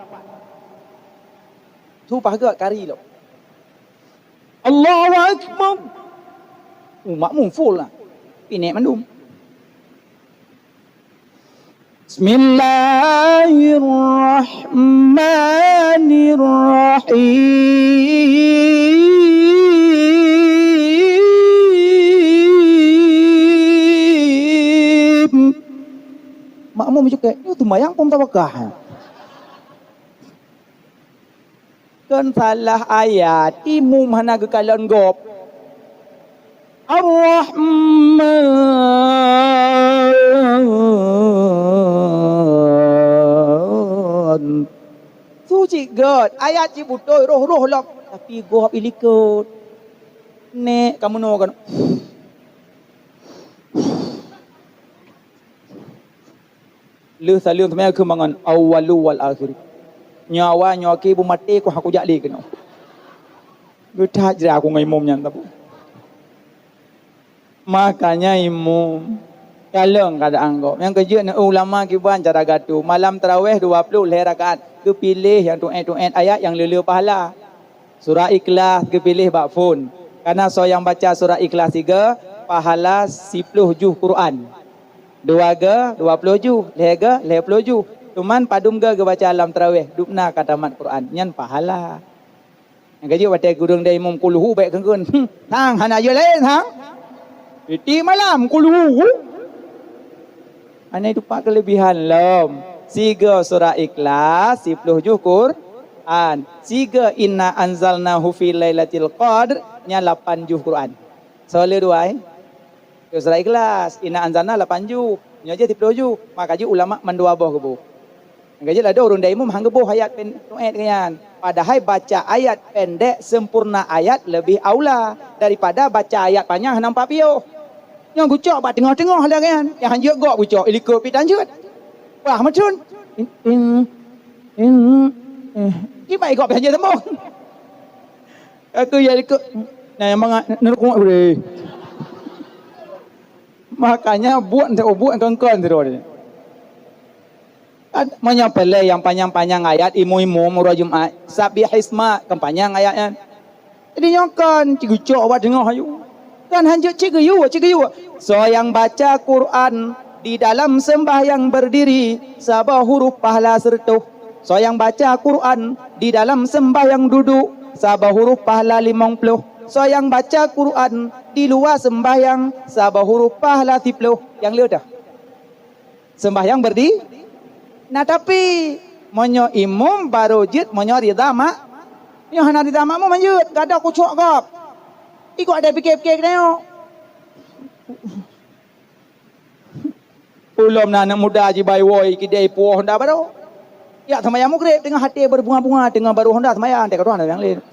Su paih gèt kari lom. Allahu Akbar. Uh, makmum full lah. Pih nèk mandum. Bismillahirrahmanirrahim. Makmum cukek, "Nyoe seumayang phon tawakah." Kon salah ayat, imum hana geukalon gob. Ar-Rahman. Su cit gèt, ayat cit beutôi, roh-roh lom. Tapi gob ilikot. Nèk, ka meunoe kan. Lheueh saleuem seumayang keu mangat, awwalu wal akhir. Nyoe awai, nyoe akhé, beumaté ku hana kujak lé keunoe. Geuthat jra ku ngon imum nyan saboh. Makanya imum, kalon keuadaan gob. Nyang keujeuet na ulama kiban cara gatu. Malam tarawih dua ploh lhèe rakaat. Geupiléh nyang tuet-tuet ayat nyang le-le pahala. Surat Ikhlas geupiléh bak phon. Kareuna soe nyang baca surat Ikhlas sigoe, pahala siploh juh Quran. Dua goe, dua ploh juh. Lhèe goe, lhèe ploh juh. Cuman padum goe geubaca lam tarawih, dubna ka tamat Quran. Nyan pahala. Nyang ka jeuet watèe gurèng dan imum kulhu bèk keun-keun. Hmm, sang hana jeuet laén, sang. Piti malam kulhu. Hana teumpat keulebihan lom. Sigoe surat Ikhlas, siploh juh Quran. Sigoe inna anzalnahu fi lailatul qadr, nyan lapan juh Quran. Soe le dua, eh? Surat Ikhlas, inna anzalna lapan juh. Nyoe jeuet siploh juh. Maka jeuet ulama mandua boh geuboh. Nyang ka jeuet ladôm ureueng dan imum han geuboh ayat pen-, tuet nyan. Padahai baca ayat pendek sempurna ayat lebih aula daripada baca ayat panyang hana pat piôh. Nyoe geucok bak teungoh-teungoh lagèe nyan. Nyang han jeuet gob geucok, ilikot pih tan jeuet. Wah, meutheun. In, in, in, eh. Kiban gob han jeuet teumbông. Aku ya likot. Nah, nyang mangat, neurukuk boleh. Makanya buet, buet kon-kon sidroe. Meunyoe peureulèe nyang panyang-panyang ayat, imum-imum uroe Jumat, Sabbihisma, kan panyang ayat nyan. Jadi nyoe kon, cit geucok bak teungoh aju. Kan hanjeuet cit geuyue, cit geuyue. Soe nyang baca Quran di dalam sembahyang berdiri, saboh huruf pahala seureutôh. Soe nyang baca Quran di dalam sembahyang duduk, saboh huruf pahala limong ploh. Soe nyang baca Quran di luwa sembahyang, saboh huruf pahala siploh. Nyang le teuh. Sembahyang berdi-, nah, tapi meunyoe imum barô jeuet meunyoe ridha mak-, meunyoe hana ridha makmum, han jeuet, gadôh kucok gob. Ikot ada pikir-pikir keunoe. Ulôn na aneuk muda jibai woe kidée puwoe honda barô. Jak seumayang mugreb, teungoh até beubunga-bunga, teungoh barô honda seumayang, teuka tuan nyang laén.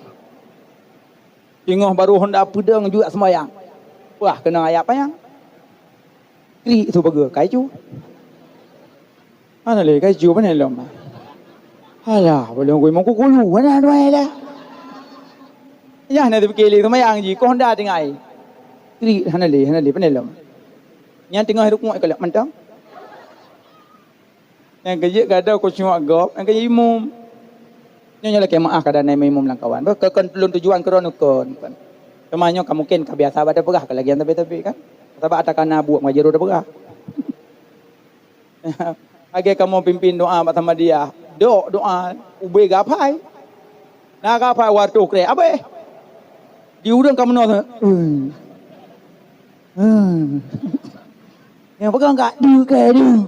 Teungoh barô honda peudong jeuet seumayang. Wah, keunong ayat panyang. Krik su bagoe, ka iju. Hana lé, ka iju, pane lom. Alah, belum kui mau kukulu, hana dua lah. Yah, na teupike lé seumayang jih, keu honda tinggai. Krik, hana lé, hana lé, pane lom. Nyan teungoh rukuk ka lheueh mantong. Nyang keujeuet gadôh keucuak gob, nyang keujeuet imum. Nyoe, nyoe lakée meuáh keu aneuk imum lam kawan. Beuh, keu kon lôn tujuan keudroe kon, kon. Teuma nyoe ka mungken ka biasa bak tapeugah keu lagée nyan tabe-tabe kan. Sabab ata kana buet meugajeru tapeugah. Lagée kamoe pimpin doa bak Samadiyah, dok doa ubé gapai. Na gapai watôh krek abéh. Di ureuëng ka meunoe, hmm. Hmm. Nyang peugah ka du, ka du.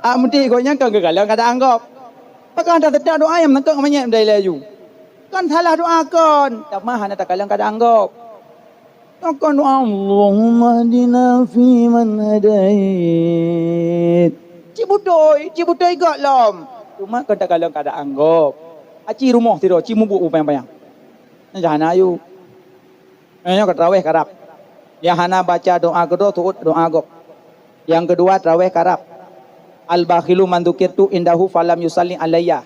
Ah, meuti gobnyan kon geukalon keuadaan gob. Peugah dah seudang doa nyang meunangkok manyét meudai laju. Kan salah doa kon, tamah hana takalon keuadaan gob. Nyoe kon, "Allahumma hdina fiman hadait." Cit beutôi, cit beutôi göt lom. Cuma kon takalon keuadaan gob. Aci rumoh sidroe, cit mubuet beupanyang-panyang. Nyan hana ayue. Nyoe ka traweh karab. Nyang hana baca doa keudroe, seuôt doa gob. Nyang keudua, traweh karab. "Al-bakhilu man dzukirtu indahu falam yusalli alayya."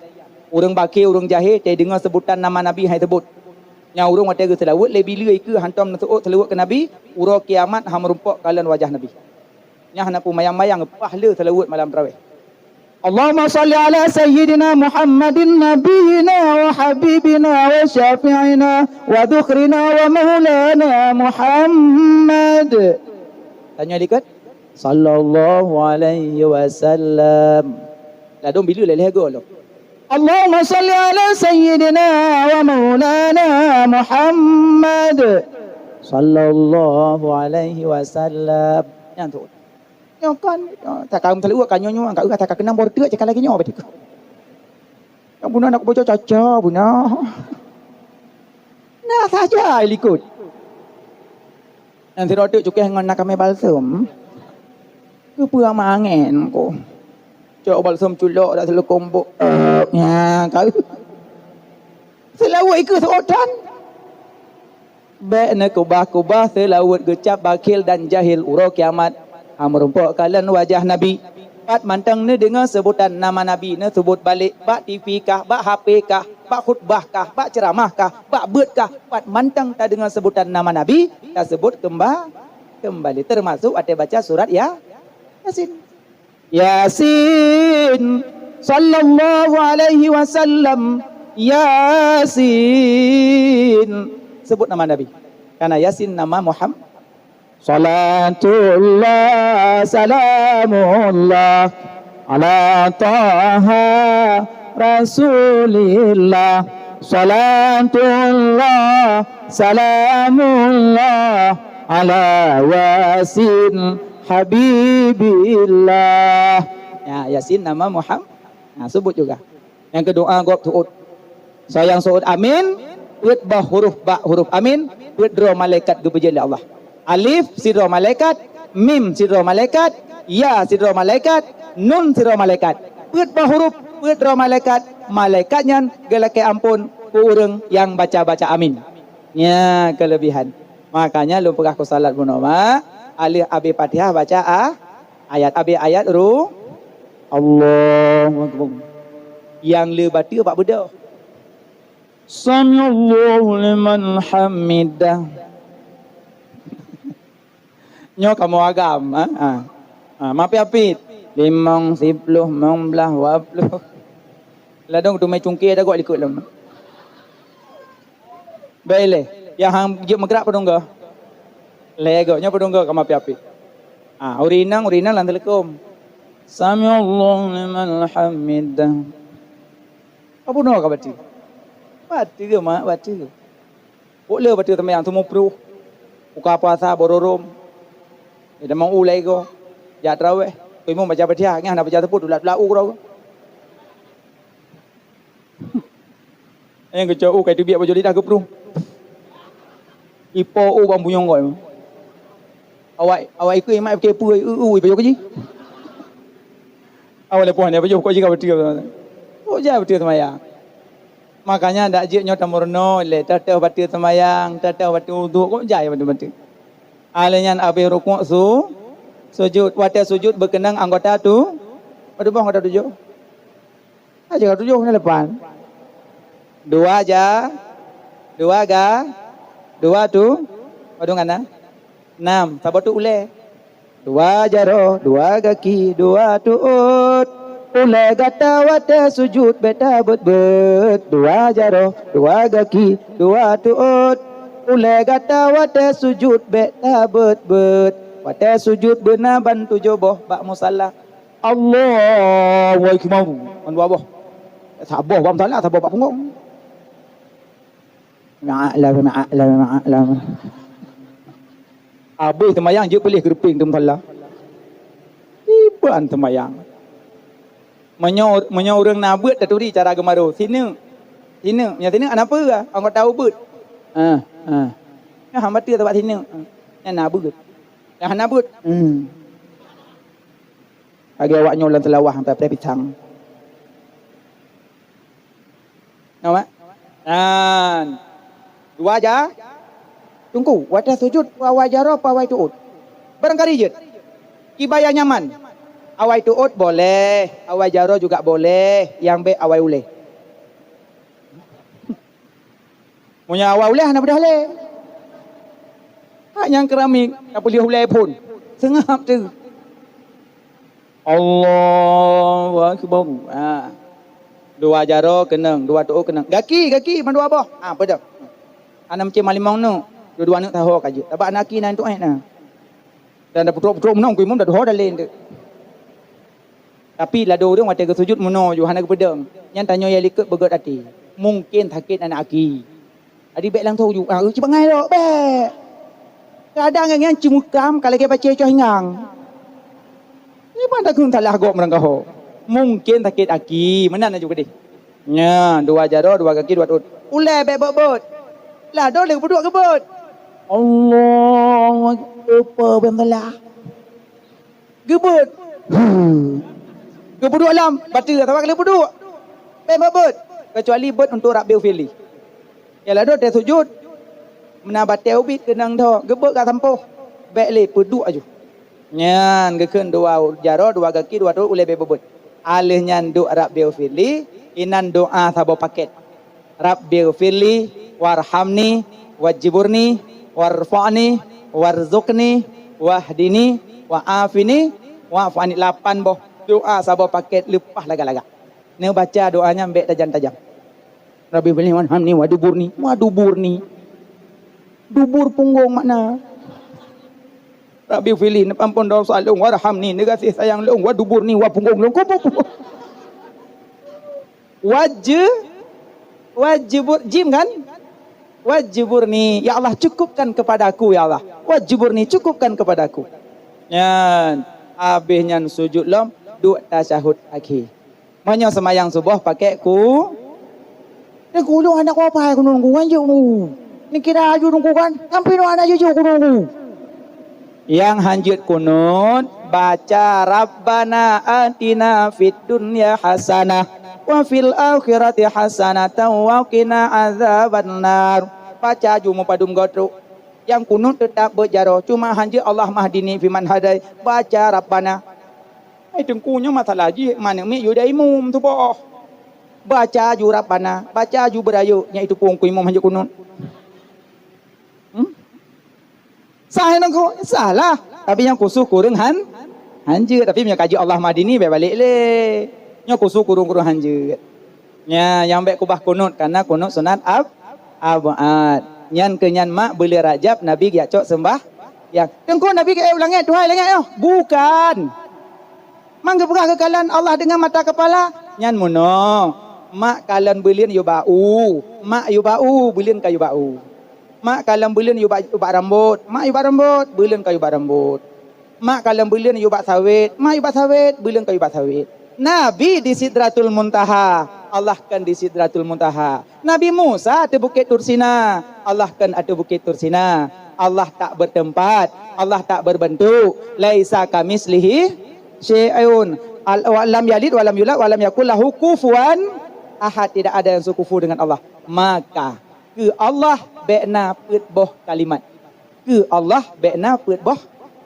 Ureuëng bakhé, ureuëng jahé, teudeungoe seubutan nama Nabi han jiseubuet. Nyang ureuëng watée geuseulaweuet lé bileue ikeue hantom neuseuôt seulaweuet keu Nabi, uroe kiamat han meurumpok kalon wajah Nabi. Nyan hana peumayang-mayang, paih le seulaweuet malam traweh. Allahumma shalli ala sayyidina Muhammadin nabiyyina wa habibina wa syafi'ina wa dhukhrina wa maulana Muhammad. Tanyoe likot. Sallallahu alaihi wasallam. Ladôm bileue lé lhée goe lom. Allahumma shalli ala sayyidina wa maulana Muhammad. Sallallahu alaihi wasallam. Nyan tu. Nyoe kan, nyoe, takam teuleuek ka nyoe nyoe, angkat urat takam keunong bor teuk cakap lagée nyoe beutôi. Nyang bunoe nak boco caca bunoe. Nah saja likot. Nyang sidroe teuk cukéh ngon na kamé balsem. Keupeue ama angén ko. Cok balsem culok dak seuleukom bok. Nya ka. Seulaweuet ikeue seuôt tan. Bék neukeubah-keubah seulaweuet geucab bakhil dan jahil uroe kiamat. Han meurumpok kalon wajah Nabi. Pat mantong neudeungoe seubutan nama Nabi neuseubuet balek bak T V kah, bak H P kah, bak khutbah kah, bak ceuramah kah, bak beuet kah, pat mantong tadeungoe seubutan nama Nabi, taseubuet keumba-, keumbali, teumasok watée baca surat Ya-, Yasin. Yasin, sallallahu alaihi wasallam, Yasin. Sebut nama Nabi. Karena Yasin nama Muhammad. Salatullah, salamullah, ala Taha Rasulillah. Salatullah, salamullah, ala Yasin Habibillah. Ya, Yasin nama Muhammad. Nah, sebut juga. Nyang keu doa gob seuôt. Soe nyang seuôt amin, peuet boh huruf bak huruf amin, peuet droe malaikat geupeujeuet lé Allah. Alif sidroe malaikat, mim sidroe malaikat, ya sidroe malaikat, nun sidroe malaikat. Peuet boh huruf, peuet droe malaikat, malaikat nyan geulakée amphon keu ureuëng nyang baca-baca amin. Nya keulebihan. Makanya lôn peugah keu salat bunoe mak, alif abéh Fatihah baca a, ayat abéh ayat ru, Allahu Akbar. Nyang le bateue bak beudôh. Samiallahu liman hamidah. Nyoe kamoe agam, ha? Ha. Ha, mapiet-piet. Limong, siploh, limong blaih, dua ploh. Ladôm teumé cungké dah gok likot lom. Baik lé, nyang han jeuet meugrak padum goe? Lhée goe, nyoe padum goe ka mapiet-piet. Ha, ureuëng inong, ureuëng inong lam teuleukom. Samiallahu liman hamidah. Apa bunoe ka bateue? Bateue, mak, bateue. Bôk le bateue seumayang, teumé pruh. Buka puasa, bororôm. Ida mau u lhée goe. Jak traweh. Keu imum baca Fatihah, nyan hana baca teupeu, tulat-tulat u keudroe. Nyang keucok u kai teubiet bajôh lidah geuprueng. Ipo u bang bunyong goi. Awak, awak ikeu imat pike peue, eu, eu, pajoh keuji. Awak lepoh ni pajoh kok jih ka beutôi. Kok jai beutôi seumayang. Makanya dak jeuet nyoe tameurunoe lé, teuh-teuh bateue seumayang, teuh-teuh bateue uduk, kok jai bateue-bateue. Alèh nyan abéh rukuk su, sujud. Watèe sujud beukeunong anggota tu, padum boh anggota tujoh? Aja ka tujoh na lapan. Dua ja, dua ga, dua tu, padum ka na? Nam, saboh tu ulèe. Dua jaroe, dua gaki, dua tuôt. Ulèe gata watèe sujud bèk tabeuet-beuet. Dua jaroe, dua gaki, dua tuôt. Ulèe gata watèe sujud bèk tabeuet-beuet. Watèe sujud beuna ban tujoh boh bak musala. Allahu Akbar. Ngon dua boh. Saboh bak musala, saboh bak punggong. Ma'alam, ma'alam, ma'alam. Abéh seumayang jeuet puléh keureupeng di musala. Iban seumayang. Meunyoe, meunyoe ureueng na beuet taturi cara geumaru. Sineuk. Sineuk. Meunyoe sineuk, hana peue. Anggota ubeuet. Ah, ah. Hamba teue sabab sineuk. Nyan na beuet. Nyang hana beuet. Hmm. Lagèe awak nyoe lam seulawah sampai preh pisang. Nampak? Nyan. Dua ja-, teungku, watèe sujud, peue awai jaroe, peue awai tu'ôt. Barangkali jeuet. Kiban nyang nyaman. Awai tu'ôt boleh, awai jaroe juga boleh, nyang bèk awai ulèe. Meunyoe awai ulèe hana beudôh lé. Hak nyang keramik, tapeulheueh ulèe phôn. Seungab teuh. Allahu Akbar. Ha. Dua jaroe keunong, dua tu'ôt keunong. Gaki, gaki, mandua boh. Ha, peudong. Hana meucé malimong neuk. Dua-dua neuk taho ka jeuet. Sabab na gaki na tu'ôt na. Dan da peutrok-peutrok meunan ku imum da duho dalén tu. Tapi ladôm ureueng watèe geusujud meunoe ju hana geupeudong. Nyan tanyoe ya likot beugöt até. Mungken sakét aneuk aki. Jadi bèk langsung ju, ah, ci bangai lok, bèk. Kadang nyan ci meukam ka lagèe pacé coh ingang. Ni ban takheun salah gob meurangkaho. Mungken sakét aki, meunan aju keudeh. Nya, dua jaroe, dua gaki, dua tu'ôt. Ulèe bèk bot-bot. Lah dong lé geupeuduek geubot. Allahu Akbar, bèk salah. Geubot. Geupeuduek lom, bateue saban ka lheueh peuduek. Bèk bot-bot. Keucuali bot untuk Rabbi ghfirli. Ya ladôm teuh sujud. Meunan batèe ubit keunong dho, geubot ka sampôh. Bèk lé, peuduek aju. Nyan geukheun dua jaroe, dua gaki, dua tu'ôt ulèe bèk bot-bot. Alheuh nyan duek Rabbi ghfirli, inan doa saboh pakèt. Rabbi ghfirli, warhamni, wajburni, warfa'ni, warzuqni, wahdini, wa'afini, wa'fu anni. Lapan boh doa saboh pakèt leupah lagak-lagak. Neubaca doa nyan bèk tajam-tajam. Rabbi ghfirli, warhamni, waduburni, waduburni. Dubur punggong makna. Rabbi ghfirli, neupeuampôn desya lôn, warhamni, neugaséh sayang lôn, waduburni, wa punggong lôn. Kubu, kubu. Wajje-, wajjebur-, jim kan? Wajburni, ya Allah, cukupkan kepadaku, ya Allah. Wajburni, cukupkan kepadaku. Nyan, habéh nyan sujud lom, duek tasyahud akhé. Meunyoe seumayang suboh pakèk ku, Teungku, ulôn hana kuapai keunoe Teungku, kan jeuet Teungku. Neukira aju Teungku kan, sampoe nyoe hana jijok keunoe Teungku. Nyang hanjeuet kunut, baca Rabbana atina fid dunya hasanah wa fil akhirati hasanatan wa qina adzabannar. Baca aju meupadum goe trok. Nyang kunut teutap beuet jaroe, cuma hanjeuet Allahummahdini fiman hadait, baca Rabbana. Hai Teungku, nyoe masalah jih, manök miet yue dai imum tuboh. Baca aju Rabbana, baca aju beurayeuk, nyan itu pun ku imum hanjeuet kunut. Hmm? Sah nyan Teungku? Sah lah. Tapi nyang khusus kureueng han, hanjeuet. Tapi meunyoe ka jeuet Allahummahdini, bèk balek lé. Nyoe khusus kureueng-kureueng hanjeuet. Nya, nyang bèk kubah kunut, karena kunut sunat ab-, ab'ad. Nyan keuh nyan mak buleuen Rajab Nabi geujak cok seumbah-, yang, Teungku, Nabi geujak u langèt, tuha langèt nyoe? Bukan. Man geupeugah geukalon Allah deungon mata keupala, nyan meunoe. Mak kalon buleuen yue bak u, mak yue bak u, buleuen ka yue bak u. Mak kalon buleuen yue bak, yue bak rambôt, mak yue bak rambôt, buleuen ka yue bak rambôt. Mak kalon buleuen yue bak sawét, mak yue bak sawét, buleuen ka yue bak sawét. Nabi di Sidratul Muntaha, Allah kan di Sidratul Muntaha. Nabi Musa ateueh Bukét Tursina, Allah kan ateueh Bukét Tursina. Allah tak bertempat, Allah tak berbentuk. Laisa kamislihi syai'un. Al-, wa lam yalid wa lam yulad wa lam yakul lahu kufuwan ahad. Tidak ada yang sekufu dengan Allah. Maka, keu Allah bèk na peuet boh kalimat. Keu Allah bèk na peuet boh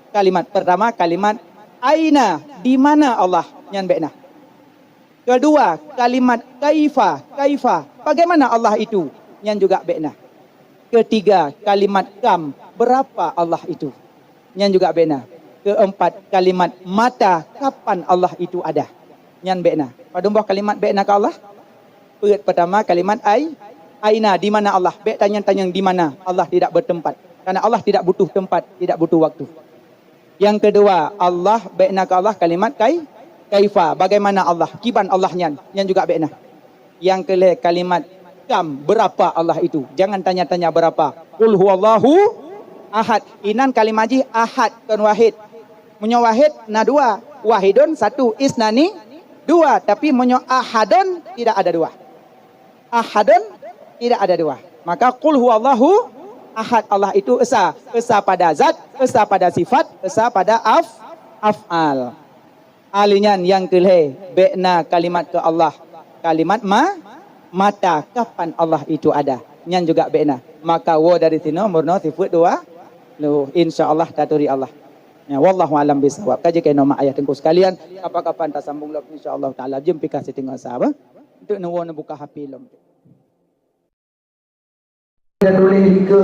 kalimat. Pertama, kalimat aina, di mana Allah, nyan bèk na. Kedua, kalimat kaifa, kaifa, bagaimana Allah itu, nyan juga bèk na. Ketiga, kalimat kam, berapa Allah itu, nyan juga bèk na. Keempat, kalimat mata, kapan Allah itu ada, nyan bèk na. Padum boh kalimat bèk na keu Allah? Peuet pertama kalimat ai-, aina, di mana Allah? Bèk tanyong-tanyong di mana, Allah tidak bertempat. Karena Allah tidak butuh tempat, tidak butuh waktu. Yang kedua, Allah, bèk na keu Allah kalimat kai-, kaifa, bagaimana Allah, kiban Allah nyan, nyan juga bèk na. Yang kelhèe kalimat kam, berapa Allah itu. Jangan tanya-tanya berapa. Qul huwallahu ahad. Inan kalimat jih ahad, kon wahid. Meunyoe wahid na dua. Wahidun satu, isnani dua. Tapi meunyoe ahadun tidak ada dua. Ahadun tidak ada dua. Maka qul huwallahu Ahad Allah itu esa, esa pada zat, esa pada sifat, esa pada af, af'al. Ahli nyan nyang keu lhèe, bèk na kalimat keu Allah, kalimat ma, mata, kapan Allah itu ada. Nyan juga bèk na. Maka woe dari sinoe meurunoe sifeuet dua, loh, insya Allah taturi Allah. Ya, wallahu alam bisawab. Ka jeuet keunoe mak ayah teungku sekalian, kapan-kapan tasambong lom insya Allah taala. Jeuem pih ka siteungoh sa, bah. Untuk neuwoe neubuka H P lom. Dia tulis lika.